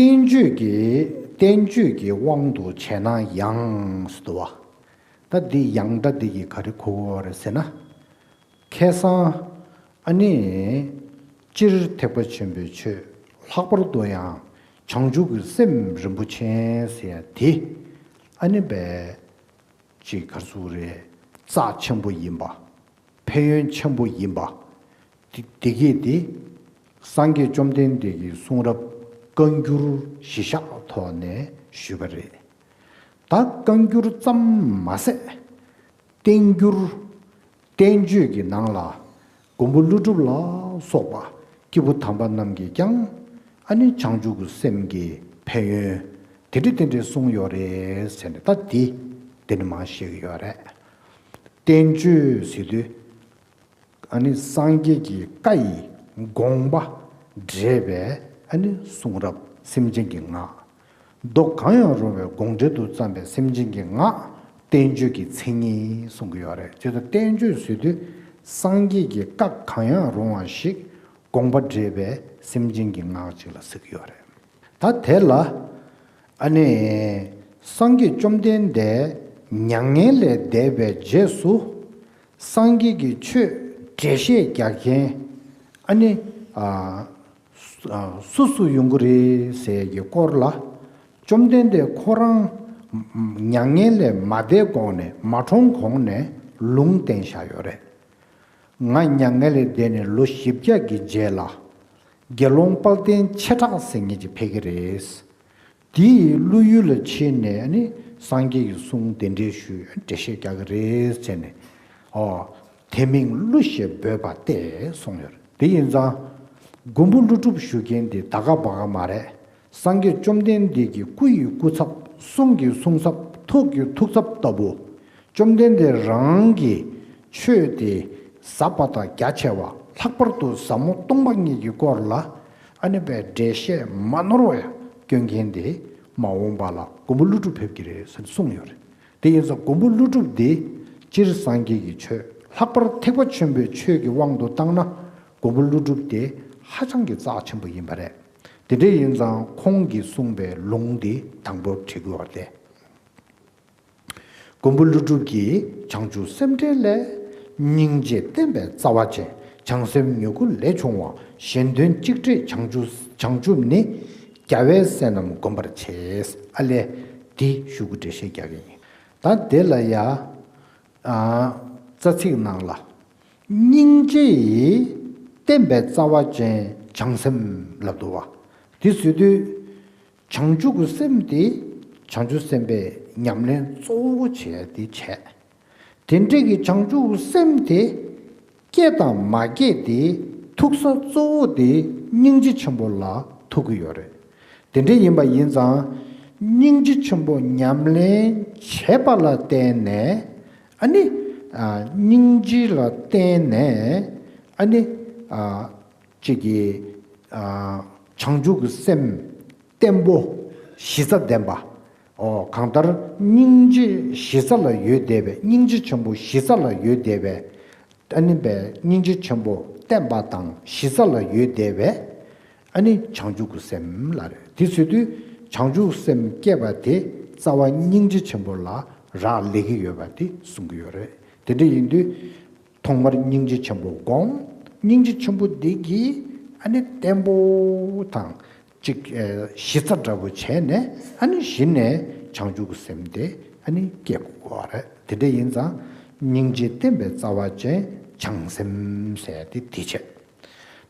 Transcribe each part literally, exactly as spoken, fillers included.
བསྟན་བཅོས་ཀྱི་བསྟན་བཅོས་ཀྱི་དབང་དུ་བྱས་ན་ཡང་ཟེར་དུ་བ། ད་འདི་ཡང་སྒྲ་འདི་གིས་ག་རེ་གོ་དགོས་རེད་ཟེར་ན། ཁ་སང་ཨ་ནི་སྤྱིར་ཐེག་པ་ཆེན་པོའི་ཆོས། ལྷག་པར་དུ་ཡང་བྱང་ཆུབ་ཀྱི་སེམས་རིན་པོ་ཆེ་ཟེར་ཡ་དེ། ཨ་ནི་བས་ཅིག་ག་རེ་ཟེར་དགོས་རེད། རྩ་ཆེན་པོ་ཡིན་པ། ཕན་ཡོན་ཆེན་པོ་ཡིན་པ། དེ་དེ་གས་དེ་སངས་རྒྱས་བཅོམ་ལྡན་འདས་ཀྱི་གསུང་རབ་བཀའ་འགྱུར་གཞི་བཞག་ཐོག་ནས་ཞུས་པ་རེད། ད་བཀའ་འགྱུར་ཙམ་མ་ཟད། བསྟན་འགྱུར། བསྟན་བཅོས་ཀྱི་ནང་ལ་མགོན་པོ་ཀླུ་སྒྲུབ་ལ་སོགས་པ་སྐྱེས་བུ་དམ་པ་རྣམས་ཀྱིས་ཀྱང་ཨ་ནི་བྱང་ཆུབ་ཀྱི་སེམས་ཀྱི་ཕན་ཡོན་དེ་འདྲ་དེ་འདྲ་གསུངས་ཡོད་རེད་ཟེར་ནས། ད་དེ་དེ་ནས་མར་བཤད་ཀྱི་ཡོད་རེད། བསྟན་བཅོས་ཟེར་དུས་ཨ་ནི་སངས་རྒྱས་ཀྱི་བཀའ་ཡི་དགོངས་པ་འགྲེལ་བའི་ཨ་ནི་གསུང་རབ་སེམས་ཅན་གྱི་ངག་མདོ་གང་ཡང་རུང་བའི་དགོངས་འགྲེལ་དུ་བརྩམས་པའི་སེམས་ཅན་གྱི་ངག་བསྟན་བཅོས་ཀྱི་མཚན་ཉིད་གསུང་གི་ཡོད་རེད། བྱས་ཙང་བསྟན་བཅོས་ཟེར་དུས་སངས་རྒྱས་ཀྱི་བཀའ་གང་ཡང་རུང་བ་ཞིག་དགོངས་པ་འགྲེལ་བའི་སེམས་ཅན་གྱི་ངག་ཅིག་ལ་ཟེར་གྱི་ཡོད་རེད། ད་དེ་ལ་ཨ་ནི་སངས་རྒྱས་བཅོམ་ལྡན་འདས་མྱ་ངན་ལས་འདས་པའི་རྗེས་སུ་སངས་རྒྱས་ཀྱི་ཆོས་འགྲེལ་བཤད་རྒྱག་མཁན་ཨ་ནི་ཨ། སུ་སུ་ཡོང་གི་རེད་ཟེར་གྱི་སྐོར་ལ། བཅོམ་ལྡན་འདས་ཁོ་རང་མྱ་ངན་ལས་མ་འདས་གོང་ནས་མ་གྲོངས་གོང་ནས་ལུང་བསྟན་བཞག་ཡོད་རེད། ང་མྱ་ངན་ལས་འདས་ནས་ལོ་བཞི་བརྒྱ་གི་རྗེས་ལ་དགེ་སློང་དཔལ་ལྡན་ཆེ་གྲགས་ཟེར་མཁན་ཅིག་ཕེབས་ཀྱི་རེད། དེའི་བློ་ཡུལ་ལ་ཕྱིན་ནས་ནི་སངས་རྒྱས་ཀྱི་གསུང་དེ་འདྲའི་ཞུས་འགྲེལ་བཤད་རྒྱག་གི་རེད་ཟེར་ནས། ཨོ། དེ་མིང་ཀླུ་ཞེས་འབོད་པ་སྟེ་གསུངས་ཡོད་རེད། དེ་ཡིན་ཙང་མགོན་པོ་ཀླུ་སྒྲུབ་ཞུ་མཁན་དེ་ད་ག་བ་ག་མ་རེད། སངས་རྒྱས་བཅོམ་ལྡན་འདས་ཀྱི་སྐུ་ཡི་སྐུ་ཚབ། གསུང་གི་གསུང་ཚབ། ཐུགས་ཀྱི་ཐུགས་ཚབ་ལྟ་བུ། བཅོམ་ལྡན་འདས་རང་གི་ཆོས་དེ་ཟབ་པ་དང་རྒྱ་ཆེ་བ། ལྷག་པར་དུ་ཟབ་མོ་སྟོང་པ་ཉིད་ཀྱི་སྐོར་ལ་ཨ་ནི་བའི་འགྲེལ་བཤད་མ་ནོར་བ་སྐྱོན་མཁན་དེ་མ་འོངས་པ་ལ་མགོན་པོ་ཀླུ་སྒྲུབ་ཕེབས་ཀྱི་རེད་ཟེར་གསུངས་ཡོད་རེད། དེ་ཡིན་ཙང་མགོན་པོ་ཀླུ་སྒྲུབ་དེ་སྤྱིར་སངས་རྒྱས་ཀྱི་ཆོས། ལྷག་པར་ཐེག་པ་ཆེན་པོའི་ཆོས་ཀྱི་དབང་དུ་བཏང་ན་མགོན་པོ་ཀླུ་སྒྲུབ་དེ་ཧ་ཅང་གི་རྩ་ཆེན་པོ་ཡིན་པ་རེད། དེ་འདྲ་ཡིན་ཙང་ཁོང་གིས་གསུངས་པའི་ལུང་དེ་དང་པོར་བྲིས་དགོས་པ་རེད། མགོན་པོ་ཀླུ་སྒྲུབ་ཀྱིས་བྱང་ཆུབ་སེམས་འགྲེལ་ལས། སྙིང་རྗེ་བསྟན་པའི་རྩ་བ་ཅན། བྱང་སེམས་མྱུ་གུ་ལས་བྱུང་བ། གཞན་དོན་གཅིག་སྒྲིལ་བྱང་ཆུབ་བྱང་ཆུབ་ནི། རྒྱལ་བའི་སྲས་རྣམས་བསྒོམ་པར་བྱེད། ཨ་ལས། འདི་ཞུ་གི་འགྲེལ་བཤད་རྒྱག་གི་ཡིན། ད་དེ་ལ་ཡ། ཨ། རྩ་ཚིག་ནང་ལ། སྙིང་རྗེ་ཡིས་བསྟན་པའི་རྩ་བ་ཅན་བྱང་སེམས་ལབ་འདུག་བ། དེ་ཟེར་དུས། བྱང་ཆུབ་ཀྱི་སེམས་དེ་བྱང་ཆུབ་སེམས་དཔའི་ཉམས་ལེན་གཙོ་བོ་བྱས་ཏེ་བྱས། དེ་འདྲ་གི་བྱང་ཆུབ་ཀྱི་སེམས་དེ་སྐྱེ་དང་མ་སྐྱེ་དེ་ཐུག་ས་གཙོ་བོ་དེ་སྙིང་རྗེ་ཆེན་པོ་ལ་ཐུག་གི་ཡོད་རེད། དེ་འདྲ་ཡིན་པ་ཡིན་ཙང་སྙིང་རྗེ་ཆེན་པོ་ཉམས་ལེན་བྱས་པ་ལ་བརྟེན་ནས་ཨ་ནི་ཨ་སྙིང་རྗེ་ལ་བརྟེན་ནས་ཨ་ནི་ཨ་ཅིག་གི་ཨ་བྱང་ཆུབ་ཀྱི་སེམས་བརྟན་པོ་གཞི་རྩ་ལྡན་པ། ཨོ། གང་ལྟར་སྙིང་རྗེ་གཞི་རྩ་ལ་ཡོད་བསྡད་པའི། སྙིང་རྗེ་ཆེན་པོ་གཞི་རྩ་ལ་ཡོད་བསྡད་པའི། ཨ་ནི་བའི་སྙིང་རྗེ་ཆེན་པོ་བརྟན་པ་དང་གཞི་རྩ་ལ་ཡོད་བསྡད་པའི་ཨ་ནི་བྱང་ཆུབ་ཀྱི་སེམས་ལ་རེད། དེ་ཟེར་དུས་བྱང་ཆུབ་སེམས་སྐྱེས་པ་དེ་རྩ་བ་སྙིང་རྗེ་ཆེན་པོ་ལ་རག་ལས་ཀྱི་ཡོད་པ་དེ་གསུང་གི་ཡོད་རེད། དེ་འདྲ་ཡིན་དུས། ཐོག་མར་སྙིང་རྗེ་ཆེན་པོ་བསྒོམ། སྙིང་རྗེ་ཆེན་པོ་འདི་གིས་ཨ་ནི་བརྟན་པོ་དང་ཅིག་གཞི་རྩ་འདྲ་པོ་བྱས་ནས་ཨ་ནི་གཞི་ནས་བྱང་ཆུབ་ཀྱི་སེམས་དེ་ཨ་ནི་སྐྱེ་དགོས་པ་རེད། དེ་འདྲ་ཡིན་ཙང་སྙིང་རྗེ་བསྟན་པའི་རྩ་བ་ཅན་བྱང་སེམས་ཟེར་ཏེ་དེ་བྱས།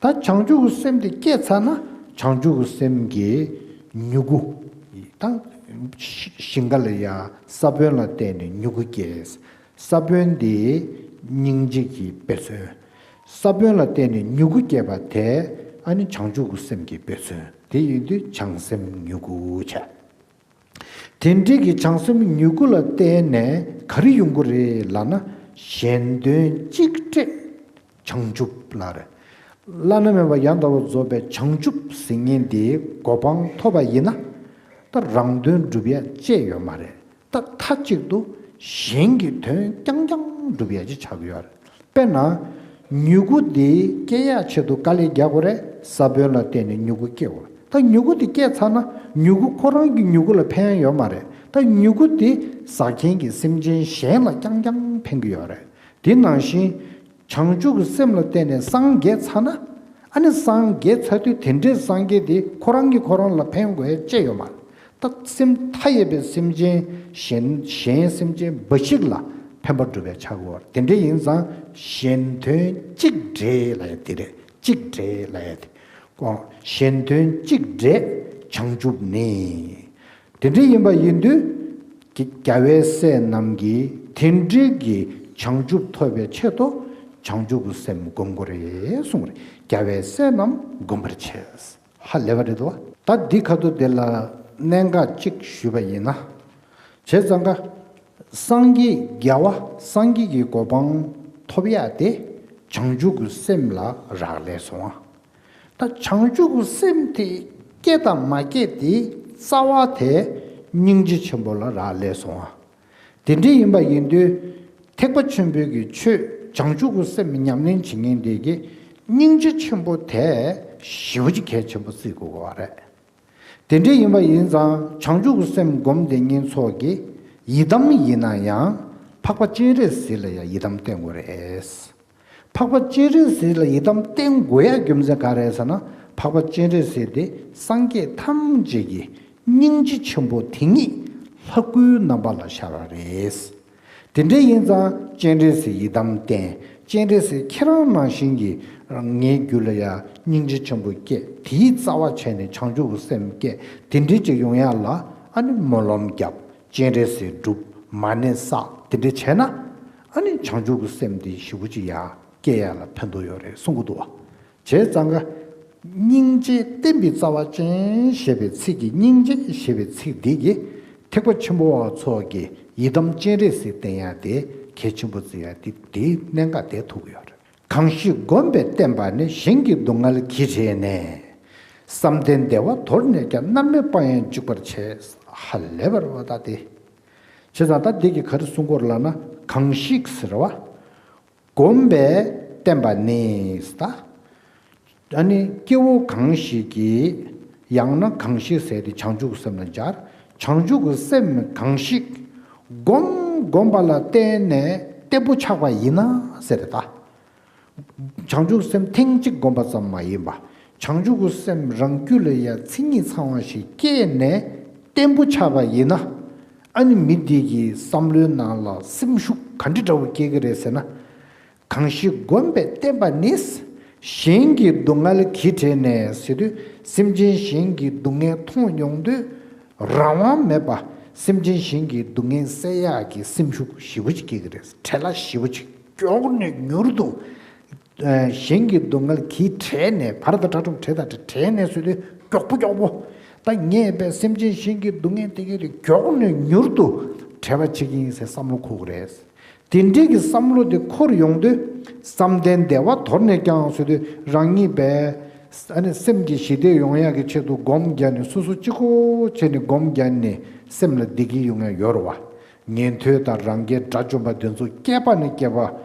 ད་བྱང་ཆུབ་ཀྱི་སེམས་དེ་སྐྱེས་ཚར་ན་བྱང་ཆུབ་ཀྱི་སེམས་ཀྱི་མྱུ་གུ། ད་ཞིང་ཁ་ལ་ཡ་ས་བོན་ལ་བརྟེན་ནས་མྱུ་གུ་སྐྱེས། ས་བོན་དེ་སྙིང་རྗེ་གི་དཔེ་མཚོན། ས་བོན་ལ་བརྟེན་ནས་མྱུ་གུ་སྐྱེས་པ་དེ་ཨ་ནི་བྱང་ཆུབ་ཀྱི་སེམས་ཀྱི་དཔེ་མཚོན། དེ་ཡིན་དུས་བྱང་སེམས་མྱུ་གུ་བྱས། དེ་འདྲའི་གི་བྱང་སེམས་མྱུ་གུ་ལ་བརྟེན་ནས་ག་རེ་ཡོང་གི་རེད་ལབ་ན། གཞན་དོན་གཅིག་སྒྲིལ་བྱང་ཆུབ་ལ་རེད། བླ་ན་མེད་པ་ཡང་དག་པར་རྫོགས་པའི་བྱང་ཆུབ་ཟེར་མཁན་དེའི་གོ་འཕང་ཐོབ་པ་ཡིན་ན། ད་རང་དོན་སྒྲུབ་ཡ་ཅི་ཡོད་མ་རེད། ད་མཐའ་གཅིག་ཏུ་གཞན་གྱི་དོན་རྐྱང་རྐྱང་སྒྲུབ་ཡ་ཅིག་ཆགས་ཀྱི་ཡོད་རེད། དཔེར་ན། མྱུ་གུ་འདི་སྐྱེ་ཡག་ཆེད་དུ་དཀའ་ལས་རྒྱག་དགོས་རེད། ས་བོན་ལ་བརྟེན་ནས་མྱུ་གུ་སྐྱེ་དགོས། ད་མྱུ་གུ་དེ་སྐྱེས་ཚར་ན་མྱུ་གུ་ཁོ་རང་གི་མྱུ་གུ་ལ་ཕན་ཡོད་མ་རེད། ད་མྱུ་གུ་དེ་ཟ་མཁན་གྱི་སེམས་ཅན་གཞན་ལ་རྐྱང་རྐྱང་ཕན་གྱི་ཡོད་རེད། དེ་ནང་བཞིན་བྱང་ཆུབ་ཀྱི་སེམས་ལ་བརྟེན་ནས་སངས་རྒྱས་ཚར་ན། ཨ་ནི་སངས་རྒྱས་ཚར་དུས་དེ་འདྲའི་སངས་རྒྱས་དེ་ཁོ་རང་གིས་ཁོ་རང་ལ་ཕན་དགོས་ཡ་ཅི་ཡོད་མ་རེད། ད་སེམས་མཐའ་ཡས་པའི་སེམས་ཅན་གཞན་གཞན་སེམས་ཅན་འབའ་ཞིག་ལ་ཕན་པ་སྒྲུབ་པའི་ཆ་དགོས་པ་རེད། དེ་འདྲ་ཡིན་ཙང་གཞན་དོན་གཅིག་འབྲེལ་ལབ་ཡ་དེ་རེད། གཅིག་འབྲེལ་ལབ་ཡ་དེ། ཁོ་གཞན་དོན་གཅིག་འབྲེལ་བྱང་ཆུབ་ནི། དེ་འདྲ་ཡིན་པ་ཡིན་དུས། རྒྱལ་བའི་སྲས་རྣམས་ཀྱིས་དེ་འདྲའི་གི་བྱང་ཆུབ་ཐོབ་པའི་ཆེད་དུ་བྱང་ཆུབ་ཀྱི་སེམས་བསྒོམ་དགོས་རེད་གསུངས་རེད། རྒྱལ་བའི་སྲས་རྣམས་བསྒོམ་པར་བྱས། ཧ་ལས་པ་རེད་དོ། ད་འདི་ཁ་ཐུག་དེ་ལ་གནད་འགག་གཅིག་ཞུས་པ་ཡིན་ན། བྱས་ཙང་ཀ་སངས་རྒྱས་རྒྱལ་བ་སངས་རྒྱས་ཀྱི་གོ་འཕང་ཐོབ་ཡག་དེ་བྱང་ཆུབ་ཀྱི་སེམས་ལ་རག་ལས་སོང་ཨ། ད་བྱང་ཆུབ་ཀྱི་སེམས་དེ་སྐྱེ་དང་མ་སྐྱེ་དེ་རྩ་བ་དེ་སྙིང་རྗེ་ཆེན་པོ་ལ་རག་ལས་སོང་ཨ། དེ་འདྲ་ཡིན་པ་ཡིན་དུས་ཐེག་པ་ཆེན་པོའི་གི་ཆོས་བྱང་ཆུབ་ཀྱི་སེམས་ཉམས་ལེན་བྱེད་མཁན་དེ་གི་སྙིང་རྗེ་ཆེན་པོ་དེ་ཞེ་པོ་ཅིག་གལ་ཆེན་པོ་བརྩི་དགོས་པ་རེད། དེ་འདྲ་ཡིན་པ་ཡིན་ཙང་བྱང་ཆུབ་ཀྱི་སེམས་བསྒོམ་བསྡད་མཁན་ཚོ་གིས་ཡི་དམ་ཡིན་ན་ཡང་འཕགས་པ་སྤྱན་རས་གཟིགས་ལ་ཡང་ཡི་དམ་བསྟེན་དགོས་རེད། འཕགས་པ་སྤྱན་རས་གཟིགས་ལ་ཡི་དམ་བསྟེན་དགོས་ཡ་རྒྱུ་མཚན་ག་རེ་རེད་ཟེར་ན། འཕགས་པ་སྤྱན་རས་གཟིགས་དེ་སངས་རྒྱས་ཐམས་ཅད་ཀྱི་སྙིང་རྗེ་ཆེན་པོ་དེ་ཉིད་ལྷ་སྐུའི་རྣམ་པ་ལ་ཤར་བ་རེད། དེ་འདྲ་ཡིན་ཙང་སྤྱན་རས་གཟིགས་ཡི་དམ་བསྟེན། སྤྱན་རས་གཟིགས་ཁྱེད་རང་ནང་བཞིན་གྱི་ངའི་རྒྱུད་ལ་ཡང་སྙིང་རྗེ་ཆེན་པོ་སྐྱེས། དེའི་རྩ་བ་བྱས་ནས་བྱང་ཆུབ་ཀྱི་སེམས་སྐྱེས། དེ་འདྲའི་ཅིག་ཡོང་ཡ་ལ་ཨ་ནི་སྨོན་ལམ་བརྒྱབ། སྤྱན་རས་གཟིགས་སྒྲུབ། མ་ཎི་བསགས། དེ་འདྲ་བྱས་ན་ཨ་ནི་བྱང་ཆུབ་ཀྱི་སེམས་དེ་ཞེ་པོ་ཅིག་ཡང་སྐྱེ་ཡ་ལ་ཕན་ཐོགས་ཡོད་རེད་གསུང་གི་འདུག་བ། བྱས་ཙང་ཀ་སྙིང་རྗེ་བསྟན་པའི་རྩ་བ་ཅན་ཞེས་པའི་ཚིག་གི་སྙིང་རྗེ་ཞེས་པའི་ཚིག་འདི་གིས་ཐེག་པ་ཆེན་པོ་བ་ཚོ་གིས་ཡི་དམ་སྤྱན་རས་གཟིགས་བསྟེན་ཡ་དེ་གལ་ཆེན་པོ་བརྩི་ཡ་དེ་དེའི་གནད་འགག་དེ་ཐུག་གི་ཡོད་རེད། གང་ཞིག་བསྒོམས་པས་བསྟེན་པ་ནི། གཞན་གྱི་སྡུག་བསྔལ་གྱིས་བྲེལ་ནས། བསམ་གཏན་བདེ་བ་དོར་ནས་ཀྱང་། མནར་མེད་དཔའ་ཡང་འཇུག་པར་བྱེད། ཧ་ལས་པ་རེད་བ་ད་དེ། བྱས་ཙང་ད་འདི་གི་ག་རེ་གསུང་གི་ཡོད་རེད་ལབ་ན། གང་ཞིག་ཟེར་བ། བསྒོམས་པས་བསྟེན་པ་ནི་ད། ཨ་ནི་སྐྱེ་བོ་གང་ཞིག་གིས། ཡང་ན་གང་ཞིག་ཟེར་དེ་བྱང་ཆུབ་ཀྱི་སེམས་ལ་སྦྱར། བྱང་ཆུབ་ཀྱི་སེམས་གང་ཞིག་བསྒོམ་བསྒོམ་པ་ལ་བརྟེན་ནས་བརྟན་པོ་ཆགས་པ་ཡིན་ན་ཟེར་ད། བྱང་ཆུབ་སེམས་ཐེངས་གཅིག་བསྒོམ་པ་ཙམ་མ་ཡིན་པ། བྱང་ཆུབ་ཀྱི་སེམས་རང་རྒྱུད་ལ་ཡ་མཚན་ཉིད་ཚང་བ་ཞིག་སྐྱེས་ནས་བརྟན་པོ་ཆགས་པ་ཡིན་ན། ཨ་ནི་མི་དེ་གི་བསམ་བློའི་ནང་ལ་སེམས་ཤུགས་ག་འདྲ་འདྲ་བོ་སྐྱེ་གི་རེད་ཟེར་ན། གང་ཞིག་བསྒོམས་པས་བསྟེན་པ་ནི། གཞན་གྱི་སྡུག་བསྔལ་གྱིས་བྲེལ་ནས་ཟེར་དུས་སེམས་ཅན་གཞན་གྱི་སྡུག་བསྔལ་མཐོང་ཡོང་དུས། རང་དབང་མེད་པ་སེམས་ཅན་གཞན་གྱི་སྡུག་བསྔལ་སེལ་ཡག་གི་སེམས་ཤུགས་ཞེ་པོ་ཅིག་སྐྱེ་གི་རེད། བྲེལ་བ་ཞེ་པོ་ཅིག་མགྱོགས་ནས་མྱུར་དུ། ཨ་གཞན་གྱི་སྡུག་བསྔལ་གྱིས་བྲེལ་ནས། བར་དང་དྲག་གྲུབ་བྲེལ་དང་བྲེལ་ནས་ཟེར་དུས་མགྱོགས་པོ་མགྱོགས་པོ། ད་ངས་བས་སེམས་ཅན་གཞན་གྱི་སྡུག་བསྔལ་དེ་གའི་རིགས་མགྱོགས་ནས་མྱུར་དུ་བྲེལ་བ་བྱེད་ཀྱི་ཡིན་ཟེར་བསམ་བློ་འཁོར་གི་རེད། དེ་འདྲའི་གི་བསམ་བློ་དེ་འཁོར་ཡོང་དུས། བསམ་གཏན་བདེ་བ་དོར་ནས་ཀྱང་ཟེར་དུས་རང་ཉིད་པས་ཨ་ནི་སེམས་ཀྱི་ཞི་བདེ་ཡོང་ཡག་གི་ཆེད་དུ་སྒོམ་རྒྱབ་ནས། སོ་སོ་གཅིག་པོ་བྱས་ནས་སྒོམ་རྒྱབ་ནས་སེམས་ལ་བདེ་སྐྱིད་ཡོང་ཡག་ཡོད་རེད་བ། ཉན་ཐོས་དང་རང་རྒྱལ་དགྲ་བཅོམ་པ་དེ་ཚོ་སྐྱེས་པ་ནས་སྐྱེས་པ་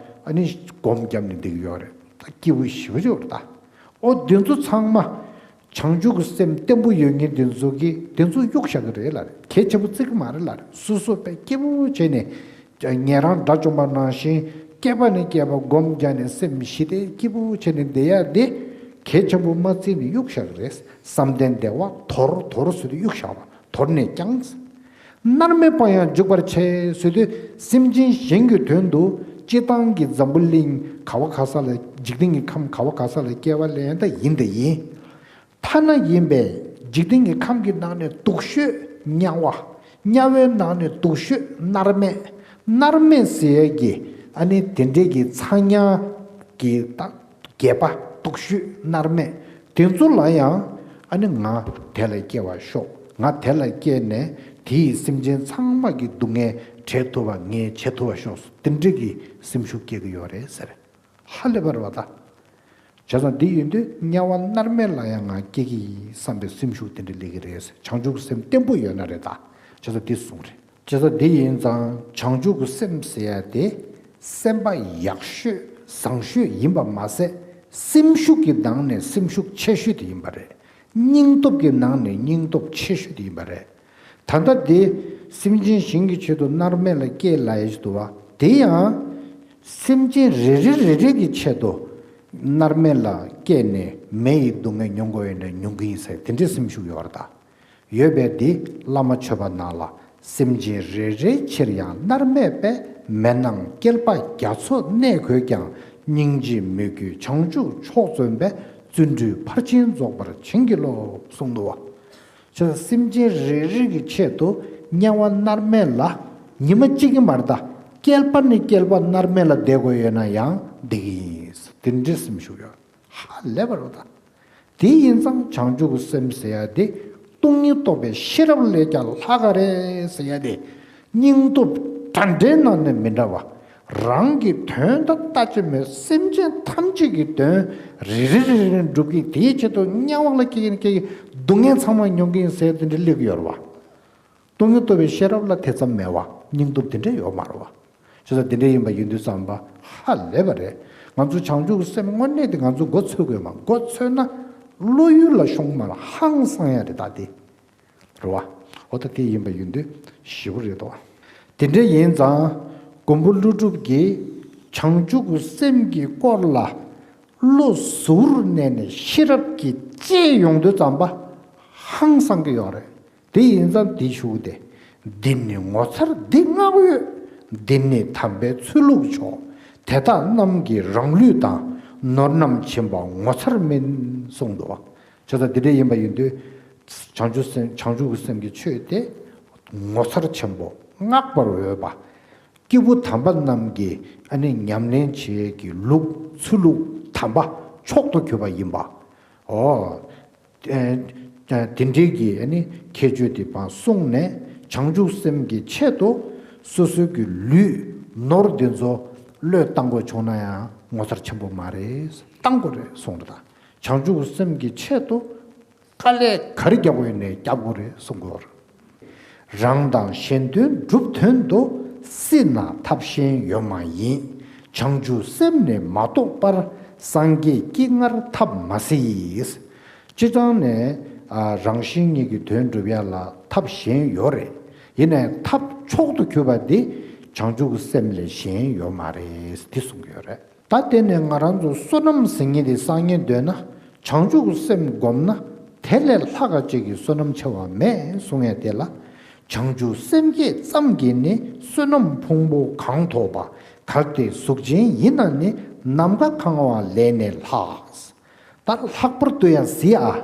ཨ་ནི་སྒོམ་རྒྱབ་ནས་བསྡད་ཀྱི་ཡོད་རེད། ད་སྐྱིད་པོ་ཞེ་པོ་ཅིག་ཡོད་རེད་ད། ཨོ་དེ་ཚོ་ཚང་མ། བྱང་ཆུབ་ཀྱི་སེམས་བརྟན་པོ་ཡོད་མཁན་དེ་ཚོ་གིས་དེ་ཚོ་གཡུག་བཞག་གི་རེད་ལབ་རེད། གལ་ཆེན་པོ་བརྩི་གི་མ་རེད་ལབ་རེད། སོ་སོ་དཔེ་སྐྱིད་པོ་བྱས་ནས། ཉན་རང་དགྲ་བཅོམ་པ་ནང་བཞིན་སྐྱེས་པ་ནས་སྐྱེས་པ་སྒོམ་རྒྱག་ནས་སེམས་ཞི་བདེ་སྐྱིད་པོ་བྱས་ནས་བསྡད་ཡག་དེ་གལ་ཆེན་པོ་མ་བརྩིས་ནས་གཡུག་བཞག་གི་རེད། བསམ་གཏན་བདེ་བ་དོར་དོར་ཟེར་དུས་གཡུག་བཞག་པ། དོར་ནས་ཀྱང་། མནར་མེད་དཔའ་ཡང་འཇུག་པར་བྱེད་ཟེར་དུས་སེམས་ཅན་གཞན་གྱི་དོན་དུ་སྤྱིར་བཏང་གི་འཛམ་བུ་གླིང་ག་བ་ག་ས་ལ། འཇིག་རྟེན་གྱི་ཁམས་ག་བ་ག་ས་ལ་སྐྱེ་བ་ལེན་ད་ཡིན་ད་ཡིན། ཐ་ན་ཡིན་པས་འཇིག་རྟེན་གྱི་ཁམས་ཀྱི་ནང་ནས་སྡུག་ཤོས་དམྱལ་བ། དམྱལ་བའི་ནང་ནས་སྡུག་ཤོས་མནར་མེད། མནར་མེད་ཟེར་ཡས་ཀྱི་ཨ་ནི་དེ་འདྲས་ཀྱི་ཚ་དམྱལ་གྱི་ད་བརྒྱད་པ་སྡུག་ཤོས་མནར་མེད་དེ་ཚོ་ལ་ཡང་ཨ་ནི་ང་དེ་ལ་སྐྱེ་བར་ཤོག་ང་དེ་ལ་སྐྱེས་ནས་དེའི་སེམས་ཅན་ཚང་མ་གི་སྡུག་བསྔལ་བྲལ་ཐུབ་པ་ངས་བྱེད་ཐུབ་པར་ཤོག་དེ་འདྲས་ཀྱི་སེམས་ཤུགས་སྐྱེ་གི་ཡོད་རེད་ཟེར། ཧ་ལས་པ་རེད་བ་ད། བྱས་ཙང་འདི་ཡིན་དུས་དམྱལ་བ་མནར་མེད་ལ་ཡང་ང་སྐྱེ་གི་ཡིན་བསམ་པའི་སེམས་ཤུགས་དེ་འདྲ་སླེབས་ཀྱི་རེད། བྱང་ཆུབ་སེམས་བརྟན་པོ་ཡོད་ན་རེད་ད། བྱས་ཙང་འདི་གསུངས་རེད། བྱས་ཙང་འདི་ཡིན་ཙང་བྱང་ཆུབ་ཀྱི་སེམས་ཟེར་ཡ་དེ་སེམས་པ་ཡག་ཤོས་བཟང་ཤོས་ཡིན་པ་མ་ཟད་སེམས་ཤུགས་ཀྱི་ནང་ནས་སེམས་ཤུགས་ཆེ་ཤོས་དེ་ཡིན་པ་རེད། སྙིང་སྟོབས་ཀྱི་ནང་ནས་སྙིང་སྟོབས་ཆེ་ཤོས་དེ་ཡིན་པ་རེད། ད་ལྟ་འདི་སེམས་ཅན་གཞན་གྱི་ཆེད་དུ་མནར་མེད་ལ་སྐྱེས་ལབ་ཡ་ཞིག་འདུག་བ། དེ་ཡང་སེམས་ཅན་རེ་རེ་རེ་རེ་གི་ཆེད་དུ་མནར་མེད་ལ་སྐྱེས་ནས་མེ་ཡི་སྡུག་བསྔལ་མྱོང་དགོས་ཡོད་ན་མྱོང་གི་ཡིན་ཟེར་དེ་འདྲའི་སེམས་ཤུགས་ཡོད་རེད་ད། ཡོད་པས་འདི་བླ་མ་མཆོད་པ་ནང་ལ། སེམས་ཅན་རེ་རེའི་ཕྱིར་ཡང་མནར་མེད་པས། མེ་ནང་བསྐལ་པ་རྒྱ་མཚོ་གནས་གོས་ཀྱང་། སྙིང་རྗེས་མོས་གུས་བྱང་ཆུབ་མཆོག་བརྩོན་པས། བརྩོན་འགྲུས་ཕར་ཕྱིན་རྫོགས་པར་བྱིན་གྱིས་རློབས། གསུངས་འདུག་བ། བྱས་ཙང་སེམས་ཅན་རེ་རེ་གི་ཆེད་དུ་དམྱལ་བ་མནར་མེད་ལ་ཉི་མ་གཅིག་གི་མ་རེད་ད། བསྐལ་པ་ནས་བསྐལ་པ་མནར་མེད་ལ་བསྡད་དགོས་ཡོད་ན་ཡང་བསྡད་ཀྱི་ཡིན། དེ་འདྲའི་སེམས་ཤུགས་ཡོད། ཧ་ལས་པ་རེད་ད། དེ་ཡིན་ཙང་བྱང་ཆུབ་ཀྱི་སེམས་ཟེར་ཡ་དེ་སྟོང་ཉིད་རྟོགས་པའི་ཤེས་རབ་ལས་ཀྱང་ལྷག་ག་རེད་ཟེར་ཡ་དེ། སྙིང་སྟོབས་འདྲ་འདྲའི་ནང་ནས་མི་འདྲ་བ། རང་གི་དོན་དང་ལྟ་ཅི་སྨོས། སེམས་ཅན་ཐམས་ཅད་ཀྱི་དོན་རེ་རེ་རེ་རེ་སྒྲུབ་ཀྱི། དེའི་ཆེད་དུ་དམྱལ་བ་ལ་སྐྱེ་གི་སྐྱེ་གི་སྡུག་བསྔལ་ཚང་མ་མྱོང་གི་ཡིན་ཟེར་དེ་འདྲ་སླེབས་ཀྱི་ཡོད་རེད་བ། སྟོང་ཉིད་རྟོགས་པའི་ཤེས་རབ་ལ་དེ་ཙམ་མེད་བ། སྙིང་སྟོབས་དེ་འདྲ་ཡོད་མ་རེད་བ། བྱས་ཙང་དེ་འདྲ་ཡིན་པ་ཡིན་དུས་ཙམ་པ་ཧ་ལས་པ་རེད། ང་ཚོ་བྱང་ཆུབ་ཀྱི་སེམས་དངོས་གནས་དེ་ང་ཚོ་མགོ་ཚོས་དགོས་མ། མགོ་ཚོས་ན་བློ་ཡུལ་ལ་ཤོང་མ་ལ་ཧང་སང་ཡ་རེད་ད་དེ། རེད་བ། འོ་ད་དེ་ཡིན་པ་ཡིན་དུས་ཞེ་པོ་རེད་དོ། དེ་འདྲ་ཡིན་ཙང་མགོན་པོ་ཀླུ་སྒྲུབ་ཀྱིས་བྱང་ཆུབ་ཀྱི་སེམས་ཀྱི་སྐོར་ལ་བློ་གཟུ་བོར་གནས་ནས་ཤེས་རབ་ཀྱིས་དཔྱད་ཡོང་དུས་ཙམ་པ་ཧང་སང་གི་ཡོད་རེད། དེ་ཡིན་ཙང་འདི་ཞུ་སྟེ། འདི་ནི་ངོ་མཚར་འདི་བསྔགས་ཡོད། འདི་ནི་དམ་པའི་ཚུལ་ལུགས་མཆོག་དེ་དག་རྣམས་ཀྱི་རང་ལུས་དང་། ནོར་རྣམས་བྱིན་པ་ངོ་མཚར་མིན། གསུངས་འདུག་བ། བྱས་ཙང་འདི་འདྲ་ཡིན་པ་ཡིན་དུས། བྱང་ཆུབ་སེམས། བྱང་ཆུབ་ཀྱི་སེམས་ཀྱི་ཆོས་དེ་ངོ་མཚར་ཆེན་པོ། བསྔགས་པར་འོས་པ། སྐྱེས་བུ་དམ་པ་རྣམས་ཀྱིས་ཨ་ནི་ཉམས་ལེན་བྱེད་ཀྱི་ལུགས། ཚུལ་ལུགས་དམ་པ་མཆོག་ཏུ་གྱུར་པ་ཡིན་པ། འོ། ཨེ། དེ་འདྲའི་གི་ཨ་ནི་ཁྱད་ཆོས་དེ་བ་གསུངས་ནས། བྱང་ཆུབ་སེམས་ཀྱི་ཆེད་དུ་སོ་སོའི་གི་ལུས་ནོར་འདི་ཚོ་བློས་བཏང་དགོས་བྱུང་ན་ཡང་ངོ་མཚར་ཆེན་པོ་མ་རེད། བཏང་དགོས་རེད་གསུངས་རེད་ད། བྱང་ཆུབ་སེམས་ཀྱི་ཆེད་དུ་དཀའ་ལས་ག་རེ་རྒྱག་དགོས་ཡོད་ནའི་རྒྱག་དགོས་རེད་གསུངས་དགོས་རེད། རང་དང་གཞན་དོན་སྒྲུབ་དོན་དུ། སྲིད་ན་ཐབས་གཞན་ཡོད་མ་ཡིན། བྱང་ཆུབ་སེམས་ནི་མ་གཏོགས་པར། སངས་རྒྱས་སྐྱེ་སྔར་ཐབས་མ་སྲིད། སྤྱིར་བཏང་ནས་ཨ། རང་གཞན་གཉིས་ཀྱི་དོན་སྒྲུབ་ཡ་ལ་ཐབས་གཞན་ཡོད་རེད། ཡིན་ནའི་ཐབས་མཆོག་ཏུ་གྱུར་པ་འདི་བྱང་ཆུབ་ཀྱི་སེམས་ལས་གཞན་ཡོད་མ་རེད་འདི་གསུང་གི་ཡོད་རེད། ད་དེ་ནས་ང་རང་ཚོ་བསོད་ནམས་ཟེར་མཁན་དེ་བསགས་མཁན་འདོད་ན། བྱང་ཆུབ་ཀྱི་སེམས་བསྒོམས་ན་དེ་ལས་ལྷག་ག་ཅིག་གི་བསོད་ནམས་ཆེ་བ་མེད་གསུང་ཡ་དེ་ལ། བྱང་ཆུབ་སེམས་བསྐྱེད་ཙམ་གྱིས་ནི། བསོད་ནམས་ཕུང་པོ་གང་ཐོབ་པ། གལ་ཏེ་གཟུགས་ཅན་ཡིན་ན་ནི། ནམ་མཁའ་གང་བ་ལས་ནི་ལྷག་ད་ལྷག་པར་དུ་ཡང་གཟིགས་ཨ།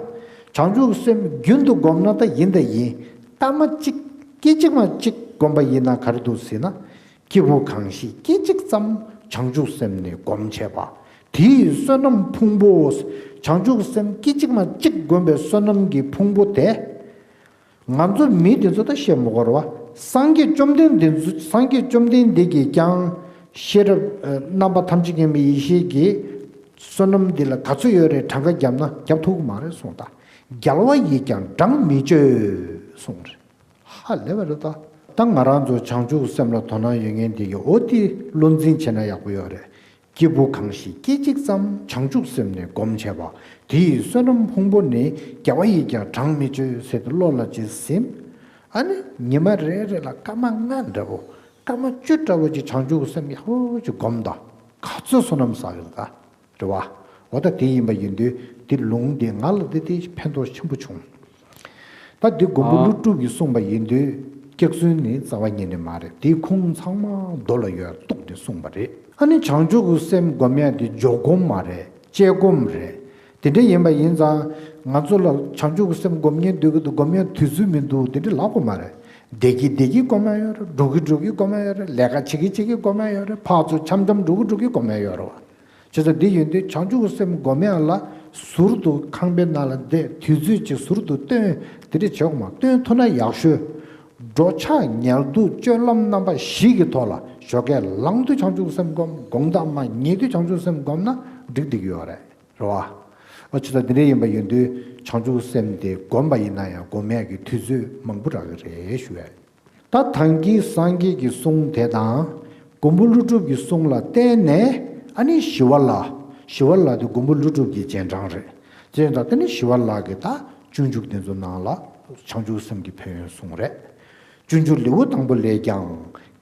བྱང་ཆུབ་སེམས་རྒྱུན་དུ་བསྒོམས་ན་ད་ཡིན་ད་ཡིན། སྐར་མ་གཅིག་སྐད་ཅིག་མ་གཅིག་བསྒོམས་པ་ཡིན་ན་ག་རེ་འདུག་ཟེར་ན། སྐྱེས་བུ་གང་ཞིག་སྐད་ཅིག་ཙམ། བྱང་ཆུབ་སེམས་ནི་བསྒོམ་བྱས་པ། དེ་ཡི་བསོད་ནམས་ཕུང་པོ། བྱང་ཆུབ་སེམས་སྐད་ཅིག་མ་གཅིག་བསྒོམས་པའི་བསོད་ནམས་ཀྱི་ཕུང་པོ་དེ། ང་ཚོ་མི་དེ་ཚོ་ད་བཤད་མི་དགོས་རེད་བ། སངས་རྒྱས་བཅོམ་ལྡན་འདས་ཚོ། སངས་རྒྱས་བཅོམ་ལྡན་འདས་ཀྱིས་ཀྱང་ཤེས་རབ་ཨ། རྣམ་པ་ཐམས་ཅད་མཁྱེན་པའི་ཡེ་ཤེས་ཀྱི་བསོད་ནམས་འདི་ལ་ག་ཚོད་ཡོད་རེད་གྲངས་ཀ་བརྒྱབ་ན་བརྒྱབ་ཐུབ་ཀྱི་མ་རེད་གསུངས། ད་རྒྱལ་བ་ཡིས་ཀྱང་བགྲང་མི་གཅོད་གསུངས་རེད། ཧ་ལས་པ་རེད་ད། ད་ང་རང་ཚོ་བྱང་ཆུབ་སེམས་ལ་དོ་སྣང་ཡོད་མཁན་དེ་གི་འོ་དེ་བློ་འཛིན་བྱས་ན་ཡག་པོ་ཡོད་རེད། སྐྱེས་བུ་གང་ཞིག་སྐད་ཅིག་ཙམ། བྱང་ཆུབ་སེམས་ནི་བསྒོམ་བྱས་པ། དེ་ཡི་བསོད་ནམས་ཕུང་པོ་ནི། རྒྱལ་བ་ཡིས་ཀྱང་བགྲང་མི་གཅོད་ཟེར་ཏེ་བློ་ལ་ཅིག་ཟིན། ཨ་ནི་ཉི་མ་རེ་རེ་ལ་སྐར་མ་ལྔ་འདྲ་བོ། སྐར་མ་བཅུ་འདྲ་བོ་ཅིག་བྱང་ཆུབ་སེམས་ཡག་པོ་ཅིག་བསྒོམ་དང་། ག་ཚོད་བསོད་ནམས་བསགས་ཡོད་ད། རེད་བ། འོ་ད་དེ་ཡིན་པ་ཡིན་དུས་འདི་ལུང་འདི་ང་ལ་འདི་དེ་ཕན་ཐོགས་ཆེན་པོ་བྱུང་། ད་འདི་མགོན་པོ་ཨ། ཀླུ་སྒྲུབ་ཀྱིས་གསུངས་པ་ཡིན་དུས་སྐྱག་རྫུན་ནི་རྩ་བ་ཉིད་ནས་མ་རེད། དེའི་ཁུངས་ཚང་མ་མདོ་ལ་ཡོད་རྟོགས་ཏེ་གསུངས་པ་རེད། ཨ་ནི་བྱང་ཆུབ་ཀྱི་སེམས་སྒོམ་ཡ་འདི་འཇོག་སྒོམ་མ་རེད། དཔྱད་སྒོམ་རེད། དེ་འདྲ་ཡིན་པ་ཡིན་ཙང་ང་ཚོ་ལ་བྱང་ཆུབ་ཀྱི་སེམས་སྒོམ་མཁན་འདུག་གི་འདུག་སྒོམ་ཡ་དུས་ཚོད་མི་འདུག་དེ་འདྲ་ལབ་དགོས་མ་རེད། བདེ་སྐྱིད་བདེ་སྐྱིད་སྒོམ་ཡ་ཡོད་རེད། འགྲོ་གི་འགྲོ་གི་སྒོམ་ཡ་ཡོད་རེད། ལས་ཀ་བྱེད་ཀྱི་བྱེད་ཀྱི་སྒོམ་ཡ་ཡོད་རེད། ཕར་ཚུར་འཆམ་འཆམ་འགྲོ་གི་འགྲོ་གི་སྒོམ་ཡ་ཡོད་རེད་བ། བྱས་ཙང་འདི་ཡོད་དུས་བྱང་ཆུབ་ཀྱི་སེམས་སྒོམ་ཡག་ལ་ཟུར་དུ་ཁང་པའི་ནང་ལ་བསྡད་དུས་ཚོད་ཅིག་ཟུར་དུ་བཏོན། དེ་འདྲ་བྱེད་དགོས་མ། བཏོན་ཐུབ་ན་ཡག་ཤོས། འགྲོ་འཆག་ཉལ་འདུག་སྤྱོད་ལམ་རྣམ་པ་བཞི་གི་ཐོག་ལ་ཞོགས་ཀས་ལངས་དུས་བྱང་ཆུབ་སེམས་སྒོམ། དགོང་དག་མ་ཉལ་དུས་བྱང་ཆུབ་སེམས་སྒོམ་ན་འགྲིག་འགྲིག་ཡོད་རེད། རེད་བ། ཨ་ཅི་ད་འདི་འདྲ་ཡིན་པ་ཡིན་དུས་བྱང་ཆུབ་སེམས་དེ་སྒོམ་པ་ཡིན་ན་ཡང་སྒོམ་ཡག་གི་དུས་ཚོད་མང་པོ་རག་གི་རེད་ཞུ་ཡ། ད་ཐང་གི་སངས་རྒྱས་ཀྱི་གསུང་དེ་དང་མགོན་པོ་ཀླུ་སྒྲུབ་ཀྱི་གསུང་ལ་བརྟེན་ནས། ཨ་ནི་ཞི་བ་ལྷ། ཞི་བ་ལྷ་དེ་མགོན་པོ་ཀླུ་སྒྲུབ་ཀྱི་རྗེས་འབྲང་རེད། རྗེས་འབྲང་དེ་ནི་ཞི་བ་ལྷ་གི་ད་ སྤྱོད་འཇུག་དེ་ཚོ་ནང་ལ་བྱང་ཆུབ་སེམས་ཀྱི་ཕན་ཡོན་གསུངས་རེད། སྤྱོད་འཇུག་ལེའུ་དང་པོ་ལས་ཀྱང་།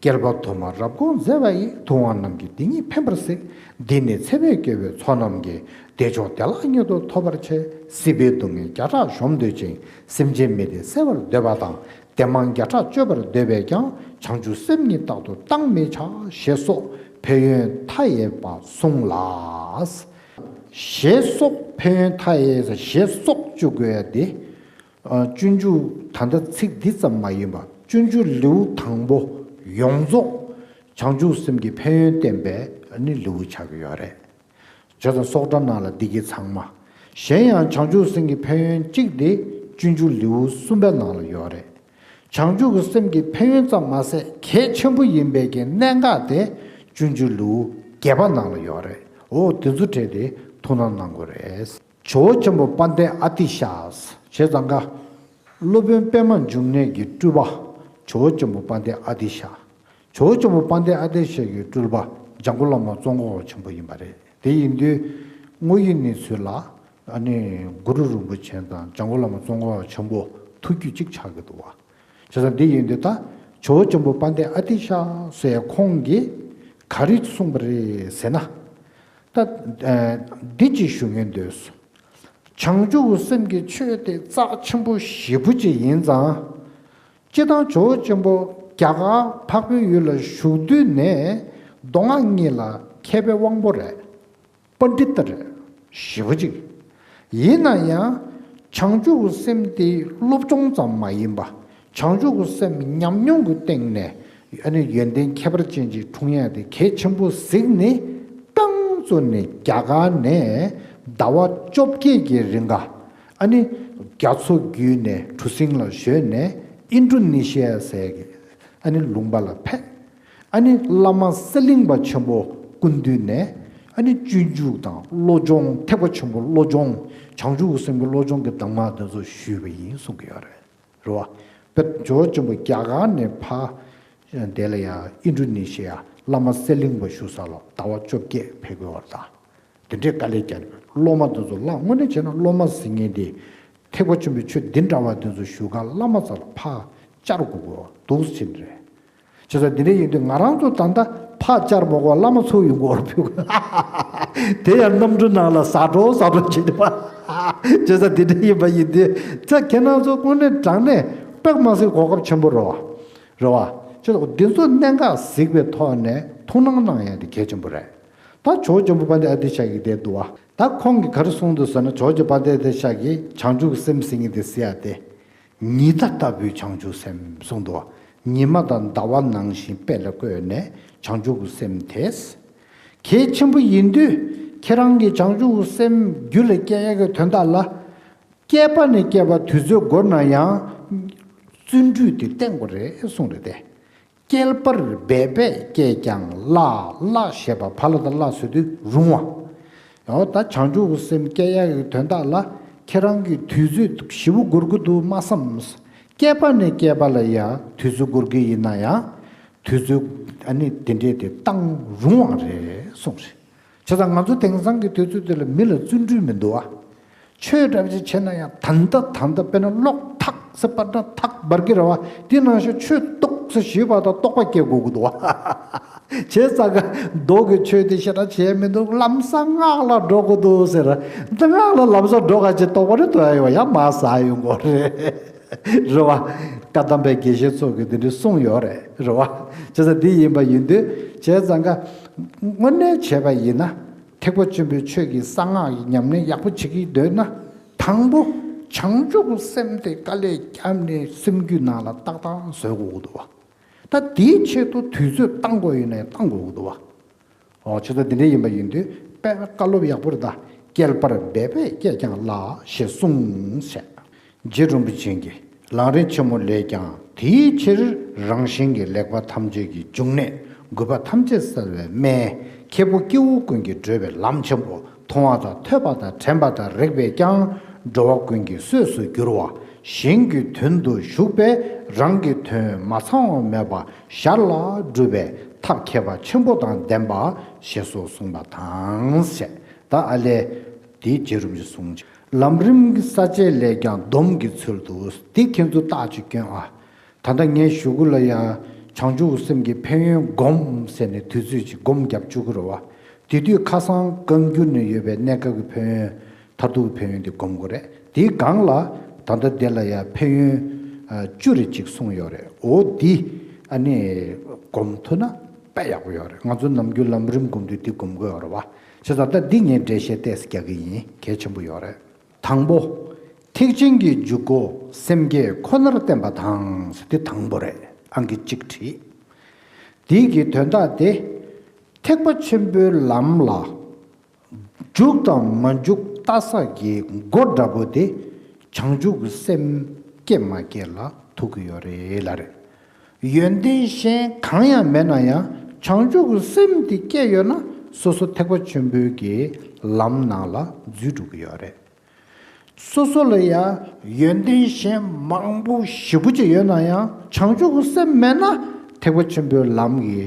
བསྐལ་པ་དུ་མར་རབ་དགོངས་མཛད་པ་ཡི། ཐུབ་དབང་རྣམས་ཀྱིས་འདི་ཉིད་ཕན་པར་གཟིགས། འདི་ནི་ཚེ་འཕོས་སྐྱེ་བོའི་ཚོགས་རྣམས་ཀྱིས། བདེ་མཆོག་བདེ་བླག་ཉིད་དུ་ཐོབ་པར་བྱེད། སྲིད་པའི་སྡུག་བསྔལ་བརྒྱ་ཕྲག་གཞོམ་འདོད་ཅིང་། སེམས་ཅན་མི་བདེ་སེལ་བར་འདོད་པ་དང་། བདེ་མང་བརྒྱ་ཕྲག་སྤྱོད་པར་འདོད་པས་ཀྱང་། བྱང་ཆུབ་སེམས་ཉིད་རྟག་ཏུ་བཏང་མི་བྱ། ཞེས་སོགས་ཕན་ཡོན་མཐའ་ཡས་པ་གསུངས་ལ། ཞེས་སོགས་ཕན་ཡོན་མཐའ་ཡས། ཞེས་སོགས་བཅུག་དགོས་ཡ་དེ། ཨ། སྤྱོད་འཇུག་ད་ལྟ་ཚིག་འདི་ཙམ་མ་ཡིན་པ། སྤྱོད་འཇུག་ལེའུ་དང་པོ་ཡོངས་རྫོགས་བྱང་ཆུབ་སེམས་ཀྱི་ཕན་ཡོན་བསྟན་པའི་ནི་ལེའུ་ཆགས་ཀྱི་ཡོད་རེད། བྱས་ཙང་སོགས་སྒྲ་ནང་ལ་འདི་གི་ཚང་མ། གཞན་ཡང་བྱང་ཆུབ་སེམས་ཀྱི་ཕན་ཡོན་གཅིག་དེ་སྤྱོད་འཇུག་ལེའུ་གསུམ་པའི་ནང་ལ་ཡོད་རེད། བྱང་ཆུབ་ཀྱི་སེམས་ཀྱི་ཕན་ཡོན་ཙམ་མ་ཟད་གལ་ཆེན་པོ་ཡིན་པའི་གི་གནད་འགག་དེ་སྤྱོད་འཇུག་ལེའུ་བརྒྱད་པ་ནང་ལ་ཡོད་རེད། འོ་དེ་ཚོ་གྲས་དེ་ཐུགས་སྣང་གནང་དགོས་རེད། ཇོ་བོ་ཆེན་པོ་དཔལ་ལྡན་ཨ་ཏི་ཤ། བྱས་ཙང་ཀ། སློབ་དཔོན་པདྨ་འབྱུང་གནས་ཀྱི་སྤྲུལ་པ། ཇོ་བོ་ཆེན་པོ་དཔལ་ལྡན་ཨ་ཏི་ཤ། ཇོ་བོ་ཆེན་པོ་དཔལ་ལྡན་ཨ་ཏི་ཤ་གི་སྤྲུལ་པ་འཇམ་མགོན་བླ་མ་ཙོང་ཁ་པ་ཆེན་པོ་ཡིན་པ་རེད། དེ་ཡིན་དུས་དངོས་ཡོད་གནས་ཚུལ་ལ་ཨ་ནི་གུ་རུ་རིན་པོ་ཆེ་དང་འཇམ་མགོན་བླ་མ་ཙོང་ཁ་པ་ཆེན་པོ་ཐུགས་རྒྱུད་གཅིག་ཆགས་ཀྱི་འདུག་བ། བྱས་ཙང་འདི་ཡིན་དུས་ད་ཇོ་བོ་ཆེན་པོ་དཔལ་ལྡན་ཨ་ཏི་ཤ་ཟེར་ཁོང་གིས་ག་རེ་གསུངས་པ་རེད་ཟེར་ན། ད་ཨ་འདི་ཅིག་ཞུ་ངེས་འདོད། བྱང་ཆུབ་སེམས་ཀྱི་ཆོས་དེ་རྩ་ཆེན་པོ་ཞེ་པོ་ཅིག་ཡིན་ཙང་། སྤྱིར་བཏང་ཇོ་བོ་ཆེན་པོ་རྒྱ་གར་འཕགས་པའི་ཡུལ་ལ་བཞུགས་དུས་ནས་མདོ་སྔགས་གཉིས་ལ་མཁས་པའི་དབང་པོ་རེད། པཎྜི་ཏ་རེད། ཞེ་པོ་ཅིག་ཡིན་ན་ཡང་བྱང་ཆུབ་སེམས་དེ་སློབ་སྦྱོང་ཙམ་མ་ཡིན་པ། བྱང་ཆུབ་སེམས་ཉམས་མྱོང་གི་སྟེང་ནས་ཨ་ནི་ཡོན་ཏན་ཁྱད་པར་ཅན་ཅིག་འཁྲུངས་ཡ་དེ་གལ་ཆེན་པོ་གཟིགས་ནས། རྐང་བཙུགས་ནས་རྒྱ་གར་ནས་ཟླ་བ་བཅོ་བརྒྱད་ཀྱི་རིང་ག་ཨ་ནི་རྒྱ་མཚོ་བརྒྱུད་ནས་གྲུ་གཟིངས་ལ་བཞོན་ནས་ཨིན་ཌོ་ནེ་ཤི་ཡ་ཟེར་གི་ཨ་ནི་ལུང་པ་ལ་ཕེབས། ཨ་ནི་བླ་མ་གསེར་གླིང་པ་ཆེན་པོ་སྐུ་མདུན་ནས་ཨ་ནི་སྤྱོད་འཇུག་དང་བློ་སྦྱོང་། ཐེག་པ་ཆེན་པོའི་བློ་སྦྱོང་། བྱང་ཆུབ་ཀྱི་སེམས་ཀྱི་བློ་སྦྱོང་གི་གདམས་ངག་དེ་ཚོ་ཞུས་པ་ཡིན་གསུང་གི་ཡོད་རེད། རེད་བ། དཔེ་ཇོ་བོ་ཆེན་པོ་རྒྱ་གར་ནས་ཕར་དེ་ལ་ཡང་ཨིན་ཌོ་ནེ་ཤི་ཡ་བླ་མ་གསེར་གླིང་པ་བཞུགས་ས་ལ་ཟླ་བ་བཅོ་བརྒྱད་ཕེབས་དགོས་པ་རེད་ད། དེ་འདྲའི་དཀའ་ལས་བརྒྱབ་ནས་སློབ་མ་དེ་ཚོ་བླངས། དངོས་གནས་བྱས་ན་སློབ་མ་ཟེར་མཁན་དེ་ཐེག་པ་ཆེན་པོའི་ཆོས་འདི་འདྲ་བ་དེ་ཚོ་ཞུ་ག་བླ་མ་རྩ་ལ་ཕར་བཅར་དགོས་དགོས་འདུག་ཟེར་ནི་རེད། བྱས་ཙང་འདི་འདྲ་ཡིན་དུས་ང་རང་ཚོ་ད་ལྟ་ཕར་བཅར་མ་དགོས་པ་བླ་མ་ཚུར་ཡོང་དགོས་པ་རེད། དེ་ཡང་གནམ་གྲུ་ནང་ལ་ཟ་འགྲོ་ཟ་འགྲོ་བྱེད་དུས་པ། བྱས་ཙང་འདི་འདྲ་ཡིན་པ་ཡིན་དུས་ད་ཁྱེད་རང་ཚོ་དངོས་གནས་དྲང་གནས་དཔེ་མ་སྲིད་གོ་སྐབས་ཆེན་པོ་རེད་བ། རེད་བ། བྱས་ཙང་འདི་ཚོ་གནད་འགག་གཟིགས་པའི་ཐོག་ནས་ཐུགས་སྣང་གནང་ཡ་དེ་གལ་ཆེན་པོ་རེད། ད་ཇོ་བོ་ཆེན་པོ་དཔལ་ལྡན་ཨ་ཏི་ཤ་གིས་བསྡད་འདུག་བ། ད་ཁོང་གིས་ག་རེ་གསུངས་འདུག་ཟེར་ན། ཇོ་བོ་རྗེ་དཔལ་ལྡན་ཨ་ཏི་ཤ་གིས་བྱང་ཆུབ་ཀྱི་སེམས་ཟེར་མཁན་དེ་ཟེར་ཡ་དེ། ཉི་ཟླ་ལྟ་བུའི་བྱང་ཆུབ་སེམས་གསུངས་འདུག་བ། ཉི་མ་དང་ཟླ་བ་ནང་བཞིན་དཔེ་ལ་བཀོད་ནས་བྱང་ཆུབ་ཀྱི་སེམས་དེ། གལ་ཆེན་པོ་ཡིན་དུས་ཁྱེད་རང་གིས་བྱང་ཆུབ་ཀྱི་སེམས་རྒྱུད་ལ་སྐྱེ་ཡ་གི་དོན་དག་ལ། བསྐལ་པ་ནས་བསྐལ་པ་དུས་ཚོད་འགོར་ན་ཡང་བརྩོན་འགྲུས་དེ་བསྟེན་དགོས་རེད་གསུངས་རེད་དེ། བསྐལ་པར་འབད་པས་བསྐྱེད་ཀྱང་བླ། བླ་ཞེས་པ་བ་ལ་བཏགས་བླ་ཟེར་དུས་རུང་བ། འོ་ད་བྱང་ཆུབ་ཀྱི་སེམས་སྐྱེ་ཡག་གི་དོན་དག་ལ་ཁྱེད་རང་གིས་དུས་ཚོད་ཞེ་པོ་འགོར་གྱི་འདུག་མ་བསམ། བསྐལ་པ་ནས་བསྐལ་པ་ལ་ཡང་དུས་ཚོད་འགོར་གྱི་ཡིན་ན་ཡང་དུས་ཚོད་ཨ་ནི་དེ་འདྲས་དེ་བཏང་རུང་བ་རེད་གསུངས་རེད། བྱས་ཙང་ང་ཚོ་དེང་སང་གི་དུས་ཚོད་འདི་ལ་མི་ལ་བརྩོན་འགྲུས་མི་འདུག་ཨ། ཆོས་འདྲ་བ་ཅིག་བྱས་ན་ཡང་ད་ལྟ་ད་ལྟ་དཔེར་ན་གློག་ཐག་ཟེར་པ་འདྲ་ཐག་འབར་གྱི་རེད་བ། དེ་ནང་བཞིན་ཆོས་ཏོག་ཙམ་ཞུས་པ་དང་རྟོགས་པ་སྐྱེ་དགོས་ཀྱི་འདུག་བ། བྱས་ཙང་ཀ་མདོ་གི་ཆོས་དེ་ཞེ་དྲག་བྱས་མི་འདུག་ལམ་སང་སྔགས་ལ་འགྲོ་དགོས་འདུག་ཟེར། འདི་སྔགས་ལ་ལམ་སང་འགྲོ་ག་ཅིག་རྟོགས་པ་རེད་འདུག་ཨ། ཡོ་ཡ་མ་ཟ་ཡོང་གོ་རེད། རེད་བ། བཀའ་གདམས་པའི་དགེ་བཤེས་ཚོ་གིས་འདི་འདྲའི་གསུངས་ཡོད་རེད། རེད་བ། བྱས་ཙང་འདི་ཡིན་པ་ཡིན་དུས་བྱས་ཙང་ཀ་དངོས་གནས་བྱས་པ་ཡིན་ན། ཐེག་པ་ཆེན་པོའི་ཆོས་ཀྱི་གསང་སྔགས་ཀྱི་ཉམས་ལེན་ཡག་པོ་བྱེད་ཀྱི་འདོད་ན། དང་པོ་བྱང་ཆུབ་སེམས་དེ་དཀའ་ལས་བརྒྱབ་ནས་སེམས་རྒྱུད་ནང་ལ་ཏག་ཏག་བཟོ་དགོས་ཀྱི་འདུག་བ། ད་དེའི་ཆེད་དུ་དུས་ཚོད་བཏང་དགོས་ཡོད་ན་ཡང་བཏང་དགོས་ཀྱི་འདུག་བ། འོ་བྱས་ཙང་དེ་འདྲ་ཡིན་པ་ཡིན་དུས་དཔེ་བཀའ་སློབ་ཡག་པོ་རེད་ད། བསྐལ་པར་འབད་པས་བསྐྱེད་ཀྱང་བླ་ཞེས་གསུངས་ཟེར། རྗེ་རིན་པོ་ཆེ་གིས་ལམ་རིམ་ཆེན་མོ་ལས་ཀྱང་དེའི་ཕྱིར་རང་གཞན་གྱི་ལེགས་པ་ཐམས་ཅད་ཀྱི་འབྱུང་གནས་རྒུད་པ་ཐམས་ཅད་སེལ་བའི་སྨན་ཁྱེད་པོ་སྐྱེ་བོ་ཀུན་གྱིས་བགྲོད་པའི་ལམ་ཆེན་པོ་མཐོང་བ་དང་ཐོས་པ་དང་དྲན་པ་དང་རེག་པས་ཀྱང་འགྲོ་བ་ཀུན་གྱི་གསོས་སུ་འགྱུར་བ་གཞན་གྱི་དོན་དུ་ཞུགས་པས་རང་གི་དོན་མ་ཚང་བ་མེད་པ་ཞར་ལ་སྒྲུབ་པའི་ཐབས་ཁྱད་པར་ཆེན་པོ་དང་ལྡན་པ་ཞེས་སོགས་གསུངས་པ་དང་ཞེས། ད་ཨ་ལས། དེའི་རྗེ་རིན་པོ་ཆེས་གསུངས། ལམ་རིམ་གྱི་ས་བཅད་ལས་ཀྱང་སྡོམ་གྱི་ཚུལ་དུ། འདི་ཁྱེད་ཚོ་རྟགས་ཅིག་སྐྱོན་ཨ། ད་ལྟ་ངའི་གཞུག་གུ་ལ་ཡང་བྱང་ཆུབ་སེམས་ཀྱི་ཕན་ཡོན་སྒོམ་ཟེར་ནས་དུས་ཚོད་ཅིག་སྒོམ་རྒྱབ་བཅུག་གི་རེད་བ། དེ་དུས་ཁ་སང་བཀའ་འགྱུར་ནས་ཡོད་པའི་གནས་སྐབས་ཀྱི་ཕན་ཡོན། མཐར་ཐུག་གི་ཕན་ཡོན་དེ་སྒོམ་དགོས་རེད། དེའི་སྒང་ལ་ད་ལྟ་འདི་ལ་ཡང་ཕན་ཡོན་ཨ་བཅུ་རེ་གཅིག་གསུངས་ཡོད་རེད། འོ་འདི་ཨ་ནི་སྒོམ་ཐུབ་ན་དཔེ་ཡག་པོ་ཡོད་རེད། ང་ཚོ་ནམ་རྒྱུན་ལམ་རིམ་སྒོམ་དུས་འདི་སྒོམ་དགོས་ཡོད་རེད་བ། བྱས་ཙང་ད་འདི་ངས་འགྲེལ་བཤད་ཏོག་ཙམ་རྒྱག་གི་ཡིན། གལ་ཆེན་པོ་ཡོད་རེད། དང་པོ། ཐེག་ཆེན་གྱི་འཇུག་སྒོ་སེམས་བསྐྱེད་ཁོ་ནར་བརྟེན་པ་དང་ཟེར་དེ་དང་པོ་རེད། ཨང་ཀི་གཅིག་བྲིས། དེའི་གི་དོན་དག་དེ། ཐེག་པ་ཆེན་པོའི་ལམ་ལ་འཇུག་དང་མ་འཇུག་ལྟ་ས་གི་སྒོ་འདྲ་པོ་དེ་བྱང་ཆུབ་ཀྱི་སེམས་བསྐྱེད་མ་བསྐྱེད་ལ་ཐུག་གི་ཡོད་རེད་ལབ་རེད། ཡོན་ཏན་གཞན་གང་ཡང་མེད་ན་ཡང་བྱང་ཆུབ་ཀྱི་སེམས་དེ་སྐྱེས་ཡོད་ན་སོ་སོ་ཐེག་པ་ཆེན་པོའི་གི་ལམ་ནང་ལ་འཛུལ་འགྲོ་གི་ཡོད་རེད། སོ་སོ་ལ་ཡང་ཡོན་ཏན་གཞན་མང་པོ་ཞེ་པོ་ཅིག་ཡོད་ན་ཡང་བྱང་ཆུབ་ཀྱི་སེམས་མེད་ན་ཐེག་པ་ཆེན་པོའི་ལམ་གྱི་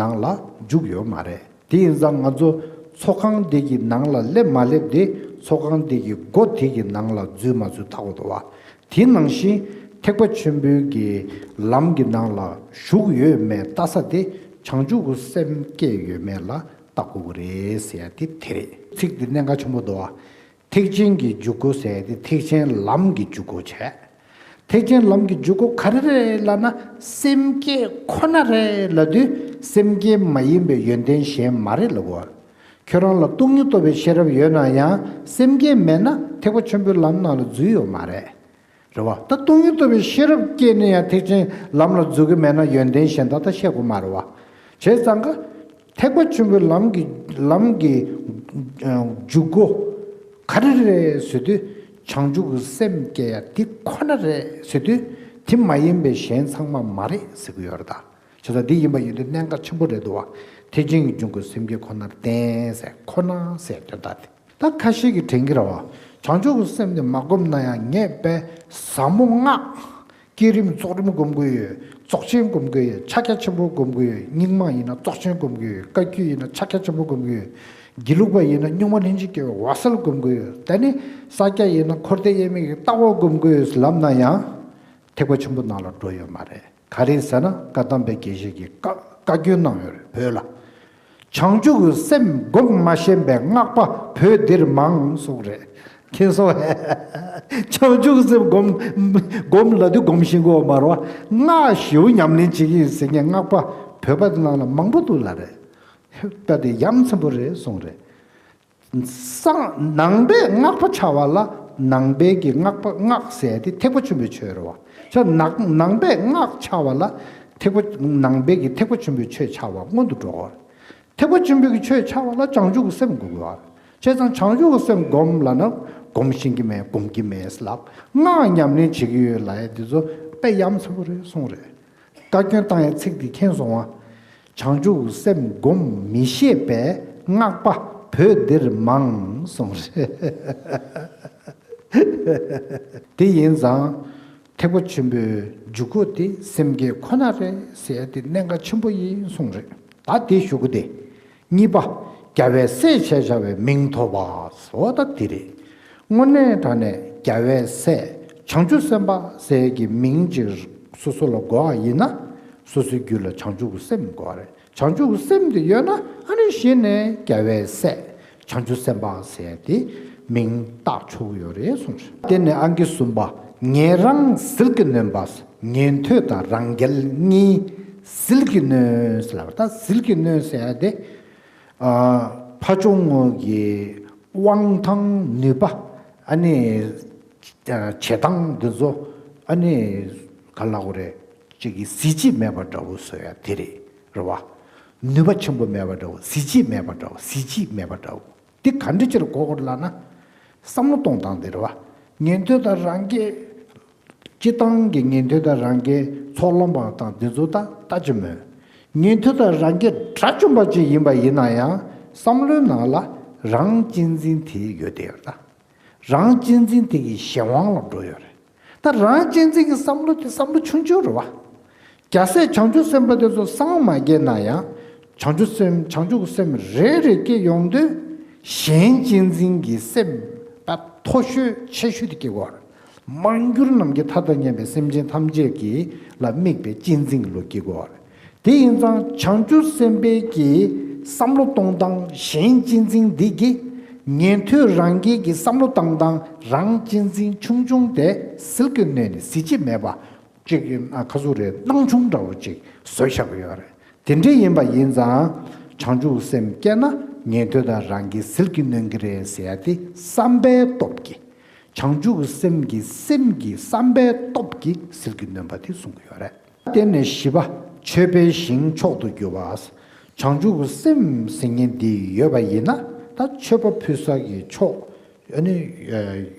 ནང་ལ་འཇུག་ཡོད་མ་རེད། དེ་ཡིན་ཙང་ང་ཚོ་ཚོགས་ཁང་འདི་གི་ནང་ལ་སླེབས་མ་སླེབས་དེ་ཚོགས་ཁང་འདི་གི་སྒོ་དེ་གི་ནང་ལ་འཛུལ་མ་འཛུལ་བལྟ་དགོས་འདུག་བ། དེ་ནང་བཞིན་ཐེག་པ་ཆེན་པོའི་གི་ལམ་གྱི་ནང་ལ་ཞུགས་ཡོད་མེད་ལྟ་ས་དེ་བྱང་ཆུབ་ཀྱི་སེམས་སྐྱེས་ཡོད་མེད་ལ་བལྟ་དགོས་ཀྱི་རེད་ཟེར་ཡ་དེ་དེ་རེད། ཚིག་འདི་གནད་འགག་ཆེན་པོ་འདུག་བ། ཐེག་ཆེན་གྱི་འཇུག་སྒོ་ཟེར་ཏེ་ཐེག་ཆེན་ལམ་གྱི་འཇུག་སྒོ་བྱས། ཐེག་ཆེན་ལམ་གྱི་འཇུག་སྒོ་ག་རེ་རེད་ལབ་ན་སེམས་བསྐྱེད་ཁོ་ན་རེད་ལབ་དུས་སེམས་བསྐྱེད་མ་ཡིན་པའི་ཡོན་ཏན་གཞན་མ་རེད་ལབ་དགོས། ཁྱོད་རང་ལ་སྟོང་ཉིད་རྟོགས་པའི་ཤེས་རབ་ཡོད་ན་ཡང་སེམས་བསྐྱེད་མེད་ན་ཐེག་པ་ཆེན་པོའི་ལམ་ནང་ལ་འཛུལ་ཡོད་མ་རེད། རེད་བ། ད་སྟོང་ཉིད་རྟོགས་པའི་ཤེས་རབ་སྐྱེས་ནས་ཡང་ཐེག་ཆེན་ལམ་ལ་འཛུལ་གི་མེད་ན་ཡོན་ཏན་གཞན་དག་ད་བཤད་དགོས་མ་རེད་བ། བྱས་ཙང་ཀ་ཐེག་པ་ཆེན་པོའི་ལམ་གྱི་ལམ་གྱི་ཨ་འཇུག་སྒོ་ག་རེ་རེད་ཟེར་དུས་བྱང་ཆུབ་ཀྱི་སེམས་སྐྱེ་ཡ་དེ་ཁོ་ན་རེད་ཟེར་དུས་དེ་མ་ཡིན་པའི་གཞན་ཚང་མ་མ་རེད་ཟེར་གི་ཡོད་རེད་ད། བྱས་ཙང་འདི་ཡིན་པ་ཡིན་དུས་གནད་འགག་ཆེན་པོ་རེད་འདུག་བ། ཐེག་ཆེན་གྱི་འཇུག་སྒོ་སེམས་བསྐྱེད་ཁོ་ནར་བརྟེན་ཟེར་ཁོ་ན་ཟེར་དོན་དག་དེ། ད་ཁ་ཤས་ཀྱིས་དྲན་གྱི་རེད་བ། བྱང་ཆུབ་ཀྱི་སེམས་དེ་མ་བསྒོམས་ན་ཡང་ངས་དཔེ་ཟབ་མོ་སྔགས། བསྐྱེད་རིམ་རྫོགས་རིམ་སྒོམ་དགོས་ཡོད། རྫོགས་ཆེན་སྒོམ་དགོས་ཡོད། ཕྱག་རྒྱ་ཆེན་པོ་སྒོམ་དགོས་ཡོད། རྙིང་མ་ཡིན་ན་རྫོགས་ཆེན་སྒོམ་དགོས་ཡོད། བཀའ་བརྒྱུད་ཡིན་ན་ཕྱག་རྒྱ་ཆེན་པོ་སྒོམ་དགོས་ཡོད། དགེ་ལུགས་པ་ཡིན་ན་སྨྱུག་མ་ལྷན་ཅིག་སྐྱེས་པའི་འོད་གསལ་སྒོམ་དགོས་ཡོད། ད་ནི་ས་སྐྱ་ཡིན་ན་འཁོར་འདས་དབྱེར་མེད་ཀྱི་ལྟ་བ་སྒོམ་དགོས་ཡོད་ལབ་ན་ཡང་ཐེག་པ་ཆེན་པོ་ནང་ལ་འགྲོ་ཡོད་མ་རེད། ག་རེ་ཟེར་ན་བཀའ་གདམས་པའི་དགེ་བཤེས་ཀྱིས་བཀའ་བཀའ་བཀྱོན་གནང་ཡོད་རེད་བོད་ལ། བྱང་ཆུབ་ཀྱི་སེམས་སྒོམ་མ་ཤེས་པའི་སྔགས་པ་བོད་འདིར་མང་གསུངས་རེད། མཁྱེན་སོང་ངས། བྱང་ཆུབ་ཀྱི་སེམས་སྒོམ་སྒོམ་ལབ་དུས་སྒོམ་ཤེས་དགོས་མ་རེད་བ། སྔགས་ཞེ་པོ་ཉམས་ལེན་བྱེད་ཀྱི་ཡིན་ཟེར་མཁན་སྔགས་པ་བོད་པ་དེ་ནང་ལ་མང་པོ་འདུག་ལབ་རེད། དཔེ་དེ་ཡ་མཚན་པོ་རེད་གསུངས་རེད། སང་ནང་པས་སྔགས་པ་ཆགས་པ་ལ་ནང་པའི་གི་སྔགས་པ་སྔགས་ཟེར་དེ་ཐེག་པ་ཆེན་པོའི་ཆོས་རེད་བ། ཆ་ནང་ནང་པས་སྔགས་ཆགས་པ་ལ་ཐེག་པ་ནང་པའི་གི་ཐེག་པ་ཆེན་པོའི་ཆོས་ཆགས་པ་སྔོན་དུ་འགྲོ་དགོས། ཐེག་པ་ཆེན་པོའི་གི་ཆོས་ཆགས་པ་ལ་བྱང་ཆུབ་ཀྱི་སེམས་སྒོམ་དགོས་བ། བྱས་ཙང་བྱང་ཆུབ་ཀྱི་སེམས་སྒོམ་ལབ་ན་སྒོམ་ཤེས་ཀྱི་མེད་སྒོམ་གྱི་མེད་ལབ། སྔགས་ཉམས་ལེན་བྱེད་ཀྱི་ཡོད་ལབ་ཡ་འདི་ཚོ་དཔེ་ཡ་མཚན་པོ་རེད་གསུངས་རེད། བཀའ་བཀྱོན་བཏང་ཡའི་ཚིག་འདི་མཁྱེན་སོང་ང་། བྱང་ཆུབ་སེམས་སྒོམ་མི་ཤེས་པའི་སྔགས་པ་བོད་འདིར་མང་གསུངས་རེད། དེ་ཡིན་ཙང་ཐེག་པ་ཆེན་པོའི་འཇུག་སྒོ་དེ་སེམས་བསྐྱེད་ཁོ་ན་རེད་ཟེར་ཏེ་གནད་འགག་ཆེན་པོ་ཡིན་གསུངས་རེད། ད་དེ་ཞུ་གི་དེ། གཉིས་པ། རྒྱལ་བའི་སྲས་ཞེས་བྱ་བའི་མིང་ཐོབ་པ། འོ་ད་དེ་རེད། དངོས་གནས་དྲང་གནས་རྒྱལ་བའི་སྲས་བྱང་ཆུབ་སེམས་དཔའ་ཟེར་གྱི་མིང་ཅིག་སོ་སོ་ལ་དགོས་པ་ཡིན་ན་སོ་སོའི་རྒྱུད་ལ་བྱང་ཆུབ་ཀྱི་སེམས་དགོས་པ་རེད། བྱང་ཆུབ་ཀྱི་སེམས་དེ་ཡོད་ན་ཨ་ནི་གཞི་ནས་རྒྱལ་བའི་སྲས་བྱང་ཆུབ་སེམས་དཔའ་ཟེར་ཏེ་མིང་བཏགས་ཆོག་གི་ཡོད་རེད་གསུངས་རེད། དེ་ནས་ཨང་ཀི་གསུམ་པ། ཉན་རང་ཟིལ་གྱིས་གནོན་པ། ཉན་ཐོས་དང་རང་རྒྱལ་གཉིས་ཟིལ་གྱིས་གནོན་ཟེར་ལབ་པ། ད་ཟིལ་གྱིས་གནོན་ཟེར་ཡ་དེ། ཨ། ཕ་ཆུང་ངུ་གི་དབང་ཐང་ནུས་པ། ཨ་ནི་ཨ་བྱེད་སྟངས་འདི་ཚོ་ཨ་ནི་ག་ལབ་དགོས་རེད། ཅིག་གི་གཟི་བརྗིད་མེད་པ་འདྲ་བོ་བཟོ་ཡ་དེ་རེད། རེད་བ། ནུས་པ་ཆེན་པོ་མེད་པ་འདྲ་བོ། གཟི་བརྗིད་མེད་པ་འདྲ་བོ། གཟི་བརྗིད་མེད་པ་འདྲ་བོ། འདི་ག་འདྲ་ཅིག་ལ་གོ་དགོས་ལབ་ན། བསམ་བློ་གཏོང་སྟངས་དེ་རེད་བ། ཉན་ཐོས་དང་རང་རྒྱལ། སྤྱི་བཏང་གི་ཉན་ཐོས་དང་རང་རྒྱལ་ཚོགས་ལམ་པ་དང་འདི་ཚོ་ད་ལྟ་ཅི་མོད། ཉན་ཐོས་དང་རང་རྒྱལ་དགྲ་བཅོམ་པ་ཅིག་ཡིན་པ་ཡིན་ན་ཡང་བསམ་བློའི་ནང་ལ་རང་གཅེས་འཛིན་དེ་ཡོད་དེ་ཡོད་ད། རང་གཅེས་འཛིན་དེ་གི་གཞན་དབང་ལ་འགྲོ་ཡོད་རེད། ད་རང་གཅེས་འཛིན་གྱི་བསམ་བློ་དེ་བསམ་བློ་ཆུང་ཆུང་རེད་བ། རྒྱལ་སྲས་བྱང་ཆུབ་སེམས་དཔའ་དེ་ཚོ་སངས་མ་རྒྱས་ན་ཡང་བྱང་ཆུབ་སེམས་བྱང་ཆུབ་ཀྱི་སེམས་རེ་རེ་སྐྱེ་ཡོང་དུས་གཞན་གཅེས་འཛིན་གྱི་སེམས་པ་ མཐོ་ཤོས་ཆེ་ཤོས་དེ་སྐྱེ་དགོས་རེད། མར་གྱུར་ནམ་མཁའི་མཐའ་དང་མཉམ་པའི་སེམས་ཅན་ཐམས་ཅད་ཀྱི་ལ་དམིགས་པའི་གཅེས་འཛིན་ལུ་སྐྱེ་དགོས་རེད། དེ་ཡིན་ཙང་བྱང་ཆུབ་སེམས་དཔའི་གི་བསམ་བློ་གཏོང་སྟངས་གཞན་གཅེས་འཛིན་འདི་གི་ཉན་ཐོས་རང་རྒྱལ་གྱི་བསམ་བློ་བཏང་སྟངས་རང་གཅེས་འཛིན་ཆུང་ཆུང་དེ་ཟིལ་གྱིས་གནོན་ནས་ཟིལ་གྱིས་མེད་པ་ཅིག་ཡིན་ན་ཁ་སུ་རེ་སྣང་ཆུང་འདྲ་བོ་ཅིག་བཟོས་བཞག་གི་ཡོད་རེད། དེ་འདྲ་ཡིན་པ་ཡིན་ཙང་བྱང་ཆུབ་སེམས་སྐྱེས་ན་ཉན་ཐོས་དང་རང་གི་ཟིལ་གྱིས་གནོན་གྱི་རེད་ཟེར་ཡ་དེ་བསམ་པའི་སྟོབས་ཀྱིས། བྱང་ཆུབ་སེམས་ཀྱི་སེམས་ཀྱི་བསམ་པའི་སྟོབས་ཀྱིས་ཟིལ་གྱིས་གནོན་པ་དེ་གསུང་གི་ཡོད་རེད། དེ་ནས་བཞི་པ། མཆོད་པའི་ཞིང་མཆོག་ཏུ་གྱུར་པ། བྱང་ཆུབ་སེམས་ཟེར་མཁན་འདི་ཡོད་པ་ཡིན་ན་ད་མཆོད་པ་ཕུལ་ས་གི་མཆོག་ཨ་ནི་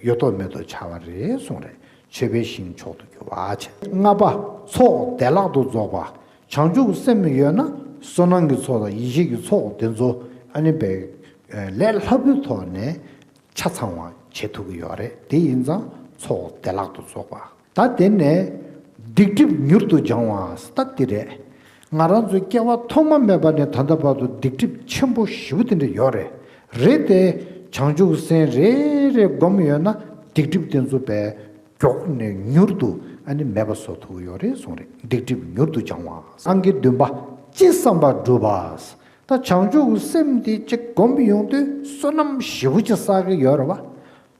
ཡོད་དོ་མེད་དོ་ཆགས་པ་རེད་གསུངས་རེད། མཆོད་པའི་ཞིང་མཆོག་ཏུ་གྱུར་པ་བྱས། ལྔ་པ། ཚོགས་བདེ་བླག་ཏུ་རྫོགས་པ། བྱང་ཆུབ་སེམས་ཡོད་ན་བསོད་ནམས་ཀྱི་ཚོགས་དང་ཡེ་ཤེས་ཀྱི་ཚོགས་དེ་ཚོ་ཨ་ནི་པའི་ལས་སླ་པོའི་ཐོག་ནས་ཆ་ཚང་བ་བྱེད་ཐུབ་ཀྱི་ཡོད་རེད། དེ་ཡིན་ཙང་ཚོགས་བདེ་བླག་ཏུ་རྫོགས་པ། ད་དེ་ནས་སྡིག་སྒྲིབ་མྱུར་དུ་སྦྱང་བ་ད་དེ་རེད། ང་རང་ཚོའི་སྐྱེ་བ་ཐོག་མ་མེད་པ་ནས་ད་ལྟ་བར་དུ་སྡིག་སྒྲིབ་ཆེན་པོ་ཞེ་པོ་དེ་འདྲ་ཡོད་རེད། རེད་དེ། བྱང་ཆུབ་སེམས་རེ་རེ་བསྒོམས་ཡོད་ན་སྡིག་སྒྲིབ་དེ་ཚོ་བས་མགྱོགས་ནས་མྱུར་དུ་ཨ་ནི་མེད་པ་བཟོ་ཐུབ་ཀྱི་ཡོད་རེད་གསུངས་རེད། སྡིག་སྒྲིབ་མྱུར་དུ་སྦྱང་བ། ཨང་ཀི་བདུན་པ། ཅི་བསམ་པ་འགྲུབ་པ། ད་བྱང་ཆུབ་སེམས་དེ་གཅིག་བསྒོམས་ཡོང་དུས་བསོད་ནམས་ཞེ་པོ་ཅིག་བསགས་ཀྱི་ཡོད་རེད་བ།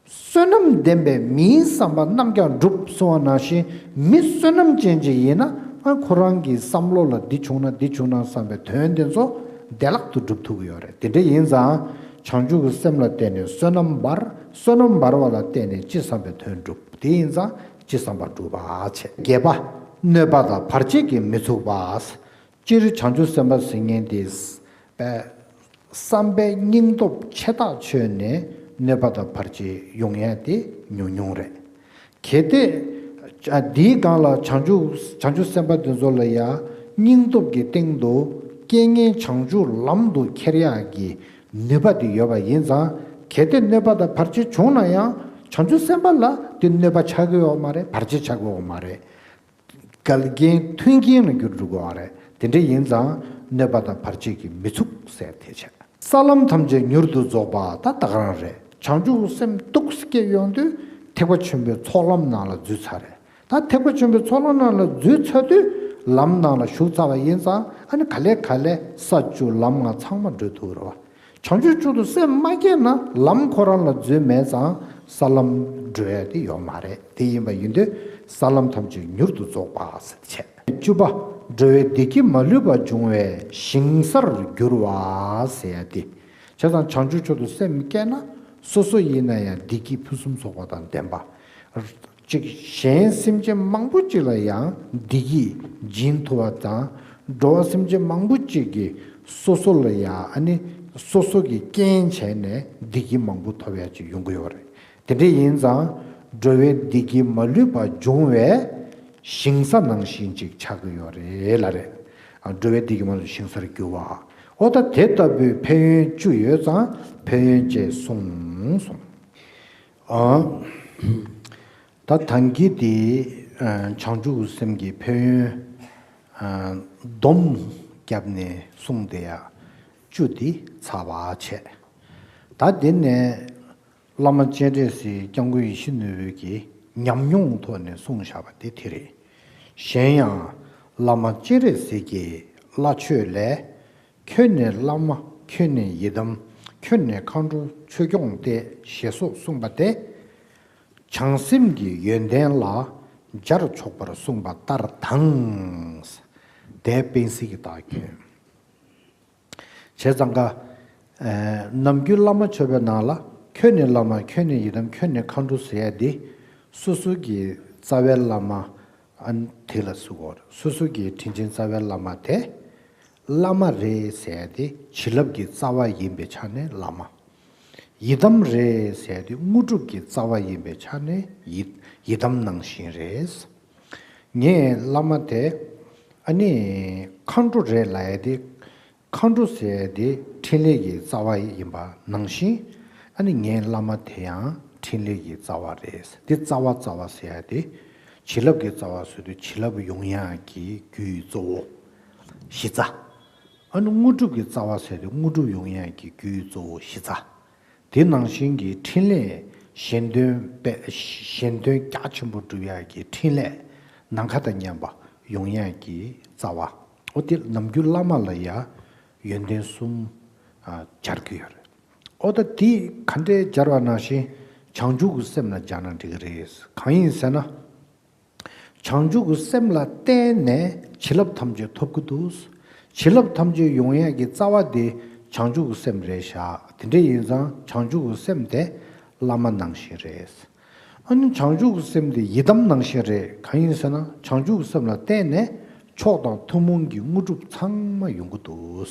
བསོད་ནམས་ལྡན་པའི་མིའི་བསམ་པ་རྣམས་ཀྱང་འགྲུབ་གསུང་བ་ནང་བཞིན་མི་བསོད་ནམས་ཅན་ཅིག་ཡིན་ན་ཨ་ཁོ་རང་གི་བསམ་བློ་ལ་འདི་བྱུང་ན་འདི་བྱུང་ན་བསམ་པའི་དོན་དེ་ཚོ་བདེ་བླག་ཏུ་འགྲུབ་ཐུབ་ཀྱི་ཡོད་རེད། དེ་འདྲ་ཡིན་ཙང་བྱང་ཆུབ་ཀྱི་སེམས་ལ་བརྟེན་ནས་བསོད་ནམས་འབར། བསོད་ནམས་འབར་བ་ལ་བརྟེན་ནས་ཅི་བསམ་པའི་དོན་འགྲུབ། དེ་ཡིན་ཙང་ཅི་བསམ་པ་འགྲུབ་པ་བྱེད། བརྒྱད་པ། གནོད་པ་དང་བར་ཆད་ཀྱིས་མི་ཚུགས་པ། སྤྱིར་བྱང་ཆུབ་སེམས་དཔའ་ཟེར་མཁན་དེ། བསམ་པའི་སྙིང་སྟོབས་ཆེ་ཐག་ཆོད་ནས་གནོད་པ་དང་བར་ཆད་ཡོང་ཡ་དེ་ཉུང་ཉུང་རེད། གལ་ཏེ། འདིའི་སྒང་ལ་བྱང་ཆུབ་བྱང་ཆུབ་སེམས་དཔའ་དེ་ཚོ་ལ་ཡང་སྙིང་སྟོབས་ཀྱི་སྟེང་དུ་རྐྱེན་ངན་བྱང་ཆུབ་ལམ་དུ་ཁྱེར་ཡག་གི་ནུས་པ་དེ་ཡོད་པ་ཡིན་ཙང་། གལ་ཏེ་གནོད་པ་དང་བར་ཆད་བྱུང་ན་ཡང་བྱང་ཆུབ་སེམས་དཔའ་ལ་དེ་གནོད་པ་ཆགས་ཀྱི་ཡོད་མ་རེད། བར་ཆད་ཆགས་ཀྱི་ཡོད་མ་རེད། འགལ་རྐྱེན་མཐུན་རྐྱེན་ལ་འགྱུར་འགྲོ་གི་ཡོད་རེད། དེ་འདྲ་ཡིན་ཙང་གནོད་པ་དང་བར་ཆད་ཀྱིས་མི་ཚུགས་ཟེར་དེ་བྱས། ས་ལམ་ཐམས་ཅད་མྱུར་དུ་རྫོགས་པ་ད་ད་ག་རང་རེད། བྱང་ཆུབ་སེམས་སྡུག་སྐྱེ་ཡོང་དུས་ཐེག་པ་ཆེན་པོའི་ཚོགས་ལམ་ནང་ལ་འཛུལ་ཚར་རེད། ད་ཐེག་པ་ཆེན་པོའི་ཚོགས་ལམ་ནང་ལ་འཛུལ་ཚར་དུས་ལམ་ནང་ལ་ཞུགས་ཚར་བ་ཡིན་ཙང་ཨ་ནི་ག་ལེ་ག་ལེ་ས་བཅུ་ལམ་ལྔ་ཚང་མ་བགྲོད་ཐུབ་རེད་བ། བྱང་ཆུབ་མཆོག་ཏུ་སེམས་མ་བསྐྱེད་ན་ལམ་ཁོ་རང་ལ་འཛུལ་མེད་ཙང་ས་ལམ་བགྲོད་ཡ་དེ་ཡོད་མ་རེད། དེ་ཡིན་པ་ཡིན་དུས་ས་ལམ་ཐམས་ཅད་མྱུར་དུ་རྫོགས་པ་ཟེར་བྱས། བཅུ་པ། འགྲོ་བའི་བདེ་སྐྱིད་མ་ལུས་པ་འབྱུང་བའི་ཞིང་སར་འགྱུར་བ་ཟེར་ཡ་དེ། བྱས་ཙང་བྱང་ཆུབ་མཆོག་ཏུ་སེམས་བསྐྱེད་ན་སོ་སོ་ཡིན་ན་ཡང་བདེ་སྐྱིད་ཕུན་སུམ་ཚོགས་པ་དང་ལྡན་པ། གཅིག་གཞན་སེམས་ཅན་མང་པོ་གཅིག་ལ་ཡང་བདེ་སྐྱིད་སྦྱིན་ཐུབ་པ་དང་། འགྲོ་བ་སེམས་ཅན་མང་པོ་གཅིག་གིས་སོ་སོ་ལ་ཡང་ཨ་ནི་སོ་སོ་གི་རྐྱེན་བྱས་ནས་བདེ་སྐྱིད་མང་པོ་ཐོབ་ཡ་ཅིག་ཡོང་གི་ཡོད་རེད། དེ་འདྲ་ཡིན་ཙང་འགྲོ་བའི་བདེ་སྐྱིད་མ་ལུས་པ་འབྱུང་བའི་ཞིང་ས་ནང་བཞིན་ཅིག་ཆགས་ཀྱི་ཡོད་རེད་ལ་རེད། འགྲོ་བའི་བདེ་སྐྱིད་མ་ལུས་ཞིང་སར་འགྱུར་བ། འོ་ད་དེ་ལྟ་བུའི་ཕན་ཡོན་བཅུ་ཡོད་ཙང་ཕན་ཡོན་བཅས་གསུངས་སོང་། ཨ། ད་ཐང་གི་དེ་བྱང་ཆུབ་སེམས་ཀྱི་ཕན་ཡོན་སྡོམ་བརྒྱབ་ནས་གསུངས་བསྡད་ཡ་བཅུ་དེ་ཚར་བ་བྱས། ད་དེ་ནས་བླ་མ་སྤྱན་རས་གཟིགས་སྐྱབས་མགོན་ཡིད་བཞིན་ནོར་བུ་གིས་ཉམས་མྱོང་ཐོག་ནས་གསུངས་བཞག་པ་དེ་དེ་རེད། གཞན་ཡང་བླ་མ་སྤྱན་རས་གཟིགས་ཀྱི་བླ་མཆོད་ལས། ཁྱོད་ནི་བླ་མ་ཁྱོད་ནི་ཡི་དམ་ཁྱོད་ནི་མཁའ་འགྲོ་ཆོས་སྐྱོང་སྟེ་ཞེས་སོགས་གསུངས་པ་དེ། བྱང་སེམས་ཀྱི་ཡོན་ཏན་ལ་སྦྱར་ཆོག་པར་གསུངས་པ་ལྟར་དང་། དེ་སྤེན་སྲིད་ཀྱི་བདག་ཁྱོད། བྱས་ཙང་ཀ། ནམ་རྒྱུན་བླ་མ་མཆོད་པའི་ནང་ལ་ཁྱོད་ནི་བླ་མ་ཁྱོད་ནི་ཡི་དམ་ཁྱོད་ནི་མཁའ་འགྲོ་ཟེར་ཡ་འདི་སོ་སོ་གི་རྩ་བའི་བླ་མ། ཨ་ནི་དེ་ལ་གཟིགས་དགོས་རེད། སོ་སོ་གི་དྲིན་ཅན་རྩ་བའི་བླ་མ་དེ། བླ་མ་རེད་ཟེར་ཡ་དེ་བྱིན་རླབས་ཀྱི་རྩ་བ་ཡིན་པའི་ཆ་ནས་བླ་མ། ཡི་དམ་རེད་ཟེར་ཡ་དེ་དངོས་གྲུབ་ཀྱི་རྩ་བ་ཡིན་པའི་ཆ་ནས་ཡི་ཡི་དམ་ནང་བཞིན་རེད། ངས་བླ་མ་དེ་ཨ་ནི་མཁའ་འགྲོ་རེད་ལབ་ཡ་དེ། མཁའ་འགྲོ་ཟེར་ཡ་དེ་འཕྲིན་ལས་ཀྱི་རྩ་བ་ཡིན་པ་ནང་བཞིན། ཨ་ནི་ངའི་བླ་མ་དེ་ཡང་འཕྲིན་ལས་ཀྱི་རྩ་བ་རེད། དེ་རྩ་བ་རྩ་བ་ཟེར་ཡ་དེ། བྱིན་རླབས་ཀྱི་རྩ་བ་ཟེར་དུས་བྱིན་རླབས་ཡོང་ཡག་གི་རྒྱུའི་གཙོ་བོ་གཞི་རྩ། ཨ་ནི་དངོས་གྲུབ་ཀྱི་རྩ་བ་ཟེར་དུས་དངོས་གྲུབ་ཡོང་ཡག་གི་རྒྱུའི་གཙོ་བོ་གཞི་རྩ། དེ་ནང་བཞིན་གྱི་འཕྲིན་ལས་ གཞན་དོན་པས་གཞན་དོན་རྒྱ་ཆེན་པོ་སྒྲུབ་ཡག་གི་འཕྲིན་ལས་ནམ་མཁའ་དང་མཉམ་པ་ཡོང་ཡག་གི་རྩ་བ། འོ་དེ་ནམ་རྒྱུན་བླ་མ་ལ་ཡང་ཡོན་ཏན་གསུམ་ཨ་སྦྱར་གྱི་ཡོད་རེད། འོ་ད་དེ་ག་འདྲས་སྦྱར་བ་ནང་བཞིན་བྱང་ཆུབ་ཀྱི་སེམས་ལ་སྦྱར་ན་འགྲིག་གི་རེད། གང་ཡིན་ཟེར་ན། བྱང་ཆུབ་ཀྱི་སེམས་ལ་བརྟེན་ནས་བྱིན་རླབས་ཐམས་ཅད་ཐོབ་ཀྱི་འདུག་བྱིན་རླབས་ཐམས་ཅད་ཡོང་ཡས་ཀྱི་རྩ་བ་དེ་བྱང་ཆུབ་ཀྱི་སེམས་རེད་ཤག་དེ་འདྲ་ཡིན་ཙང་བྱང་ཆུབ་ཀྱི་སེམས་དེ་བླ་མ་ནང་བཞིན་རེད། ཨ་ནི་བྱང་ཆུབ་ཀྱི་སེམས་དེ་ཡི་དམ་ནང་བཞིན་རེད། གང་ཡིན་ཟེར་ན་བྱང་ཆུབ་ཀྱི་སེམས་ལ་བརྟེན་ནས་མཆོག་དང་ཐུན་མོང་གི་དངོས་གྲུབ་ཚང་མ་ཡོང་གི་འདུག་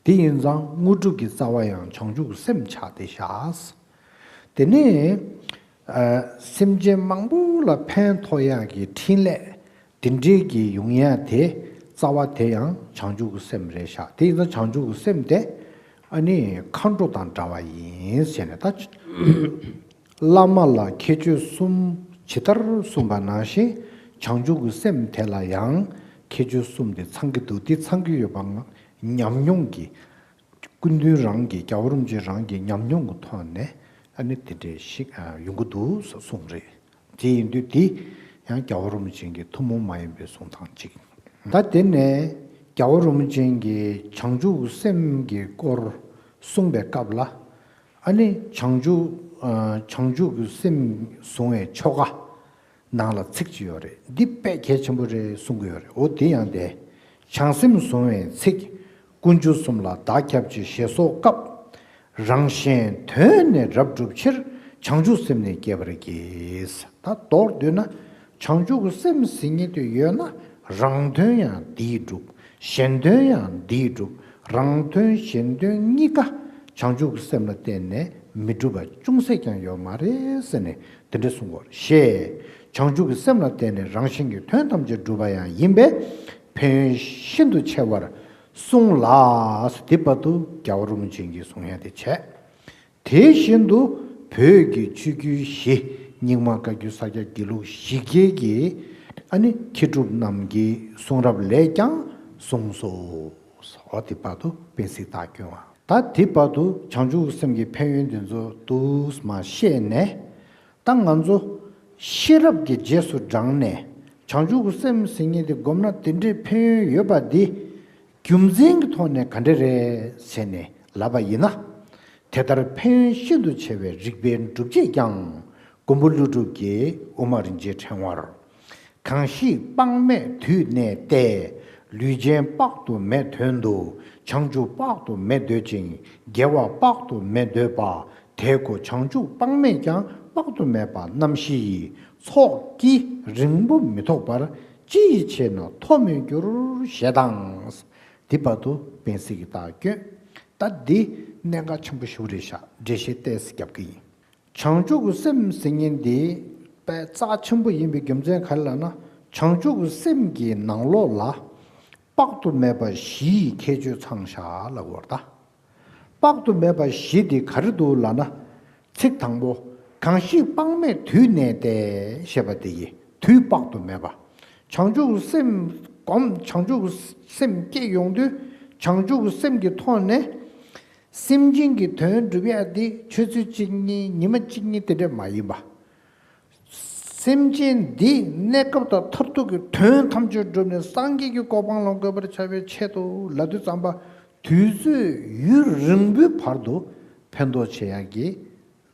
དེ་ཡིན་ཙང་དངོས་གྲུབ་ཀྱི་རྩ་བ་ཡང་བྱང་ཆུབ་ཀྱི་སེམས་ཆགས་བསྡད་ཤག་དེ་ནས་ཨ་སེམས་ཅན་མང་པོ་ལ་ཕན་ཐོགས་ཡག་གི་འཕྲིན་ལས་དེ་འདྲའི་གི་ཡོང་ཡག་དེ་རྩ་བ་དེ་ཡང་བྱང་ཆུབ་ཀྱི་སེམས་རེད་ཤག་དེ་ཡིན་ཙང་བྱང་ཆུབ་ཀྱི་སེམས་དེ་ཨ་ནི་མཁའ་འགྲོ་དང་འདྲ་བ་ཡིན་ཟེར་ནས་ད་བླ་མ་ལ་ཁྱད་ཆོས་གསུམ་ཇི་ལྟར་གསུངས་པ་ནང་བཞིན་བྱང་ཆུབ་ཀྱི་སེམས་དེ་ལ་ཡང་ཁྱད་ཆོས་གསུམ་དེ་ཚང་གི་འདུག་དེ་ཚང་གི་ཡོད་པ་ང་ཉམས་མྱོང་གི་སྐུ་མདུན་རང་གི་རྒྱལ་བ་རིན་པོ་ཆེ་རང་གི་ཉམས་མྱོང་གི་ཐོག་ནས་ཨ་ནི་དེ་འདྲས་ཤིག་ཨ་ཡོང་གི་འདུག་གསུངས་རེད། དེ་ཡིན་དུས་དེ་ཡང་རྒྱལ་བ་རིན་པོ་ཆེ་གི་ཐུན་མོང་མ་ཡིན་པའི་གསུང་སྟངས་གཅིག་ད་དེ་ནས་རྒྱལ་བ་རིན་པོ་ཆེ་གིས་བྱང་ཆུབ་སེམས་ཀྱི་སྐོར་གསུངས་པའི་སྐབས་ལ་ཨ་ནི་བྱང་ཆུབ་ཨ་བྱང་ཆུབ་ཀྱི་སེམས་བཟུང་བའི་ཆོ་ག་ནང་ལ་ཚིག་ཅིག་ཡོད་རེད། འདི་དཔེ་གལ་ཆེན་པོ་རེད་གསུང་གི་ཡོད་རེད། འོ་དེ་ཡང་དེ། བྱང་སེམས་བཟུང་བའི་ཚིག་དཀོན་མཆོག་གསུམ་ལ་བདག་སྐྱབས་མཆི་ཞེས་སོགས་སྐབས། རང་གཞན་དོན་ནི་རབ་བསྒྲུབ་ཕྱིར། བྱང་ཆུབ་སེམས་ནི་བསྐྱེད་པར་བགྱི། ད་མདོར་བསྡུས་ན། བྱང་ཆུབ་ཀྱི་སེམས་ཟེར་མཁན་དེ་ཡོད་ན་རང་དོན་ཡང་འདིས་འགྲུབ། གཞན་དོན་ཡང་འདིས་འགྲུབ། རང་དོན་གཞན་དོན་གཉིས་ཀ་བྱང་ཆུབ་ཀྱི་སེམས་ལ་བརྟེན་ནས་མི་འགྲུབ་པ་ཅུང་ཟད་ཀྱང་ཡོད་མ་རེད་ཟེར་ནས་དེ་འདྲ་གསུངས་པར་བཤད། བྱང་ཆུབ་ཀྱི་སེམས་ལ་བརྟེན་ནས་རང་གཞན་གྱི་དོན་ཐམས་ཅད་འགྲུབ་པ་ཡང་ཡིན་པས་ཕན་ཡོན་ཤིན་ཏུ་ཆེ་བར་གསུངས་ལ། དེ་བར་དུ་རྒྱལ་བ་རིན་པོ་ཆེ་གིས་གསུང་ཡ་དེ་བྱས། དེ་བཞིན་དུ་བོད་ཀྱི་ཆོས་བརྒྱུད་བཞི་རྙིང་མ་བཀའ་བརྒྱུད་ས་སྐྱ་དགེ་ལུགས་བཞི་ཀའི་གི་ཨ་ནི་མཁས་གྲུབ་རྣམས་ཀྱི་གསུང་རབ་ལས་ཀྱང་གསུངས་སོ། འོ་དེ་བར་དུ་དཔེ་གཟིགས་དག་སྐྱོན་བ། ད་དེ་བར་དུ་བྱང་ཆུབ་སེམས་ཀྱི་ཕན་ཡོན་དེ་ཚོ་འདུག་མ་བཤད་ནས་ད་ང་ཚོ་ཤེས་རབ་ཀྱི་རྗེས་སུ་འབྲངས་ནས་བྱང་ཆུབ་སེམས་ཟེར་མཁན་དེ་སྒོམ་ན་དེ་འདྲའི་ཕན་ཡོན་ཡོད་པ་འདི། རྒྱུ་མཚན་གྱི་ཐོག་ནས་ག་འདྲ་རེད་ཟེར་ནས་ལབ་པ་ཡིན་ན། དེ་ལྟར་ཕན་ཡོན་ཤིན་ཏུ་ཆེ་བའི་རིགས་པའི་སྒྲུབ་བྱེད་ཀྱང་མགོན་པོ་ཀླུ་སྒྲུབ་ཀྱིས་དབུ་མ་རིན་ཆེན་ཕྲེང་བར། གང་ཞིག་དཔག་མེད་དུས་གནས་ཏེ། ལུས་ཅན་དཔག་ཏུ་མེད་དོན་དུ་བྱང་ཆུབ་དཔག་ཏུ་མེད་འདོད་ཅིང་དགེ་བ་དཔག་ཏུ་མེད་འདོད་པ། དེ་ཀོ་བྱང་ཆུབ་དཔག་མེད་ཀྱང་དཔག་ཏུ་མེད་པ་རྣམ་བཞི་ཡི་ཚོགས་ཀྱིས་རིང་པོ་མི་ཐོགས་པར་ཅི་ཡི་ཕྱིར་ན་ཐོབ་མི་འགྱུར་ཞེས་དང་། དེ་བར་དུ་དཔེ་གཟིགས་ཀྱི་རྟགས་སྐྱོན། ད་འདི་གནད་འགག་ཆེན་པོ་ཞིག་རེད་ཤག་འགྲེལ་བཤད་ཏོག་ཙམ་རྒྱབ་ཀྱི་ཡིན། བྱང་ཆུབ་ཀྱི་སེམས་ཟེར་མཁན་འདི་དཔེ་རྩ་ཆེན་པོ་ཡིན་པའི་རྒྱུ་མཚན་ག་རེ་ལབ་ན། བྱང་ཆུབ་ཀྱི་སེམས་ཀྱི་ནང་ལོགས་ལ་དཔག་ཏུ་མེད་པ་བཞི་ཡི་ཁྱད་ཆོས་ཚང་ཤག་ལབ་དགོས་རེད་ད། དཔག་ཏུ་མེད་པ་བཞི་དེ་ག་རེ་འདུག་ལབ་ན། ཚིག་དང་པོ། གང་ཞིག་དཔག་མེད་དུས་གནས་ཏེ་ཞེས་པ་དེ་ཡི་དུས་དཔག་ཏུ་མེད་པ། བྱང་ཆུབ་ཀྱི་སེམས་སྒོམ་བྱང་ཆུབ་ཀྱི་སེམས་སྐྱེ་ཡོང་དུས་བྱང་ཆུབ་ཀྱི་སེམས་ཀྱི་ཐོག་ནས། སེམས་ཅན་གྱི་དོན་སྒྲུབ་ཡག་འདི་ཆུ་ཚོད་གཅིག་གཉིས་ཉི་མ་གཅིག་གཉིས་དེ་འདྲ་མ་ཡིན་པ། སེམས་ཅན་འདི་གནས་སྐབས་དང་མཐར་ཐུག་གི་དོན་ཐམས་ཅད་སྒྲུབ་ནས་སངས་རྒྱས་ཀྱི་གོ་འཕང་ལ་འགོད་པར་བྱ་བའི་ཆེད་དུ་ལབ་དུས་ཙམ་པ་དུས་ཚོད་ཡུན་རིང་པོའི་བར་དུ་ཕན་ཐོགས་བྱེད་ཡག་གི་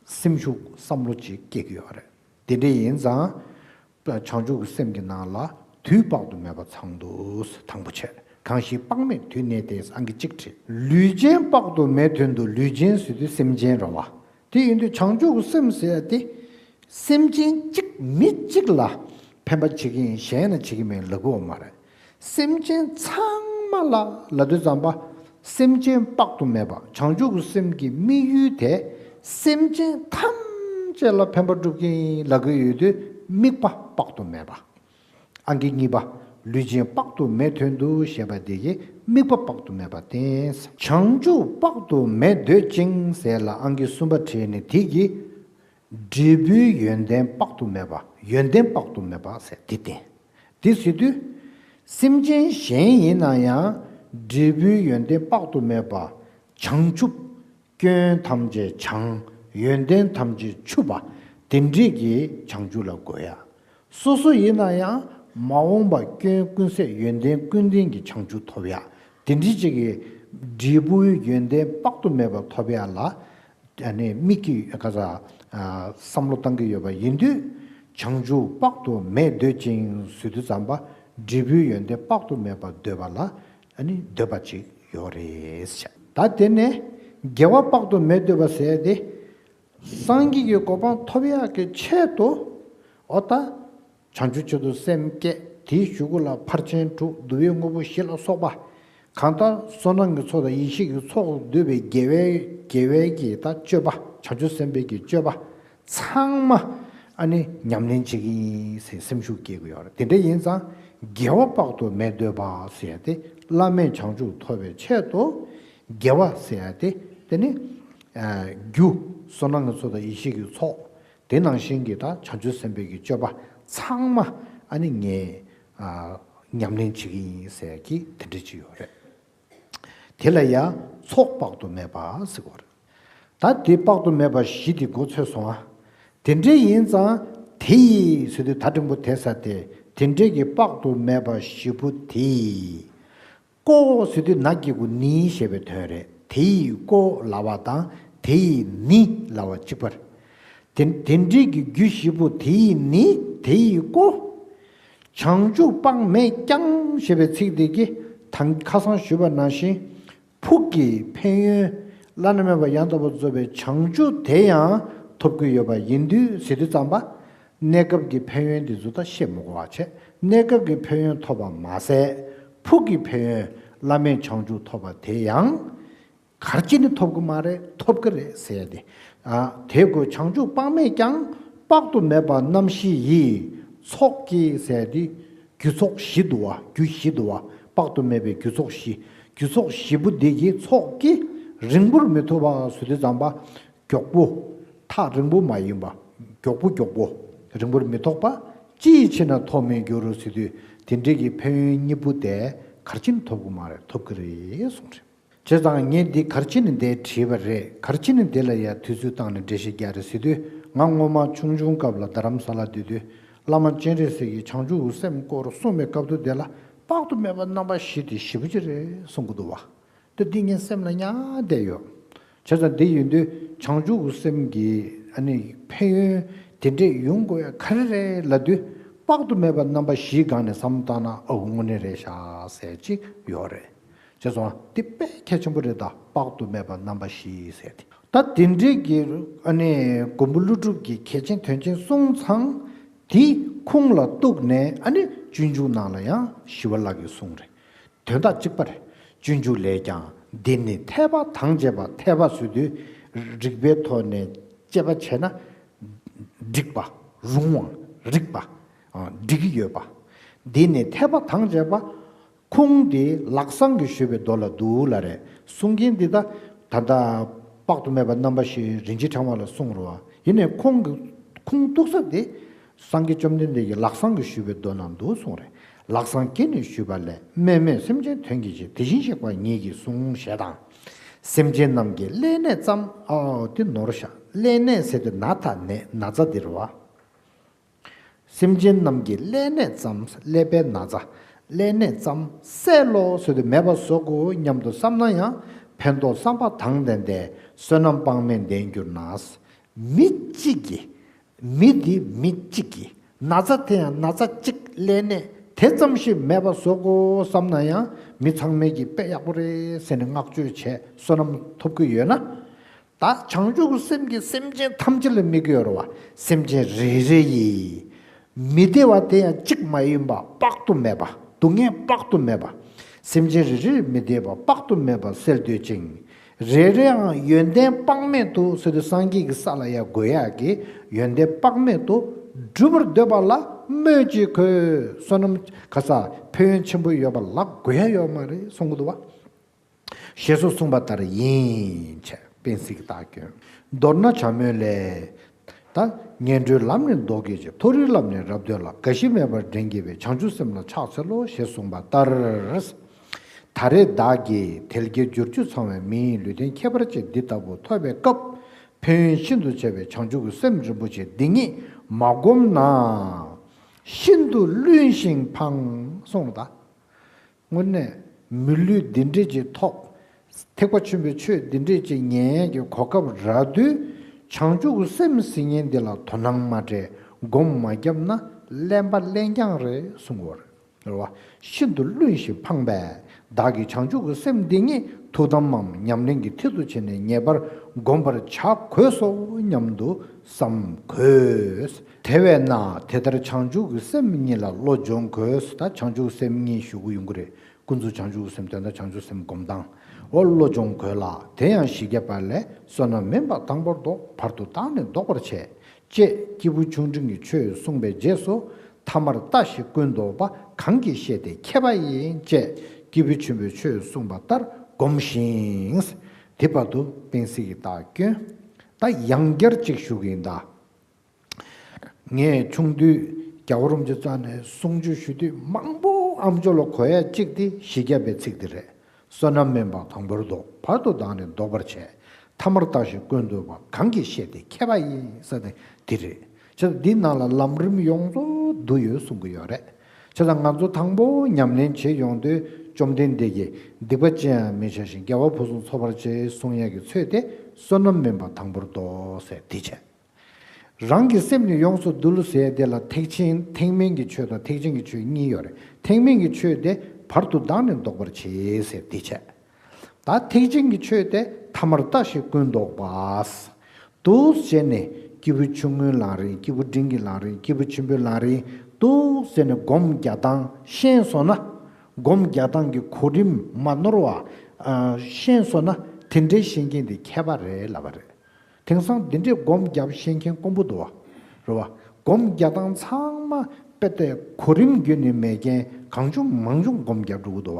སེམས་ཤུགས་བསམ་བློ་ཅིག་སྐྱེ་གི་ཡོད་རེད། དེ་འདྲ་ཡིན་ཙང་། བྱང་ཆུབ་ཀྱི་སེམས་ཀྱི་ནང་ལ་དུས་དཔག་ཏུ་མེད་པ་ཚང་འདུག་དང་པོ་བྱས། གང་ཞིག་དཔག་མེད་དུས་གནས་ཏེ་ཨང་ཀི་གཅིག་བྲིས། ལུས་ཅན་དཔག་ཏུ་མེད་དོན་དུ་ལུས་ཅན་ཟེར་དུས་སེམས་ཅན་རེད་བ། དེ་ཡིན་དུས་བྱང་ཆུབ་ཀྱི་སེམས་ཟེར་ཡ་དེ། སེམས་ཅན་གཅིག་མི་གཅིག་ལ་ཕན་པ་བྱེད་ཀྱི་ཡིན་གཞན་ལ་བྱེད་ཀྱི་མིན་ལབ་ཀྱི་ཡོད་མ་རེད། སེམས་ཅན་ཚང་མ་ལ་ལབ་དུས་ཙམ་པ། སེམས་ཅན་དཔག་ཏུ་མེད་པ་བྱང་ཆུབ་ཀྱི་སེམས་ཀྱི་དམིགས་ཡུལ་དེ། སེམས་ཅན་ཐམས་ཅད་ལ་ཕན་པ་སྒྲུབ་ཀྱི་ཡིན་ལབ་ཀྱི་ཡོད་དུས་དམིགས་པ་དཔག་ཏུ་མེད་པ། ཨང་ཀི་གཉིས་པ། ལུས་ཅན་དཔག་ཏུ་མེད་དོན་དུ་ཞེས་པ་དེ་གིས་དམིགས་པ་དཔག་ཏུ་མེད་པ་བསྟན། བྱང་ཆུབ་དཔག་ཏུ་མེད་འདོད་ཅིང་ཟེར་ལ་ཨང་ཀི་གསུམ་པ་བྲིས་ནས་དེ་གིས། འབྲས་བུའི་ཡོན་ཏན་དཔག་ཏུ་མེད་པ་ཡོན་ཏན་དཔག་ཏུ་མེད་པ་ཟེར་དེ་བསྟན། དེ་ཟེར་དུས། སེམས་ཅན་གཞན་ཡིན་ན་ཡང་འབྲས་བུའི་ཡོན་ཏན་དཔག་ཏུ་མེད་པ། བྱང་ཆུབ། སྐྱོན་ཐམས་ཅད་བྱང་། ཡོན་ཏན་ཐམས་ཅད་ཆུབ་པ། དེ་འདྲས་ཀྱི་བྱང་ཆུབ་ལ་འགོད་ཡ། སོ་སོ་ཡིན་ན་ཡང་མ་འོངས་པ་སྐྱོན་ཀུན་ཟད་ཡོན་ཏན་ཀུན་ལྡན་གྱི་བྱང་ཆུབ་ཐོབ་ཡ། དེ་འདྲས་ཅིག་གི་འབྲས་བུའི་ཡོན་ཏན་དཔག་ཏུ་མེད་པ་ཐོབ་ཡ་ལ། ཨ་ནི་དམིགས་ཀྱི་ག་ས་བསམ་བློ་བཏང་གི་ཡོད་པ་ཡིན་དུས། བྱང་ཆུབ་དཔག་ཏུ་མེད་འདོད་ཅིང་ཟེར་དུས་ཙམ་པ། འབྲས་བུའི་ཡོན་ཏན་དཔག་ཏུ་མེད་པ་འདོད་པ་ལ་ཨ་ནི་འདོད་པ་ཅིག་ཡོད་རེད་ཟེར། ད་དེ་ནས་དགེ་བ་དཔག་ཏུ་མེད་འདོད་པ་ཟེར་ཏེ། སངས་རྒྱས་ཀྱི་གོ་འཕང་ཐོབ་ཡག་གི་ཆེད་དུ། འོ་ད། བྱང་ཆུབ་ཆེད་དུ་སེམས་བསྐྱེད། དེའི་གཞུག་གུ་ལ་ཕར་ཕྱིན་དྲུག་བསྡུ་བའི་དངོས་པོ་བཞི་ལ་སོགས་པ། གང་ལྟར་བསོད་ནམས་ཀྱི་ཚོགས་དང་ཡེ་ཤེས་ཀྱི་ཚོགས་བསྡུས་པའི་དགེ་བའི་དགེ་བའི་གི་ད་སྤྱོད་པ། བྱང་ཆུབ་སེམས་དཔའི་གི་སྤྱོད་པ་ཚང་མ་ཨ་ནི་ཉམས་ལེན་བྱེད་ཀྱི་ཡིན་ཟེར་སེམས་ཤུགས་སྐྱེ་དགོས་ཡོད་རེད། དེ་འདྲ་ཡིན་ཙང་དགེ་བ་དཔག་ཏུ་མེད་འདོད་པ་ཟེར་ཡ་དེ། བླ་མེད་བྱང་ཆུབ་ཐོབ་པའི་ཆེད་དུ་དགེ་བ་ཟེར་ཡ་དེ། དེ་ནི་རྒྱུ་བསོད་ནམས་ཀྱི་ཚོགས་དང་ཡེ་ཤེས་ཀྱི་ཚོགས། དེ་ནང་བཞིན་གྱི་ད་བྱང་ཆུབ་སེམས་དཔའི་གི་སྤྱོད་པ་ཚང་མ་ཨ་ནི་ངས་ཨ་ཉམས་ལེན་བྱེད་ཀྱི་ཡིན་ཟེར་གྱི་དེ་འདྲ་ཅིག་ཡོད་རེད། དེ་ལ་ཡང་ཚོགས་དཔག་ཏུ་མེད་པ་ཟེར་གྱི་ཡོད་རེད། ད་དེ་དཔག་ཏུ་མེད་པ་བཞི་དེ་མགོ་ཚོས་སོང་ཨ། དེ་འདྲ་ཡིན་ཙང་དེ་ཡི་ཟེར་དུས་ད་འགྲེང་བུ་དེ་ས་དེ། དེ་འདྲའི་གི་དཔག་ཏུ་མེད་པ་བཞི་པོ་དེ་ཡི། ཀོ་ཟེར་དུས་ན་གི་གུ་ནི་ཞེས་པའི་དོན་རེད། དེ་ཡི་ཀོ་ལབ་པ་དང་དེ་ཡི་ནི་ལབ་པ་གཅིག་པ་རེད། དེ་དེ་འདྲའི་གི་རྒྱུ་བཞི་པོ་དེ་ཡི་ནི་དེ་ཡི་ཀོ། བྱང་ཆུབ་དཔག་མེད་ཀྱང་ཞེས་པའི་ཚིག་དེ་གིས་ད་ཁ་སང་ཞུས་པ་ནང་བཞིན། ཕུགས་ཀྱི་ཕན་ཡོན་བླ་ན་མེད་པ་ཡང་དག་པར་རྫོགས་པའི་བྱང་ཆུབ་དེ་ཡང་ཐོབ་ཀྱི་ཡོད་པ་ཡིན་དུས་ཟེར་དུས་ཙམ་པ། གནས་སྐབས་ཀྱི་ཕན་ཡོན་དེ་ཚོ་ད་བཤད་མི་དགོས་པ་བྱས། གནས་སྐབས་ཀྱི་ཕན་ཡོན་ཐོབ་པ་མ་ཟད། ཕུགས་ཀྱི་ཕན་ཡོན་བླ་མེད་བྱང་ཆུབ་ཐོབ་པ་དེ་ཡང་ག་རེ་བྱས་ནས་ཐོབ་ཀྱི་མ་རེད། ཐོབ་ཀྱི་རེད་ཟེར་ཏེ། ཨ་དེ་ཀོ་བྱང་ཆུབ་དཔག་མེད་ཀྱང་དཔག་ཏུ་མེད་པ་རྣམ་བཞི་ཡི་ཚོགས་ཀྱིས་ཟེར་ཏེ། རྒྱུ་ཚོགས་བཞི་འདུག་བ། རྒྱུ་བཞི་འདུག་བ། དཔག་ཏུ་མེད་པའི་རྒྱུ་ཚོགས་བཞི། རྒྱུ་ཚོགས་བཞི་པོ་འདི་གི་ཚོགས་ཀྱིས་རིང་པོར་མི་ཐོགས་པ་ཟེར་དུས་ཙམ་པ། མགྱོགས་པོ། ཐག་རིང་པོ་མ་ཡིན་པ། མགྱོགས་པོ་མགྱོགས་པོ། རིང་པོར་མི་ཐོགས་པ། ཅི་ཡི་ཕྱིར་ན་ཐོགས་མེད་འགྱུར་ཟེར་དུས། དེ་འདྲའི་གི་ཕན་ཡོན་གཉིས་པོ་དེ་ག་རེ་བྱས་ནས་ཐོབ་ཀྱི་མ་རེད། ཐོབ་ཀྱི་རེད་གསུངས་རེད། བྱས་ཙང་ངས་འདི་ག་རེ་བྱས་ནས་འདིར་བྲིས་པ་རེད། ག་རེ་བྱས་ནས་འདི་ལ་ཡ་དུས་ཚོད་བཏང་ནས་འགྲེལ་བཤད་རྒྱག་རེད་ཟེར་དུས། ང་སྔོན་མ་ཆུང་ཆུང་སྐབས་ལ་རྡ་རམ་ས་ལ་སྡོད་དུས། བླ་མ་སྤྱན་རས་གཟིགས་ཀྱིས་བྱང་ཆུབ་ཀྱི་སེམས་སྐོར་གསུངས་པའི་སྐབས་དུས་དེ་ལ། དཔག་ཏུ་མེད་པ་རྣམ་པ་བཞི་དེ་ཞེ་པོ་ཅིག་རེད་གསུང་གི་འདུག་བ། ད་འདི་ངའི་སེམས་ལ་ཉར་བསྡད་ཡོད། བྱས་ཙང་འདི་ཡིན་དུས་བྱང་ཆུབ་ཀྱི་སེམས་ཀྱི་ཨ་ནི་ཕན་ཡོན་དེ་འདྲས་ཡོང་དགོས་ཡ་ག་རེ་རེད་ལབ་དུས། དཔག་ཏུ་མེད་པ་རྣམ་པ་བཞིའི་སྒང་ནས་བསམ་བློ་བཏང་ན་ཨོ་དངོས་གནས་རེད་ཤག་ཟེར་ཅིག་ཡོད་རེད། བྱས་ཙང་འདི་དཔེ་གལ་ཆེན་པོ་རེད། ད་དཔག་ཏུ་མེད་པ་རྣམ་པ་བཞི་ཟེར་ཏེ། ད་དེ་འདྲས་ཀྱི་ཨ་ནི་མགོན་པོ་ཀླུ་སྒྲུབ་ཀྱིས་གལ་ཆེན་དོན་ཆེན་གསུངས་ཙང་། དེ་ཁུངས་ལ་གཏུགས་ནས་ཨ་ནི་སྤྱོད་འཇུག་ནང་ལ་ཡང་ཞི་བ་ལྷ་གིས་གསུངས་རེད། དོན་དག་གཅིག་པ་རེད། སྤྱོད་འཇུག་ལས་ཀྱང་འདི་ནི་འཐད་པ་དང་བཅས་པ། འཐད་པ་ཟེར་དུས་རིགས་པའི་ཐོག་ནས་དཔྱད་པ་བྱས་ན། འགྲིག་པ། རུང་བ། རིགས་པ། ཨ་འགྲིག་གི་ཡོད་པ། འདི་ནི་འཐད་པ་དང་བཅས་པ། ཁུངས་དེ་ལག་བཟང་གིས་ཞུས་པའི་མདོ་ལ་འདུག་ལ་རེད། གསུང་མཁན་འདི་ད་ད་ལྟ་དཔག་ཏུ་མེད་པ་རྣམ་པ་བཞི་རིན་ཆེན་ཕྲེང་བ་ལ་གསུངས་རེད་བ། ཡིན་ནའི་ཁུངས་ཀྱི་ཁུངས་གཏུགས་ས་དེ། སངས་རྒྱས་བཅོམ་ལྡན་འདས་ཀྱིས་ལག་བཟང་གིས་ཞུས་པའི་མདོ་ནང་འདུག་གསུངས་རེད། ལག་བཟང་གིས་ནི་ཞུས་པ་ལས། དམན་མོས་སེམས་ཅན་དོན་གྱི་ཕྱིར། དེ་བཞིན་གཤེགས་པ་ཉིད་ཀྱིས་གསུངས་ཞེས་དང་། སེམས་ཅན་རྣམས་ཀྱི་ཀླད་ནད་ཙམ། ཨོ་དེ་ནོར་ཤག་ཀླད་ནད་ཟེར་དུས་ན་ཚ་ནད། ན་ཚ་འདི་རེད་བ། སེམས་ཅན་རྣམས་ཀྱི་ཀླད་ནད་ཙམ། ཀླད་པའི་ན་ཚ། ཀླད་ནད་ཙམ་བསལ་ལོ་ཟེར་དུས་མེད་པ་བཟོ་དགོས་སྙམ་དུ་བསམ་ན་ཡང་། ཕན་འདོགས་བསམ་པ་དང་ལྡན་ཏེ། བསོད་ནམས་དཔག་མེད་ལྡན་གྱུར་ན། མི་གཅིག་གིས། མི་འདི་མི་གཅིག་གིས། ན་ཚ་དེ་ཡང་ན་ཚ་གཅིག་ཀླད་ནད་དེ་ཙམ་ཞིག་མེད་པ་བཟོ་དགོས་བསམ་ན་ཡང་། མི་ཚང་མས་ཀྱིས་དཔེ་ཡག་པོ་རེད་ཟེར་ནས་བསྔགས་བརྗོད་བྱས་བསོད་ནམས་ཐོབ་ཀྱི་ཡོད་ན། ད་བྱང་ཆུབ་ཀྱི་སེམས་ཀྱིས་སེམས་ཅན་ཐམས་ཅད་ལ་དམིགས་ཀྱི་ཡོད་རེད་བ། སེམས་ཅན་རེ་རེ་ཡི་མི་བདེ་བ་དེ་ཡང་གཅིག་མ་ཡིན་པ་དཔག་ཏུ་མེད་པ། སྡུག་བསྔལ་དཔག་ཏུ་མེད་པ། སེམས་ཅན་རེ་རེའི་མི་བདེ་བ་དཔག་ཏུ་མེད་པ་སེལ་འདོད་ཅིང་། རེ་རེའང་ཡོན་ཏན་དཔག་མེད་དུ་ཟེར་དུས་སངས་རྒྱས་ཀྱི་ས་ལ་ཡང་འགོད་ཡག་གི་ཡོན་ཏན་དཔག་མེད་དུ་འགྲུབ་པར་འདོད་པ་ལ་སྨོས་ཅི་དགོས། བསོད་ནམས་ག་ས་ཕན་ཡོན་ཆེན་པོ་ཡོད་པ་ལ་འགོད་ཡག་ཡོད་མ་རེད་གསུང་གི་འདུག་བ། ཞེས་སོགས་གསུངས་པ་ལྟར་ཡིན། བྱས། དཔལ་སྲིད་ཀྱི་བདག་སྐྱོན། མདོར་ན་བྱ་སྨོས་ལས། ད་ངན་འགྲོའི་ལམ་ནི་ལྡོག་གེ་ཆེ། མཐོ་རིས་ལམ་ནི་རབ་སྟོན་ལ། རྒ་ཤི་མེད་པར་འདྲེན་བགྱིད་པའི། བྱང་ཆུབ་སེམས་ལ་ཕྱག་འཚལ་ལོ། ཞེས་གསུངས་པ་ལྟར། ད་རེས་བདག་གིས་དལ་བརྒྱད་འབྱོར་བཅུ་ཚང་བའི་མི་ཡི་ལུས་རྟེན་ཁྱད་པར་ཅན་འདི་ལྟ་བུ་ཐོབ་པའི་སྐབས། ཕན་ཡོན་ཤིན་ཏུ་ཆེ་བའི་བྱང་ཆུབ་ཀྱི་སེམས་རིན་པོ་ཆེ་འདི་ཉིད་མ་བསྒོམས་ན། ཤིན་ཏུ་བླུན་ཞིང་ཕངས་གསུངས་ད། དངོས་གནས་མི་ལུས་འདི་འདྲས་ཅིག་ཐོབ། ཐེག་པ་ཆེན་པོའི་ཆོས་འདི་འདྲས་ཅིག་ཉན་ཡས་ཀྱི་གོ་སྐབས་རག་དུས། བྱང་ཆུབ་ཀྱི་སེམས་ཟེར་མཁན་འདི་ལ་དོ་སྣང་མ་སྤྲད། སྒོམ་མ་བརྒྱབ་ན་གླེན་པ་གླེན་རྐྱང་རེད་གསུང་གི་ཡོད་རེད། རེད་བ། ཤིན་ཏུ་བླུན་ཞིང་ཕངས་པས། བདག་གིས་བྱང་ཆུབ་ཀྱི་སེམས་འདི་ཉིད་ཐུགས་དམ་མམ་ཉམས་ལེན་གྱི་མཐིལ་དུ་ཕྱིན་ནས་ངེས་པར་བསྒོམ་པར་བྱ་དགོས་སོ་སྙམ་དུ་བསམ་དགོས། དེ་བས་ན་དེ་ལྟར་བྱང་ཆུབ་ཀྱི་སེམས་ཉིད་ལ་བློ་སྦྱོང་དགོས། ད་བྱང་ཆུབ་སེམས་ཉིད་ཞུ་གི་ཡོང་གི་རེད། ཀུན་རྫོབ་བྱང་ཆུབ་ཀྱི་སེམས་དོན་དམ་བྱང་ཆུབ་སེམས་སྒོམ་སྟངས། འོ་བློ་སྦྱོང་དགོས་ལ། དེ་ཡང་ཞི་རྒྱས་པ་ལས། བསོད་ནམས་མིན་པ་དང་པོར་བཟློག་བར་དུ་བདག་ནི་བཟློག་པར་བྱེད། ཅེས་སྐྱེས་བུ་ཆུང་འབྲིང་གི་ཆོས་གསུངས་པའི་རྗེས་སུ། ཐ་མར་ལྟ་ཞིག་ཀུན་བཟློག་པ། གང་གིས་ཤེས་ཏེ་མཁས་པ་ཡིན། ཅེས་སྐྱེས་བུ་ཆེན་པོའི་ཆོས་གསུངས་པ་ལྟར་སྒོམ་ཞིང་། དེ་བར་དུ་སྤེན་སྲིད་ཀྱིས་རྟགས་བསྐྱོན། ད་ཡང་བསྐྱར་གཅིག་ཞུ་གི་ཡིན་ད། ངས་ཆུང་དུས་རྒྱལ་བ་རིན་པོ་ཆེ་རྩ་ནས་གསུང་ཆོས་ཞུ་དུས་མང་པོ་ཨམ་ཅོག་ལ་གོ་ཡ་གཅིག་དེ་ཞི་རྒྱས་པའི་ཚིག་དེ་རེད། བསོད་ནམས་མིན་པ་དང་པོར་བཟློག་བར་དུ་བདག་ནི་བཟློག་པར་བྱེད། ཐ་མར་ལྟ་ཞིག་ཀུན་བཟློག་པ། གང་གིས་ཤེས་ཏེ་མཁས་པ་ཡིན། ཟེར་ནས་དེ་རེད། བྱས་ཙང་འདི་ནང་ལ་ལམ་རིམ་ཡོངས་རྫོགས་བསྡུས་ཡོད་གསུང་གི་ཡོད་རེད། བྱས་ཙང་ང་ཚོ་དང་པོ་ཉམས་ལེན་བྱེད་ཡོང་དུས་བཅོམ་ལྡན་འདས་ཀྱིས་སྡིག་པ་ཅི་ཡང་མི་བྱ་ཞིང་དགེ་བ་ཕུན་སུམ་ཚོགས་པར་བྱེད་གསུང་ཡག་གི་ཚུལ་དེ་བསོད་ནམས་མིན་པ་དང་པོར་བཟློག་ཟེར་དེ་བྱས། རང་གི་སེམས་ནི་ཡོངས་སུ་འདུལ་ཟེར་དེ་ལ་ཐེག་ཆེན་ཐེག་དམན་གྱི་ཆོས་དང་ཐེག་ཆེན་གྱི་ཆོས་གཉིས་ཡོད་རེད། ཐེག་དམན་གྱི་ཆོས་དེ་བར་དུ་བདག་ནི་བཟློག་པར་བྱེད་ཟེར་དེ་བྱས། ད་ཐེག་ཆེན་གྱི་ཆོས་དེ་ཐ་མར་ལྟ་ཞིག་ཀུན་བཟློག་པ། འདུག་བྱས་ནས་སྐྱེས་བུ་ཆུང་ངུའི་ལམ་རིམ། སྐྱེས་བུ་འབྲིང་གི་ལམ་རིམ། སྐྱེས་བུ་ཆེན་པོའི་ལམ་རིམ་འདུག་བྱས་ནས་སྒོམ་རྒྱག་སྟངས་ཤེས་སོང་ན། སྒོམ་རྒྱག་སྟངས་ཀྱི་གོ་རིམ་མ་ནོར་བ་ཤེས་སོང་ན། དེ་འདྲའི་ཤེས་མཁན་དེ་མཁས་པ་རེད་ལབ་པ་རེད། དེང་སང་འདི་འདྲའི་སྒོམ་རྒྱབ་ཤེས་མཁན་དཀོན་པོ་འདུག་བ། རེད་བ། སྒོམ་རྒྱག་སྟངས་ཚང་མ་དཔེ་དེ་གོ་རིམ་བརྒྱུད་ནས་མེད་མཁན་གང་བྱུང་མང་བྱུང་སྒོམ་རྒྱབ་འགྲོ་གི་འདུག་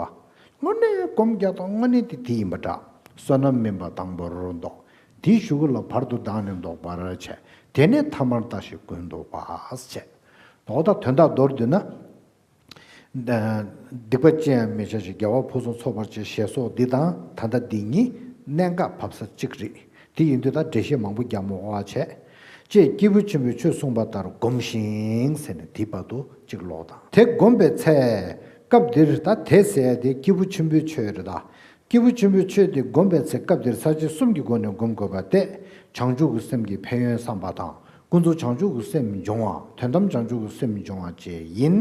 བ། དངོས་གནས་སྒོམ་རྒྱག་སྟངས་དངོས་གནས་དེ་དེ་ཡིན་པ་འདྲ། བསོད་ནམས་མིན་པ་དང་པོར་བཟློག་དེའི་གཞུག་གུ་ལ་བར་དུ་བདག་ནི་བཟློག་པར་བྱེད། དེ་ནས་ཐ་མར་ལྟ་ཞིག་ཀུན་བཟློག་པ་བྱེད། འོ་ད་དོན་དག་མདོར་བསྡུས་ན། སྡིག་པ་ཅི་ཡང་མི་བྱ་ཞིང་། དགེ་བ་ཕུན་སུམ་ཚོགས་པར་བྱེད། ཞེས་སོགས་འདི་དང་ད་ལྟ་འདི་གཉིས་གནད་འགག་བབས་ས་གཅིག་རེད། དེ་ཡིན་དུས་ད་འགྲེལ་བཤད་མང་པོ་རྒྱག་མི་དགོས་པ་བྱས། ཅེས་སྐྱེས་བུ་ཆེན་པོའི་ཆོས་གསུངས་པ་ལྟར་སྒོམ་ཞིང་ཟེར་ནས་དེའི་བར་དུ་གཅིག་ཀློག་དང་། དེ་བསྒོམས་པའི་ཚེ། སྐབས་འདིར་ད་དེ་ཟེར་ཡ་དེ་སྐྱེས་བུ་ཆེན་པོའི་ཆོས་རེད་ད། སྐྱེས་བུ་ཆེན་པོའི་ཆོས་དེ་བསྒོམས་པའི་ཚེ་སྐབས་འདིར་ས་བཅད་གསུམ་གྱི་སྒོ་ནས་སྒོམ་དགོས་པ་སྟེ། བྱང་ཆུབ་ཀྱི་སེམས་ཀྱི་ཕན་ཡོན་བསམ་པ་དང་། ཀུན་རྫོབ་བྱང་ཆུབ་ཀྱི་སེམས་སྦྱོང་བ། དོན་དམ་བྱང་ཆུབ་ཀྱི་སེམས་སྦྱོང་བ་བཅས་ཡིན།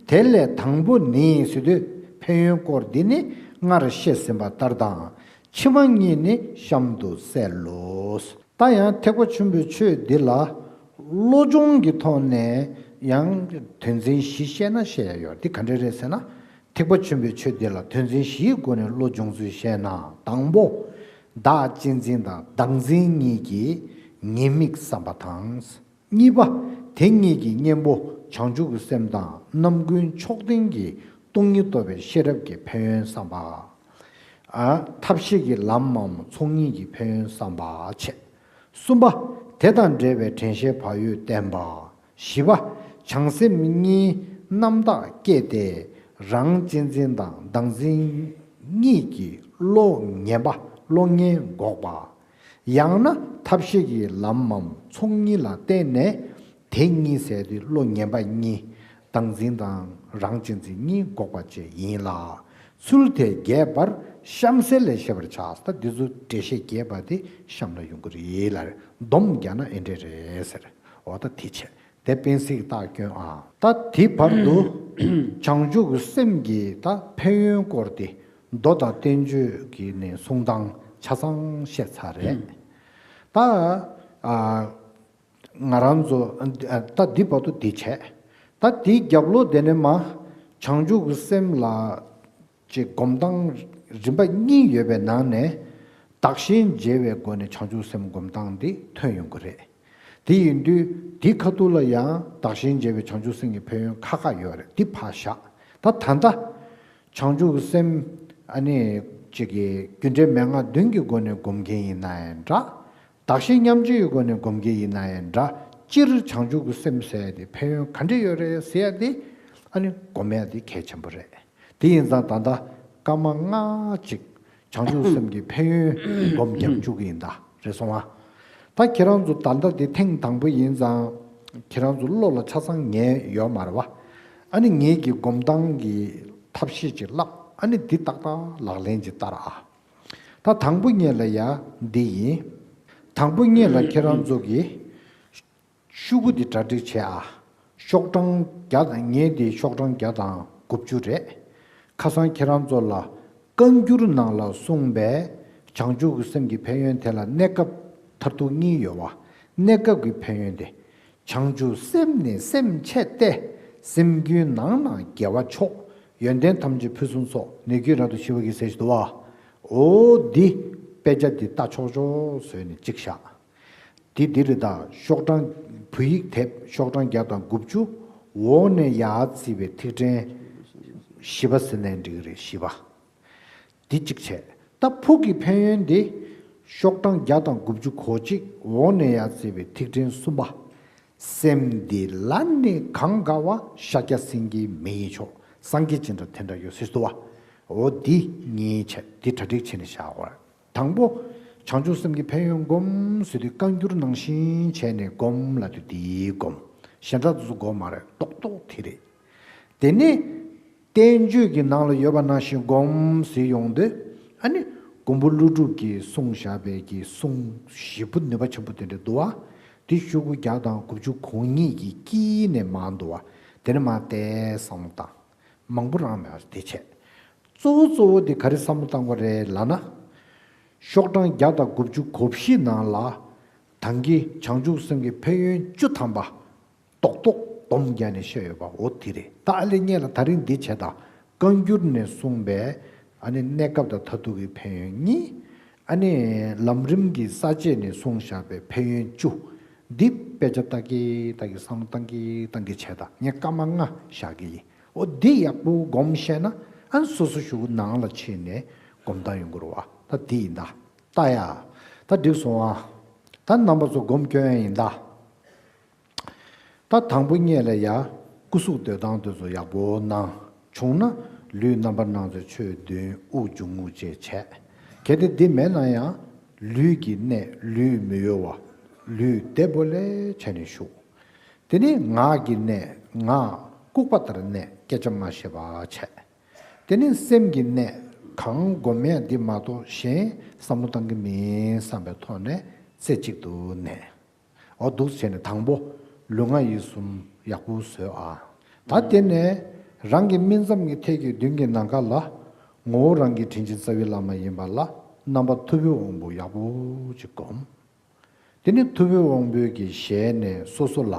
དེ་ལས་དང་པོ་ནི་ཟེར་དུས་ཕན་ཡོན་སྐོར་འདི་ནི་སྔར་བཤད་ཟིན་པ་ལྟར་དང་། ཕྱི་མ་གཉིས་ནི་གཤམ་དུ་གསལ་ལོ། ད་ཡང་ཐེག་པ་ཆེན་པོའི་ཆོས་འདི་ལ་བློ་སྦྱོང་གི་ཐོག་ནས་ཡང་དོན་ཚན་བཞི་བཤད་ན་བཤད་ཡ་ཡོད། འདི་ག་འདྲ་རེད་ཟེར་ན། ཐེག་པ་ཆེན་པོའི་ཆོས་འདི་ལ་དོན་ཚན་བཞིའི་སྒོ་ནས་བློ་སྦྱོང་ཚུལ་བཤད་ན། དང་པོ། བདག་གཅེས་འཛིན་དང་བདག་འཛིན་གཉིས་ཀྱི་ཉེས་དམིགས་བསམ་པ་དང་། གཉིས་པ། དེ་གཉིས་ཀྱི་གཉེན་པོ་བྱང་ཆུབ་ཀྱི་སེམས་དང་རྣམ་ཀུན་མཆོག་ལྡན་གྱི་སྟོང་ཉིད་རྟོགས་པའི་ཤེས་རབ་ཀྱི་ཕན་ཡོན་བསམ་པ། ཨ། ཐབས་ཤེས་ཀྱི་ལམ་མམ་ཚོགས་གཉིས་ཀྱི་ཕན་ཡོན་བསམ་པ་བྱས། གསུམ་པ། དེ་དང་འབྲེལ་བའི་དྲན་ཤེས་བག་ཡོད་བསྟེན་པ། བཞི་པ། བྱང་སེམས་གཉིས་རྣམ་དག་བསྐྱེད་དེ། རང་གཅེས་འཛིན་དང་བདག་འཛིན་གཉིས་ཀྱི་བློ་ངན་པ་བློ་ངན་འགོག་པ། ཡང་ན་ཐབས་ཤེས་ཀྱི་ལམ་མམ་ཚོགས་གཉིས་ལ་བརྟེན་ནས། དེ་གཉིས་ཟེར་དུས་བློ་ངན་པ་གཉིས། བདག་འཛིན་དང་རང་གཅེས་འཛིན་གཉིས་འགོག་པ་བཅས་ཡིན་ལ། ཚུལ་དེ་རྒྱས་པར་གཤམ་གསལ་ལས་ཤེས་པར་བྱ། ད་འདི་ཚོ་འགྲེལ་བཤད་རྒྱས་པ་དེ་གཤམ་ལ་ཡོང་གི་རེད་ལ། སྡོམ་རྒྱག་ན་ཨེ་འདྲས་རེད་ཟེར། འོ་ད་དེ་བྱས། དེ་སྤེན་སྲིད་རྟགས་བསྐྱོན་ཨ། ད་དེའི་བར་དུ་བྱང་ཆུབ་ཀྱི་སེམས་ཀྱི་ད་ཕན་ཡོན་སྐོར་དེ་མདོ་དང་བསྟན་བཅོས་ཀྱི་ནས་གསུང་སྟངས་ཆ་ཚང་བཤད་ཚར་རེད། ད་ཨ། ང་རང་ཚོ་ད་འདི་བར་དུ་འདི་བྱས། ད་འདིའི་རྒྱབ་ལོགས་དེ་ནས་མ་བྱང་ཆུབ་ཀྱི་སེམས་ལ་ཅིག་སྒོམ་སྟངས་རིམ་པ་གཉིས་ཡོད་པའི་ནང་ནས། བདག་གཞན་བརྗེ་བའི་སྒོ་ནས་བྱང་ཆུབ་སེམས་སྒོམ་སྟངས་འདི་ཐོན་ཡོང་གི་རེད། དེ་ཡིན་དུས་འདི་ཁ་ཐུག་ལ་ཡང་བདག་གཞན་བརྗེ་བའི་བྱང་ཆུབ་སེམས་ཀྱི་ཕན་ཡོན་ཁག་ཁག་ཡོད་རེད། འདི་ཕར་བཞག་ད་ད་ལྟ་བྱང་ཆུབ་ཀྱི་སེམས་ཨ་ནི་ཅིག་གི་རྒྱུ་འབྲས་མན་ངག་བདུན་གྱི་སྒོ་ནས་སྒོམ་མཁན་ཡིན་ན་ཡང་འདྲ། བདག་གཞན་མཉམ་བརྗེའི་སྒོ་ནས་སྒོམ་མཁན་ཡིན་ན་ཡང་འདྲ། སྤྱིར་བྱང་ཆུབ་ཀྱི་སེམས་ཟེར་ཡ་དེ་ཕན་ཡོན་ག་འདྲ་ཡོད་རེད་ཟེར་ཡ་དེ་ཨ་ནི་སྒོམ་ཡ་དེ་གལ་ཆེན་པོ་རེད། དེ་ཡིན་ཙང་ད་ལྟ་སྐར་མ་ལྔ་ཅིག་བྱང་ཆུབ་སེམས་ཀྱི་ཕན་ཡོན་སྒོམ་རྒྱབ་བཅུག་གི་ཡིན་ད། རེད་སོང་ཨ། ད་ཁྱེད་རང་ཚོ་ད་ལྟ་འདི་ཐེངས་དང་པོ་ཡིན་ཙང་། ཁྱེད་རང་ཚོ་བློ་ལ་ཆ་ཚང་ངེས་ཡོད་མ་རེད་བ། ཨ་ནི་ངེད་ཀྱི་སྒོམ་སྟངས་ཀྱི་ཐབས་ཤེས་ཅིག་བསླབ། ཨ་ནི་འདི་ཏག་ཏག་ལག་ལེན་ཅིག་བསྟར་ཨ། ད་དང་པོ་ཉིད་ལ་ཡ་འདི་ཡིན། དང་པོ་ཉིད་ལ་ཁྱེད་རང་ཚོ་གིས་ཤོག་གུ་འདི་གྲ་སྒྲིག་བྱེད་ཨ། ཤོག་གྲངས་བརྒྱ་དང་། ངའི་འདི་ཤོག་གྲངས་བརྒྱ་དང་དགུ་བཅུ་རེད། ཁ་སང་ཁྱེད་རང་ཚོ་ལ་བཀའ་འགྱུར་ནང་ལ་གསུངས་པའི་བྱང་ཆུབ་ཀྱི་སེམས་ཀྱི་ཕན་ཡོན་དེ་ལ་གནས་སྐབས་མཐར་ཐུག་གཉིས་ཡོད་བ། གནས་སྐབས་ཀྱི་ཕན་ཡོན་དེ། བྱང་ཆུབ་སེམས་ནི་སེམས་བསྐྱེད་དེ། སེམས་རྒྱུད་ནང་ན་དགེ་བ་མཆོག་ཡོན་ཏན་ཐམས་ཅད་ཕུན་སུམ་ཚོགས། ནད་ཀྱིས་རབ་ཏུ་ཞི་བ་གིས་ཟེར་ཞིག་འདུག་བ། འོ་འདི་དཔེ་ཆ་འདི་ལྟ་ཆོག་ཆོག་བཟོས་ནས་གཅིག་བཞག། དེ་འདི་རེད། ད་ཤོག་གྲངས་བོད་ཡིག་དེབ་ཤོག་གྲངས་བརྒྱ་དང་དགུ་བཅུ། འོག་ནས་ཡར་བརྩིས་པའི་ཐིག་ཕྲེང་བཞི་པ་ཟེར་ནའི་འགྲིག་གི་རེད། བཞི་པ། འདི་གཅིག་བྱས། ད་ཕུགས་ཀྱི་ཕན་ཡོན་འདི། ཤོག་གྲངས་བརྒྱ་དང་དགུ་བཅུ་གོ་གཅིག། འོག་ནས་ཡར་བརྩིས་པའི་ཐིག་ཕྲེང་གསུམ་པ། སེམས་འདི་ལ་ནི་གང་དགའ་བ། ཤཱཀྱ་སེང་གེའི་མི་ཡི་མཆོག། སངས་རྒྱས་ཅི་འདྲ་དེ་འདྲ་ཡོད་ཟེར་འདུག་བ། འོ་འདི་གཉིས་བྱས། འདི་གྲ་སྒྲིག་བྱས་ནས་བཞག་དགོས། དང་པོ། བྱང་ཆུབ་སེམས་ཀྱི་ཕན་ཡོན་སྒོམ་ཟེར་དུས་བཀའ་འགྱུར་ནང་བཞིན་བྱས་ནས་སྒོམ་ལབ་དུས་འདིའི་སྒོམ། གཞན་དག་ཚོ་སྒོམ་མ་རེད། རྡོག་རྡོག་དེ་རེད། དེ་ནས་བསྟན་བཅོས་ཀྱི་ནང་ལ་ཡོད་པ་ནང་བཞིན་སྒོམ་ཟེར་ཡོང་དུས། ཨ་ནི་མགོན་པོ་ཀླུ་སྒྲུབ་ཀྱིས་གསུངས་བཞག་པའི་གི་གསུང་ཞེ་པོ་ནུས་པ་ཆེན་པོ་དེ་འདྲ་འདུག་བ། དེ་ཤོག་གུ་བརྒྱ་དང་དགུ་བཅུ་གོ་གཉིས་ཀྱི་དཀྱིལ་ནས་མར་འདུག་བ། དེ་ནས་མར་བལྟས་བསམ་བློ་བཏང་། མང་པོ་རང་མེད་པ་དེ་བྱས། གཙོ་བོ་གཙོ་བོ་དེ་ག་རེ་བསམ་བློ་བཏང་དགོས་རེད་ལབ་ན། ཤོག་གྲངས་བརྒྱ་དང་དགུ་བཅུ་གོ་བཞི་ནང་ལ། ད་གིན་བྱང་ཆུབ་སེམས་ཀྱི་ཕན་ཡོན་བཅུ་ཐམ་པ་རྡོག་རྡོག་སྡོམ་བརྒྱབ་ནས་བཤད་ཡོད་པ་འོ་དེ་རེད། ད་ཨ་ལེ་ངས་ལ་ད་རིང་འདི་བྱས་དང་། བཀའ་འགྱུར་ནས་གསུངས་པའི་ཨ་ནི་གནས་སྐབས་དང་མཐར་ཐུག་གི་ཕན་ཡོན་གཉིས། ཨ་ནི་ལམ་རིམ་གྱི་ས་བཅད་ནས་གསུངས་བཞག་པའི་ཕན་ཡོན་བཅུ། འདི་དཔེ་ཆ་ལྟ་གི་ལྟ་གི་བསམ་བློ་བཏང་གི་བཏང་གི་བྱས་དང་། ངས་སྐར་མ་ལྔ་བཞག་གི་ཡིན། འོ་འདི་ཡག་པོ་སྒོམ་ཤེས་ན། ཨ་ནི་སོ་སོ་ཤོག་གུ་ནང་ལ་ཕྱིན་ནས་སྒོམ་སྟངས་ཡོང་གི་རེད་བ། ད་འདི་ཡིན་ད། ལྟ་ཡ། ད་འགྲིག་སོང་ཨ། ད་རྣམ་པ་ཚོ་སྒོམ་སྐྱོན་ཡ་ཡིན་ད། ད་དང་པོ་ཉིད་ལ་ཡ། སྐུ་གཟུགས་སྡོད་སྟངས་དེ་ཚོ་ཡག་པོ་གནང་། བྱུང་ན་ལུས་རྣམ་པར་སྣང་མཛད་ཆོས་བདུན་དབུགས་འབྱུང་རྔུབ་བཅས་བྱས། གལ་ཏེ་འདི་མེད་ན་ཡང་། ལུས་ཀྱི་གནད་ལུས་མི་གཡོ་བ། ལུས་བདེ་པོ་ལེ་བྱས་ནས་བཞུགས། དེ་ནས་ངག་གི་གནད་ངག་ལྐུགས་པ་ལྟར་གནས། སྐད་ཆ་མ་བཤད་པ་བྱས། དེ་ནས་སེམས་ཀྱི་གནད་གང་སྒོམ་ཡ་འདི་མ་གཏོགས་གཞན་བསམ་བློ་བཏང་གི་མིན་བསམ་པའི་ཐོག་ནས་རྩེ་གཅིག་ཏུ་གནས། འོ་འདུག་བྱས་ནས་དང་པོ་ལུས་ངག་ཡིད་གསུམ་ཡག་པོ་བཟོས་ཨ། ད་དེ་ནས་རང་གི་སྨིན་མཚམས་ཀྱི་ཐད་ཀྱི་མདུན་གྱི་ནམ་མཁའ་ལ་ངོ་བོ་རང་གི་དྲིན་ཅན་རྩ་བའི་བླ་མ་ཡིན་པ་ལ་རྣམ་པ་ཐུབ་པའི་དབང་པོ་ཡག་པོ་ཅིག་བསྒོམ། དེ་ནས་ཐུབ་པའི་དབང་པོའི་གི་ཞལ་ནས་སོ་སོ་ལ།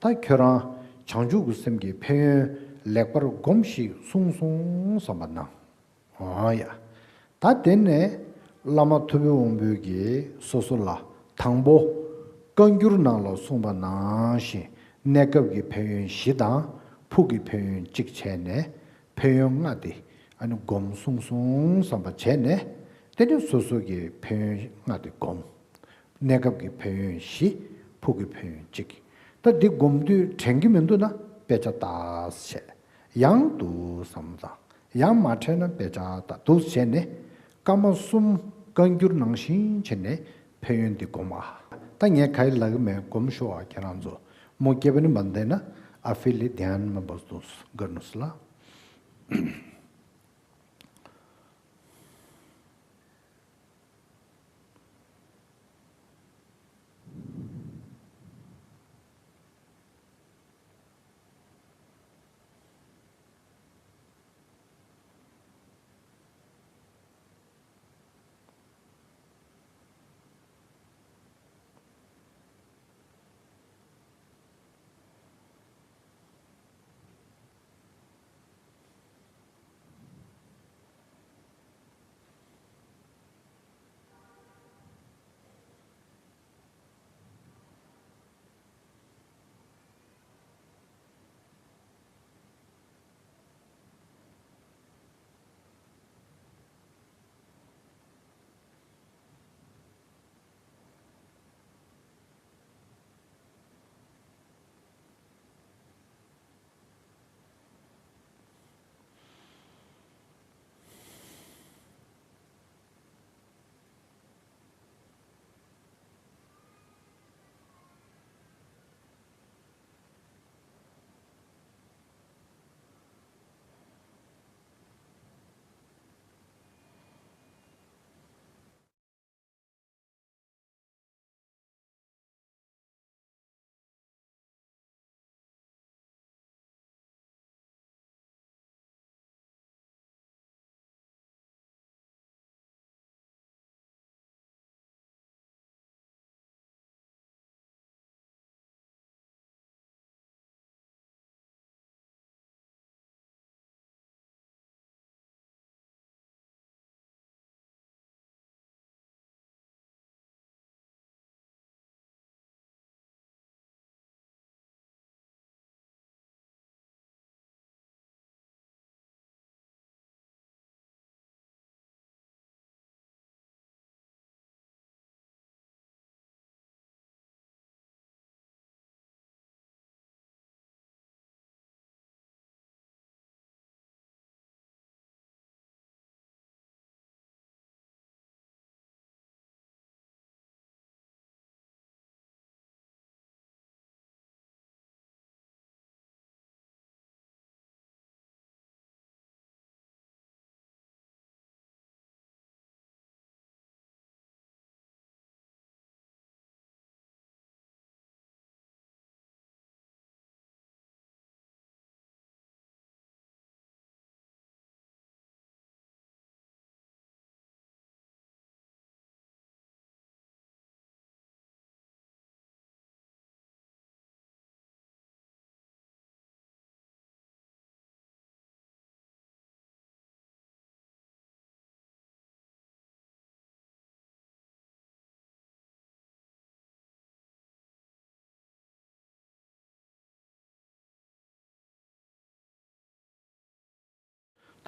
ད་ཁྱོད་རང་བྱང་ཆུབ་ཀྱི་སེམས་ཀྱི་ཕན་ཡོན་ལེགས་པར་སྒོམས་ཤིག་གསུངས་སོང་བསམ་པ་གནང་། འོ་ཡ། ད་དེ་ནས་བླ་མ་ཐུབ་པའི་དབང་པོས་ཀྱིས་སོ་སོ་ལ་དང་པོ་བཀའ་འགྱུར་ནང་ལ་གསུངས་པ་ནང་བཞིན་གནས་སྐབས་ཀྱི་ཕན་ཡོན་བཞི་དང་ཕུགས་ཀྱི་ཕན་ཡོན་གཅིག་བྱས་ནས་ཕན་ཡོན་ལྔ་དེ་ཨ་ནི་སྒོམ་གསུངས་སོང་བསམ་པ་བྱས་ནས། དེ་ནས་སོ་སོ་གི་ཕན་ཡོན་ལྔ་དེ་སྒོམ། གནས་སྐབས་ཀྱི་ཕན་ཡོན་བཞི། ཕུགས་ཀྱི་ཕན་ཡོན་གཅིག། ད་འདི་སྒོམ་དུས་དྲན་གྱི་མི་འདུག་ན་དཔེ་ཆ་ལྟ་བྱས། ཡང་འདུག་བསམ་ཙང་། ཡང་མ་དྲན་ན་དཔེ་ཆ་ལྟ་འདུག་བྱས་ནས། སྐར་མ་གསུམ་བཀའ་འགྱུར་ནང་བཞིན་བྱས་ནས་ཕན་ཡོན་འདི་སྒོམ་ཨ། ད་ངས་ག་ཡི་ལབ་ཀྱི་མེད། སྒོམ་ཤོག་ཨ་ཁྱེད་རང་ཚོ། མོ་སྐྱེ་བ་ནི་མ་འདས་ན་ཨ་ཕི་ལི་དེ་ཡན་མ་བོ་སྟོང་སུ་གར་ནུ་སི་ལ།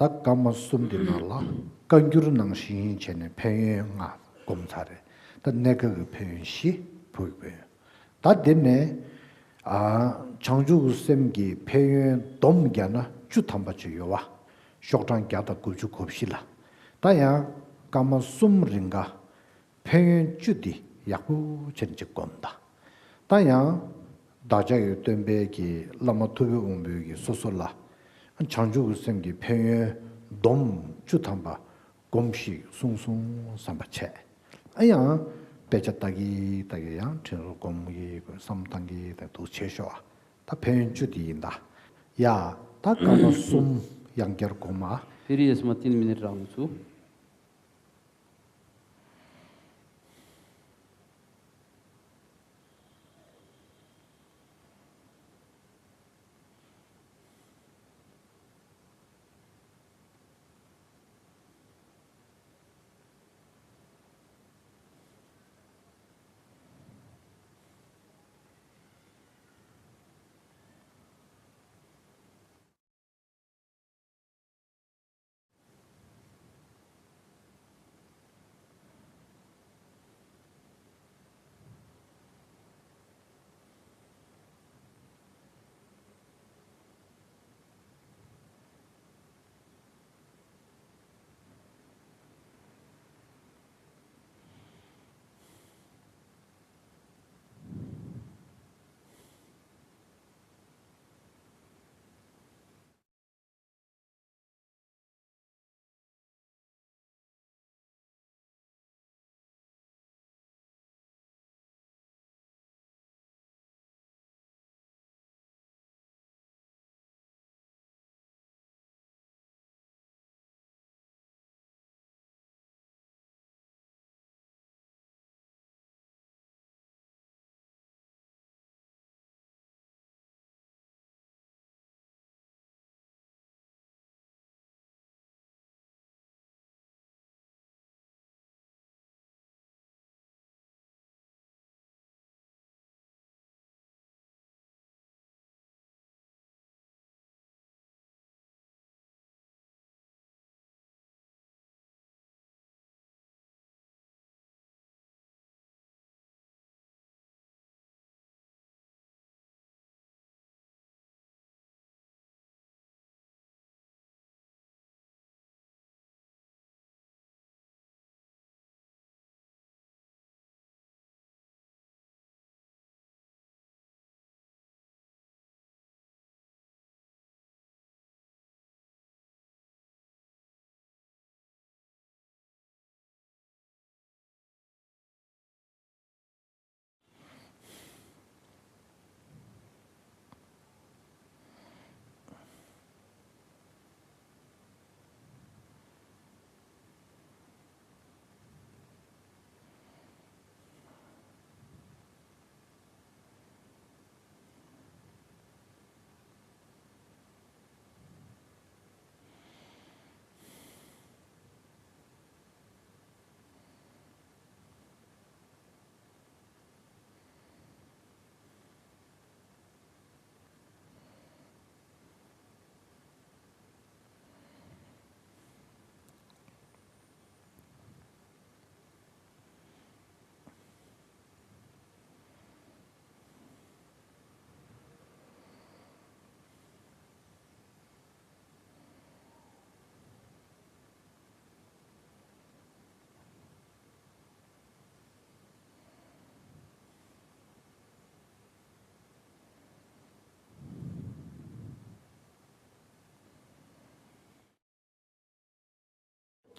ད་སྐར་མ་གསུམ་འདི་ནང་ལ་བཀའ་འགྱུར་ནང་བཞིན་བྱས་ནས་ཕན་ཡོན་ལྔ་བསྒོམས་ཚར་རེད། ད་གནས་སྐབས་ཀྱི་ཕན་ཡོན་བཞི། བོད་ཀྱི་ཕན་ཡོན། ད་འདི་ནས་ཨ་བྱང་ཆུབ་སེམས་ཀྱི་ཕན་ཡོན་སྡོམ་བརྒྱབ་ན་བཅུ་ཐམ་པ་ཅིག་ཡོད་པ། ཤོག་གྲངས་བརྒྱ་དང་དགུ་བཅུ་གོ་བཞི་ལ། ད་ཡང་སྐར་མ་གསུམ་རིང་ག་ཕན་ཡོན་བཅུ་འདི་ཡག་པོ་བྱས་ནས་ཅིག་བསྒོམ་ད། ད་ཡང་བདག་ཅག་གི་སྟོན་པའི་གི་བླ་མ་ཐུབ་པའི་དབང་པོའི་གི་སོ་སོ་ལ་བྱང་ཆུབ་ཀྱི་སེམས་ཀྱི་ཕན་ཡོན་སྡོམ་བཅུ་ཐམ་པ་སྒོམས་ཤིག་གསུངས་སོང་བསམ་པ་བྱས། ཨ་ཡང་དཔེ་ཆ་ལྟ་གི་ལྟ་གི་ཡང་དྲན་གསོ་སྒོམ་གི་བསམ་བཏང་གི་ད་འདུག་བྱས་ཤོག་ཨ། ད་ཕན་ཡོན་བཅུ་འདི་ཡིན་ད། ཡ། ད་སྐར་མ་གསུམ་ཡང་བསྐྱར་སྒོམ་ཨ། फिर ये समय तीन मिनट राउंड छू।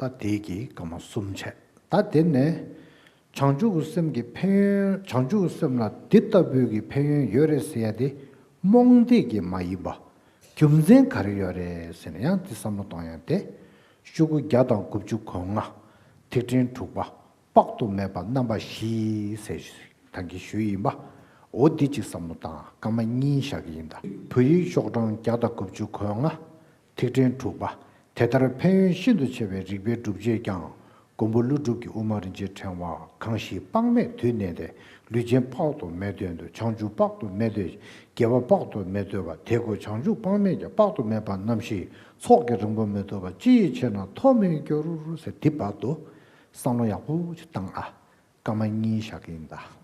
ད་དེ་གི་སྐར་མ་གསུམ་བྱས། ད་དེ་ནས་བྱང་ཆུབ་ཀྱི་སེམས་ཀྱི་ཕན་ཡོན། བྱང་ཆུབ་ཀྱི་སེམས་ལ་འདི་ལྟ་བུའི་གི་ཕན་ཡོན་ཡོད་རེད་ཟེར་ཡ་དེ་རྨོངས་དད་ཀྱིས་མ་ཡིན་པ། རྒྱུ་མཚན་ག་རེ་ཡོད་རེད་ཟེར་ན་ཡང་དེ་བསམ་བློ་གཏོང་ཡ་དེ། ཤོག་གུ་བརྒྱ་དང་དགུ་བཅུ་གོ་ལྔ། ཐིག་ཕྲེང་དྲུག་པ། དཔག་ཏུ་མེད་པ་རྣམ་པ་བཞི་ཟེར་ད་གིན་ཞུས་ཡིན་པ། འོ་འདི་གཅིག་བསམ་བློ་བཏང་། སྐར་མ་གཉིས་བཞག་གི་ཡིན་ད། བོད་ཡིག་ཤོག་གྲངས་བརྒྱ་དང་དགུ་བཅུ་གོ་ལྔ། ཐིག་ཕྲེང་དྲུག་པ། དེ་ལྟར་ཕན་ཡོན་ཤིན་ཏུ་ཆེ་བའི་རིགས་པའི་སྒྲུབ་བྱེད་ཀྱང་། མགོན་པོ་ཀླུ་སྒྲུབ་ཀྱི་དབུ་མ་རིན་ཆེན་ཕྲེང་བ་གང་ཞིག་དཔག་མེད་དུས་གནས་ཏེ། ལུས་ཅན་དཔག་ཏུ་མེད་དོན་དུ། བྱང་ཆུབ་དཔག་ཏུ་མེད་འདོད། དགེ་བ་དཔག་ཏུ་མེད་འདོད་པ། དེ་ཀོ་བྱང་ཆུབ་དཔག་མེད་ཀྱང་། དཔག་ཏུ་མེད་པ་རྣམ་བཞི། ཚོགས་ཀྱི་རིང་པོ་མི་ཐོབ་པ། ཅི་ཡིས་ཆེས་ན་མཐོ་དམན་འགྱུར་ཟེར། དེ་བར་དུ་བསམ་བློ་ཡག་པོ་ཅིག་བཏང་ཨ། སྐར་མ་གཉིས་བཞག་གི་ཡིན་ད།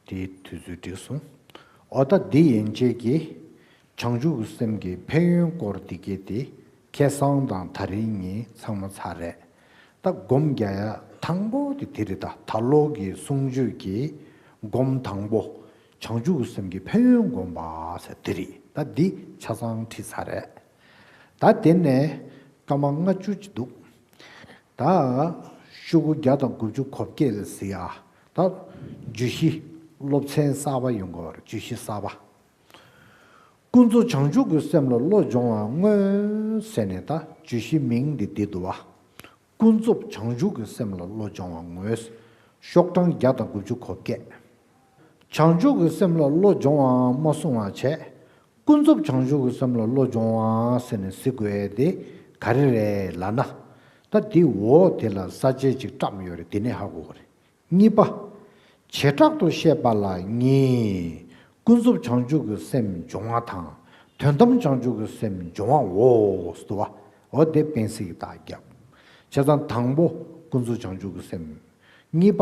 དེའི་དུས་ཚོད་འགྲིག་སོང་། འོ་ད་འདི་ཡན་ཆད་ཀྱི་བྱང་ཆུབ་ཀྱི་སེམས་ཀྱི་ཕན་ཡོན་སྐོར་འདི་གས་དེ་ཁ་སང་དང་ད་རིང་གཉིས་ཚང་མ་ཚར་རེད། ད་སྒོམ་རྒྱག་ཡ་དང་པོ་དེ་དེ་རེད། ད་ད་ལོ་གི་གསུང་ཆོས་ཀྱི་སྒོམ་དང་པོ་བྱང་ཆུབ་ཀྱི་སེམས་ཀྱི་ཕན་ཡོན་སྒོམ་པ་ཟེར་དེ་རེད། ད་འདི་ཆ་ཚང་ཁྲིད་ཚར་རེད། ད་དེ་ནས་སྐར་མ་ལྔ་བཅུ་ཅིག་འདུག། ད་ཤོག་གུ་བརྒྱ་དང་དགུ་བཅུ་གོ་བརྒྱད་ལ་གཟིགས་ཨ། ད་བརྗོད་གཞི་སློབ་ཚན་གསར་པ་ཡོང་གི་ཡོད་རེད། བརྗོད་གཞི་གསར་པ། ཀུན་རྫོབ་བྱང་ཆུབ་ཀྱི་སེམས་ལ་བློ་སྦྱོང་བར་བསྔོ་ཟེར་ནས་ད་བརྗོད་གཞི་མིང་འདི་འདི་འདུག་བ། ཀུན་རྫོབ་བྱང་ཆུབ་ཀྱི་སེམས་ལ་བློ་སྦྱོང་བར་བསྔོ། ཤོག་གྲངས་བརྒྱ་དང་དགུ་བཅུ་གོ་བརྒྱད། བྱང་ཆུབ་ཀྱི་སེམས་ལ་བློ་སྦྱོང་བར་མ་གསུང་བ་བྱས། ཀུན་རྫོབ་བྱང་ཆུབ་ཀྱི་སེམས་ལ་བློ་སྦྱོང་བ་ཟེར་ནས་ཟེར་དགོས་དེ་ག་རེ་རེད་ལབ་ན། ད་འདི་འོག་དེ་ལ་ས་བཅད་ཅིག་བཀྲམ་ཡོད་རེད། དེ་ནས་ཧ་གོ་གི་རེད། གཉིས་པ། བྱེ་བྲག་ཏུ་བཤད་པ་ལ་གཉིས། ཀུན་རྫོབ་བྱང་ཆུབ་ཀྱི་སེམས་སྦྱོང་བ་དང་། དོན་དམ་བྱང་ཆུབ་ཀྱི་སེམས་སྦྱོང་བའོ་ཟེར་བ། འོ་དེ་དཔེ་གཟིགས་ད་རྒྱབ། བྱས་ཙང་དང་པོ་ཀུན་རྫོབ་བྱང་ཆུབ་ཀྱི་སེམས། གཉིས་པ་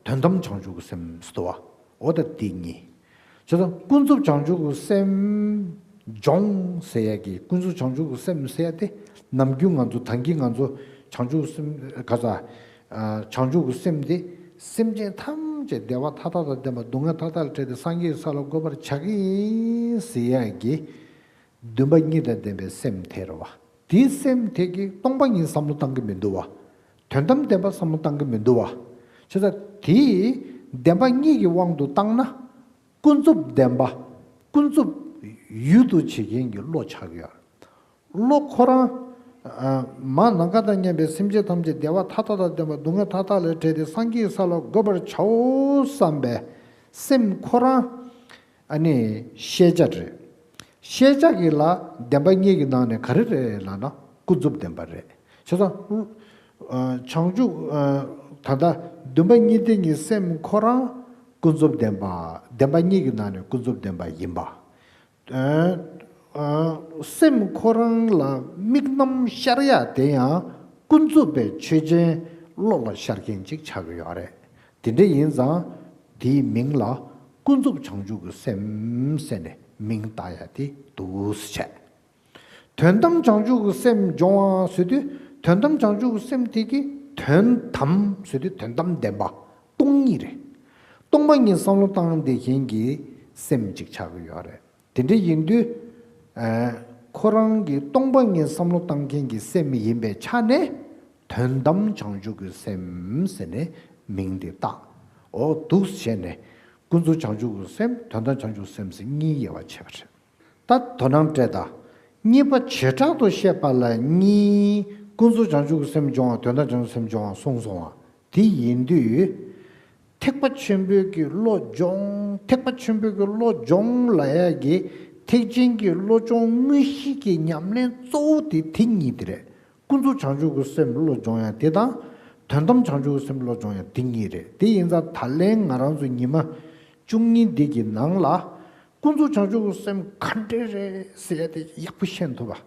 དོན་དམ་བྱང་ཆུབ་ཀྱི་སེམས་ཟེར་བ། འོ་ད་དེ་གཉིས། བྱས་ཙང་ཀུན་རྫོབ་བྱང་ཆུབ་ཀྱི་སེམས་སྦྱོང་ཟེར་ཡ་གི་ཀུན་རྫོབ་བྱང་ཆུབ་ཀྱི་སེམས་ཟེར་ཡ་དེ་ནམ་རྒྱུན་ང་ཚོ་ད་གིན་ང་ཚོ་བྱང་ཆུབ་སེམས་ག་ས་བྱང་ཆུབ་ཀྱི་སེམས་དེ་སེམས་ཅན་ཐམས་ཅད་བདེ་བ་མཐའ་དག་དང་ལྡན་པ་སྡུག་བསྔལ་མཐའ་དག་ལས་བྲལ་ཏེ་སངས་རྒྱས་ས་ལ་འགོད་པར་བྱ་གི་ཡིན་ཟེར་ཡ་གི་འདུན་པ་གཉིས་དང་ལྡན་པའི་སེམས་དེ་རེད་བ། དེའི་སེམས་དེ་གིས་སྟོང་པ་ཉིད་བསམ་བློ་བཏང་གི་མི་འདུག་བ། དོན་དམ་བདེན་པ་བསམ་བློ་བཏང་གི་མི་འདུག་བ། བྱས་ཙང་དེའི་བདེན་པ་གཉིས་ཀྱི་དབང་དུ་བཏང་ན། ཀུན་རྫོབ་བདེན་པ། ཀུན་རྫོབ་ཡུལ་དུ་བྱེད་མཁན་གྱི་བློ་ཆགས་ཀྱི་ཡོད་རེད། བློ་ཁོ་རང་། མ་ནམ་མཁའ་དང་མཉམ་པའི་སེམས་ཅན་ཐམས་ཅད་བདེ་བ་མཐའ་དག་དང་ལྡན་པ་སྡུག་བསྔལ་མཐའ་དག་ལས་བྲལ་ཏེ་སངས་རྒྱས་ས་ལ་འགོད་པར་བྱའོ་བསམ་པའི་སེམས་ཁོ་རང་། ཨ་ནི་ཤེས་བྱ་རེད། ཤེས་བྱ་གི་ལ་བདེན་པ་གཉིས་ཀྱི་ནང་ནས་ག་རེ་རེད་ལབ་ན་ཀུན་རྫོབ་བདེན་པ་རེད། བྱས་ཙང་ བྱང་ཆུབ་ད་ལྟ་འདུན་པ་གཉིས་ལྡན་གྱི་སེམས་ཁོ་རང་ཀུན་རྫོབ་བདེན་པ། བདེན་པ་གཉིས་ཀྱི་ནང་ནས་ཀུན་རྫོབ་བདེན་པ་ཡིན་པ། སེམས་ཁོ་རང་ལ་དམིགས་རྣམ་ཤར་ཡག་དེ་ཡང་ཀུན་རྫོབ་པའི་ཆོས་ཅན་བློ་ལ་ཤར་མཁན་ཅིག་ཆགས་ཀྱི་ཡོད་རེད། དེ་འདྲ་ཡིན་ཙང་དེའི་མིང་ལ་ཀུན་རྫོབ་བྱང་ཆུབ་ཀྱི་སེམས་ཟེར་ནས་མིང་བཏགས་ཡག་དེ་འདུག་སེ་བྱས། དོན་དམ་བྱང་ཆུབ་ཀྱི་སེམས་སྦྱོང་བ་ཟེར་དུས། དོན་དམ་བྱང་ཆུབ་ཀྱི་སེམས་དེ་གི་དོན་དམ་ཟེར་དུས་དོན་དམ་བདེན་པ་སྟོང་ཉིད་རེད། སྟོང་པ་ཉིད་བསམ་བློ་བཏང་བསྡད་མཁན་གྱི་སེམས་ཅིག་ཆགས་ཀྱི་ཡོད་རེད། དེ་འདྲ་ཡིན་དུས། ཁོ་རང་གི་སྟོང་པ་ཉིད་བསམ་བློ་བཏང་མཁན་གྱི་སེམས་ཡིན་པའི་ཆ་ནས། དོན་དམ་བྱང་ཆུབ་ཀྱི་སེམས་ཟེར་ནས་མིང་དེ་བཏགས། འོ་འདུག་བྱས་ནས་ཀུན་རྫོབ་བྱང་ཆུབ་ཀྱི་སེམས། དོན་དམ་བྱང་ཆུབ་སེམས་ཟེར་གཉིས་དབྱེ་བ་ཕྱེ་བ་རེད། ད་དོ་སྣང་སྤྲད་དང་། གཉིས་པ་བྱེ་བྲག་ཏུ་བཤད་པ་ལ་གཉིས། ཀུན་རྫོབ་བྱང་ཆུབ་ཀྱི་སེམས་སྦྱོང་བ། དོན་དམ་བྱང་ཆུབ་སེམས་སྦྱོང་བ་གསུངས་སོང་བ། དེ་ཡིན་དུས། ཐེག་པ་ཆེན་པོའི་གི་བློ་སྦྱོང་། ཐེག་པ་ཆེན་པོའི་གི་བློ་སྦྱོང་ལབ་ཡག་གི་ཐེག་ཆེན་གྱི་བློ་སྦྱོང་དངོས་གཞི་གི་ཉམས་ལེན་གཙོ་བོ་དེ་དེ་གཉིས་དེ་རེད། ཀུན་རྫོབ་བྱང་ཆུབ་ཀྱི་སེམས་བློ་སྦྱོང་ཡག་དེ་དང་། དོན་དམ་བྱང་ཆུབ་ཀྱི་སེམས་བློ་སྦྱོང་ཡག་དེ་གཉིས་རེད། དེ་ཡིན་ཙང་ད་ལན་ང་རང་ཚོ་ཉི་མ་བཅུ་གཉིས་འདི་གི་ནང་ལ། ཀུན་རྫོབ་བྱང་ཆུབ་ཀྱི་སེམས་ག་འདྲ་རེད་ཟེར་ཡག་དེ་ཡག་པོ་ཤེས་ཐུབ་པ།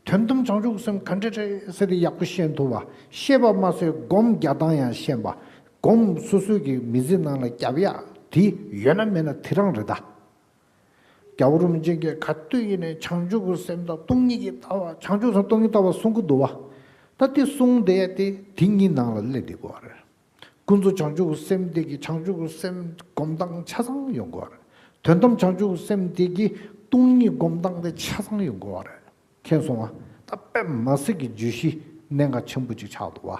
དོན་དམ་བྱང་ཆུབ་ཀྱི་སེམས་ག་འདྲ་རེད་ཟེར་དེ་ཡག་པོ་ཤེས་ཐུབ་པ། ཤེས་པ་མ་ཟད་སྒོམ་རྒྱག་སྟངས་ཡང་ཤེས་པ། སྒོམ་སོ་སོའི་གི་མི་ཚེ་ནང་ལ་རྒྱབ་ཡག་དེ་ཡོད་ན་མེད་ན་དེ་རང་རེད་ད། རྒྱལ་བ་རིན་པོ་ཆེ་གིས་ག་དུས་ཡིན་ནའི་བྱང་ཆུབ་ཀྱི་སེམས་དང་སྟོང་ཉིད་ཀྱི་ལྟ་བ། བྱང་ཆུབ་སེམས་སྟོང་ཉིད་ལྟ་བ་གསུང་གི་འདུག་བ། ད་དེ་གསུང་བསྡད་ཡག་དེ་དེ་གཉིས་ནང་ལ་སླེབས་བསྡད་དགོས་པ་རེད། ཀུན་རྫོབ་བྱང་ཆུབ་ཀྱི་སེམས་དེ་གི་བྱང་ཆུབ་ཀྱི་སེམས་སྒོམ་སྟངས་ཆ་ཚང་ཡོང་དགོས་པ་རེད། དོན་དམ་བྱང་ཆུབ་ཀྱི་སེམས་དེ་གི་སྟོང་ཉིད་སྒོམ་སྟངས་དེ་ཆ་ཚང་ཡོང་དགོས་པ་རེད། མཁྱེན་སོང་ང་། ད་དཔེ་མ་སྲིད་ཀྱི་བརྗོད་གཞི་གནད་འགག་ཆེན་པོ་ཅིག་ཆགས་འདུག་བ།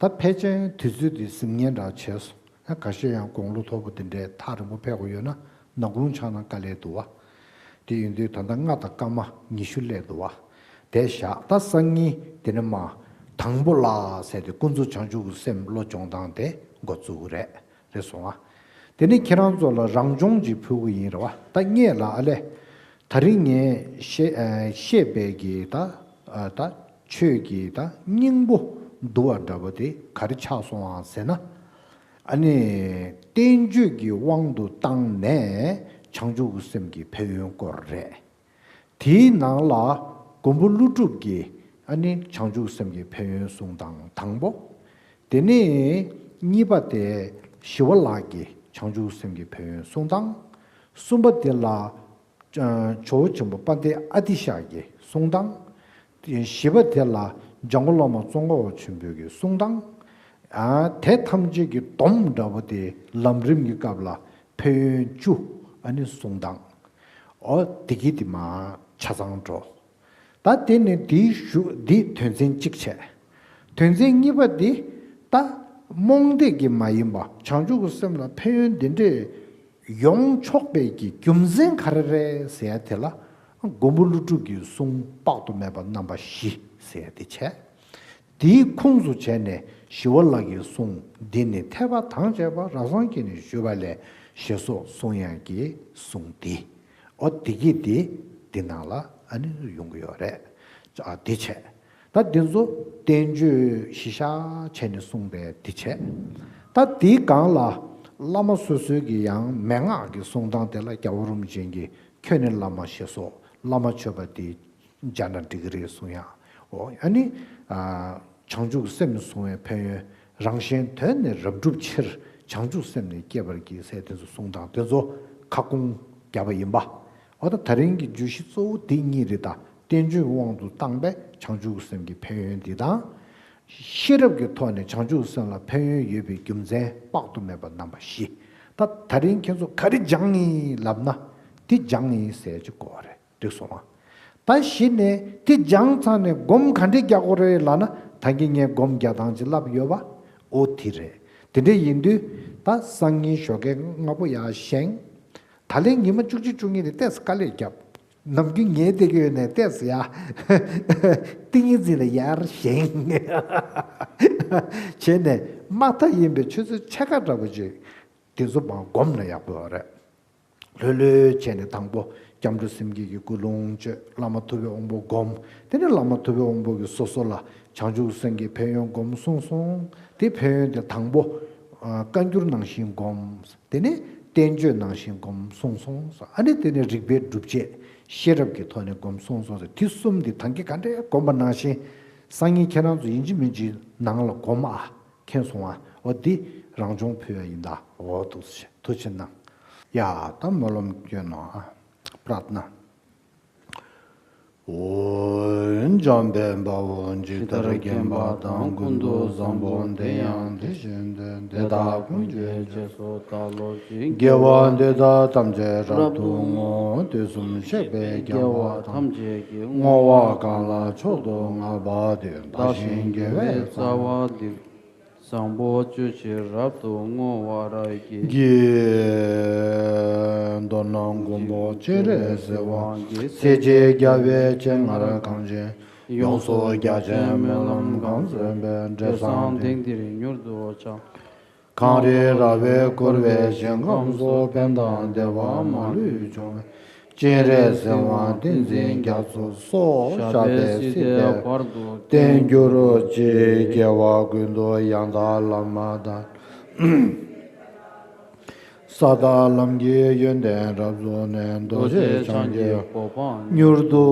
ད་ཕལ་ཆེར་དུས་ཚོད་དེ་ཟིན་ཉེན་འདྲ་བྱས་སོང་། ཡང་ཁ་ཤས་ཡང་དགུང་ལོ་མཐོ་པོ་དེ་འདྲའི་ཐག་རིང་པོ་ཕེབས་དགོས་ཡོད་ན་ནམ་གུང་ཆགས་ན་དཀའ་ལས་འདུག་བ། དེ་ཡིན་དུས་ད་ལྟ་རྔ་དང་སྐར་མ་ཉི་ཤུ་སླེབས་འདུག་བ། དེ་བཞག་ད་སང་ཉིན་དེ་ནས་མ་དང་པོ་ལ་ཟེར་ཏེ་ཀུན་རྫོབ་བྱང་ཆུབ་ཀྱི་སེམས་བློ་སྦྱོང་སྟངས་དེ་འགོ་བཙུགས་ཀྱི་རེད། རེད་སོང་ང་། དེ་ནས་ཁྱེད་རང་ཚོ་ལ་རང་སྦྱོང་ཅིག་ཕུལ་གྱི་ཡིན་རེད་བ། ད་རྙེད་ལ་ཨ་ལས། ད་རིང་ངས་བཤད་ཨ་བཤད་པའི་གི་ད་ཨ་ད་ཆོས་ཀྱི་ད་སྙིང་པོ་བསྡུ་བ་འདྲ་པོ་དེ་ག་རེ་ཆགས་སོང་ཨང་ཟེར་ན། ཨ་ནི་བསྟན་བཅོས་ཀྱི་དབང་དུ་བཏང་ནས་བྱང་ཆུབ་ཀྱི་སེམས་ཀྱི་ཕན་ཡོན་སྐོར་རེད། དེའི་ནང་ལ་མགོན་པོ་ཀླུ་སྒྲུབ་ཀྱིས་ཨ་ནི་བྱང་ཆུབ་སེམས་ཀྱི་ཕན་ཡོན་གསུང་སྟངས་དང་པོ། དེ་ནས་གཉིས་པ་དེ་ཞི་བ་ལྷ་གིས་བྱང་ཆུབ་སེམས་ཀྱི་ཕན་ཡོན་གསུང་སྟངས། གསུམ་པ་དེ་ལ་ཇོ་བོ་ཆེན་པོ་དཔལ་ལྡན་ཨ་ཏི་ཤ་གིས་གསུང་སྟངས། བཞི་པ་དེ་ལ་འཇམ་མགོན་བླ་མ་ཙོང་ཁ་པ་ཆེན་པོ་གིས་གསུང་སྟངས། ཨ་དེ་ཐམས་ཅད་ཀྱི་སྡོམ་འདྲ་པོ་དེ་ལམ་རིམ་གྱི་སྐབས་ལ་ཕན་ཡོན་བཅུ་ཨ་ནི་གསུང་སྟངས། འོ་དེ་གི་དེ་མ་ཆ་ཚང་འགྲོ། ད་དེ་ནི་དེའི་ཞུ་འདི་དོན་ཚན་གཅིག་བྱས། དོན་ཚན་གཉིས་པ་འདི་ད་རྨོངས་དད་ཀྱི་མ་ཡིན་པ་བྱང་ཆུབ་ཀྱི་སེམས་ལ་ཕན་ཡོན་འདི་འདྲས་ཡོང་ཆོག་པའི་གི་རྒྱུ་མཚན་ག་རེ་རེད་ཟེར་ཡ་དེ་ལ་མགོན་པོ་ཀླུ་སྒྲུབ་ཀྱི་གསུང་དཔག་ཏུ་མེད་པ་རྣམ་པ་བཞི་ཟེར་ཡ་དེ་བྱས། དེའི་ཁུངས་སུ་བྱས་ནས་ཞི་བ་ལྷ་གི་གསུང་འདི་ནི་ཐེག་པ་དང་བཅས་པ་རབ་གསལ་གྱིས་ནི་ཞུས་པ་ལས་ཞེས་སོགས་གསུང་ཡག་གི་གསུང་འདི། འོ་དེ་གི་དེ་འདི་ནང་ལ་ཨ་ནི་ཡོང་གི་ཡོད་རེད། ཨ་དེ་བྱས། ད་འདི་ཚོ་བསྟན་བཅོས་གཞི་བཞག་བྱས་ནས་གསུངས་པའི་འདི་བྱས། ད་དེའི་སྒང་ལ་བླ་མ་སོ་སོའི་གི་ཡང་མན་ངག་གི་གསུང་སྟངས་དེ་ལ་རྒྱལ་བ་རིན་པོ་ཆེ་གིས་ཁྱོད་ནི་བླ་མ་ཞེས་སོགས་བླ་མ་མཆོད་པ་འདི་སྦྱར་ན་འགྲིག་གི་རེད་གསུང་ཡག་འོ་ཨ་ནི། ཨ་བྱང་ཆུབ་སེམས་གསུང་བའི་ཕན་ཡོན། རང་གཞན་དོན་ནི་རབ་བསྒྲུབ་ཕྱིར། བྱང་ཆུབ་སེམས་ནི་བསྐྱེད་པར་བགྱི་ཟེར་དེ་ཚོ་གསུང་སྟངས་དེ་ཚོ་ཁ་སྐོང་བརྒྱབ་པ་ཡིན་པ། འོ་ད་ད་རིང་གི་བརྗོད་གཞི་གཙོ་བོ་དེ་གཉིས་རེད་ད། བསྟན་བཅོས་དབང་དུ་བཏང་པའི་བྱང་ཆུབ་སེམས་ཀྱི་ཕན་ཡོན་འདི་དང་། ཤེས་རབ་ཀྱི་ཐོག་ནས་བྱང་ཆུབ་སེམས་ལ་ཕན་ཡོན་ཡོད་པའི་རྒྱུ་མཚན་དཔག་ཏུ་མེད་པ་རྣམ་པ་བཞི། ད་ད་རིང་ཁྱེད་ཚོ་ག་རེ་སྦྱངས་ཡིན་ལབ་ན། དེ་སྦྱངས་ཡིན་ཟེར་གྱི་གོ་བ་རེད། འགྲིག་སོང་ང་། ད་གཞི་ནས་དེ་སྦྱངས་ཚར་ནས་སྒོམ་ག་འདྲས་རྒྱག་དགོས་རེད་ལབ་ན། ད་གིན་ངས་སྒོམ་རྒྱག་སྟངས་ཅིག་ལབ་ཡོད་པ། ཨོ་དེ་རེད། དེ་འདྲས་ཡིན་དུས་ད་སང་ཉིན་ཞོགས་ཀས་སྔ་པོ་ཡར་བཞེངས། ད་ལན་ཉི་མ་བཅུ་གཅིག་བཅུ་གཉིས་དེ་ཏོག་ཙམ་དཀའ་ལས་བརྒྱབ། ནམ་རྒྱུན་ཉལ་བསྡད་ཀྱི་ཡོད་ནས་ཏོག་ཙམ་ཡར་ཏིང་ངེ་འཛིན་ལ་ཡར་བཞེངས་བྱས་ནས། དམའ་མཐའ་ཡིན་པའི་ཆུ་ཚོད་ཕྱེད་ཀ་འདྲ་པོ་ཅིག་དེ་ཚོ་མར་སྒོམ་ན་ཡག་པོ་ཡོད་རེད། ལྷོད་ལྷོད་བྱས་ནས་དང་པོ་ སྐྱབས་འགྲོ་སེམས་བསྐྱེད་ཀྱི་ཀུན་སློང་བཅོས། བླ་མ་ཐུབ་པའི་དབང་པོ་བསྒོམ། དེ་ནས་བླ་མ་ཐུབ་པའི་དབང་པོ་གིས་སོ་སོ་ལ་བྱང་ཆུབ་སེམས་ཀྱི་ཕན་ཡོན་སྒོམ་གསུངས་སོང་། དེ་ཕན་ཡོན་དེ་དང་པོ་ཨ་བཀའ་འགྱུར་ནང་བཞིན་སྒོམ། དེ་ནས་བསྟན་བཅོས་ནང་བཞིན་སྒོམ་གསུངས་སོང་། ཨ་ནི་དེ་ནས་རིག་པའི་སྒྲུབ་བྱེད་ཤེས་རབ་ཀྱི་ཐོག་ནས་སྒོམ་གསུངས་སོང་། དེ་གསུམ་འདི་ད་གིན་ག་འདྲའི་སྒོམ་པ་ནང་བཞིན་སང་ཉིན་ཁྱེད་རང་ཚོ་ཡིན་གཅིག་མིན་གཅིག་ནང་ལ་སྒོམ་ཨ། མཁྱེན་སོང་ཨ། འོ་འདི་རང་སྦྱོང་ཕུལ་བ་ཡིན་ད། འོ་ཐུགས་རྗེ་ཆེ། ཐུགས་རྗེ་གནང་། ཡ་ད་སྨོན་ལམ་སྐྱོན་ནོ་ཨ། པྲཱར་ཐ་ན། འཇམ་དཔལ་དཔའ་བོས་ཇི་ལྟར་མཁྱེན་པ་དང་། ཀུན་ཏུ་བཟང་པོ་དེ་ཡང་དེ་བཞིན་ཏེ། དེ་དག་ཀུན་གྱི་རྗེས་སུ་བདག་སློབ་ཅིང་། དགེ་བ་འདི་དག་ཐམས་ཅད་རབ་ཏུ་བསྔོ། དུས་གསུམ་གཤེགས་པའི་རྒྱལ་བ་ཐམས་ཅད་ཀྱིས། བསྔོ་བ་གང་ལ་མཆོག་ཏུ་བསྔགས་པ་དེས། བདག་གཞན་དགེ་བའི་རྩ་བ་འདི། བཟང་པོ་སྤྱོད་ཕྱིར་རབ་ཏུ་བསྔོ་བར་བགྱི། བགྱི། མདོར་ན་མགོན་པོ་སྤྱན་རས་གཟིགས་དབང་གིས། ཚེ་གཅིག་རྒྱལ་བའི་སྤྱན་སྔར་གང་བྱོན། ཡོངས་སུ་རྒྱ་ཆེན་སྨོན་ལམ་གང་བརྩམས་པའི། འབྲས་བཟང་དེང་འདིར་མྱུར་དུ་ཆགས། གངས་རི་ར་བས་བསྐོར་བའི་ཞིང་ཁམས་སུ། ཕན་དང་བདེ་བ་མ་ལུས་འབྱུང་བའི། སྤྱན་རས་གཟིགས་དབང་བསྟན་འཛིན་རྒྱ་མཚོ་སོགས། ཞབས་པད་སྲིད་མཐའི་བར་དུ་བརྟན་གྱུར་ཅིག། རྒྱལ་བ་ཀུན་ཏུ་ཡང་དག་བླ་མ་དང་། ས་དང་ལམ་གྱི་ཡོན་ཏན་རབ་རྫོགས་ནས། རྡོ་རྗེ་འཆང་གི་གོ་འཕང་མྱུར་དུ་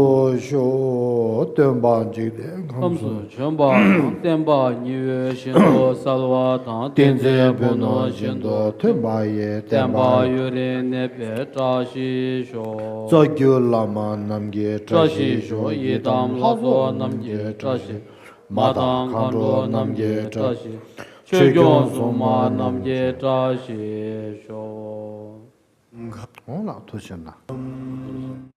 ཤོག། སྟོན་པ་འཇིག་རྟེན་ཁམས་སུ་བྱོན་པ་དང་། བསྟན་པ་ཉི་འོད་བཞིན་དུ་གསལ་བ་དང་། བསྟན་འཛིན་ཕུ་ནུ་བཞིན་དུ་མཐོན་པ་ཡི། བསྟན་པ་ཡུན་རིང་གནས་པའི་བཀྲ་ཤིས་ཤོག། རྩ་བརྒྱུད་བླ་མ་རྣམས་ཀྱི་བཀྲ་ཤིས་ཤོག། ཡི་དམ་ལྷ་ཚོགས་རྣམས་ཀྱི་བཀྲ་ཤིས། མ་དང་མཁའ་འགྲོ་རྣམས་ཀྱི་བཀྲ་ཤིས། ཆོས་སྐྱོང་སྲུང་མ་རྣམས་ཀྱི་བཀྲ་ཤིས་ཤོག། འོང་ལགས། ཐུགས་རྗེ་གནང་།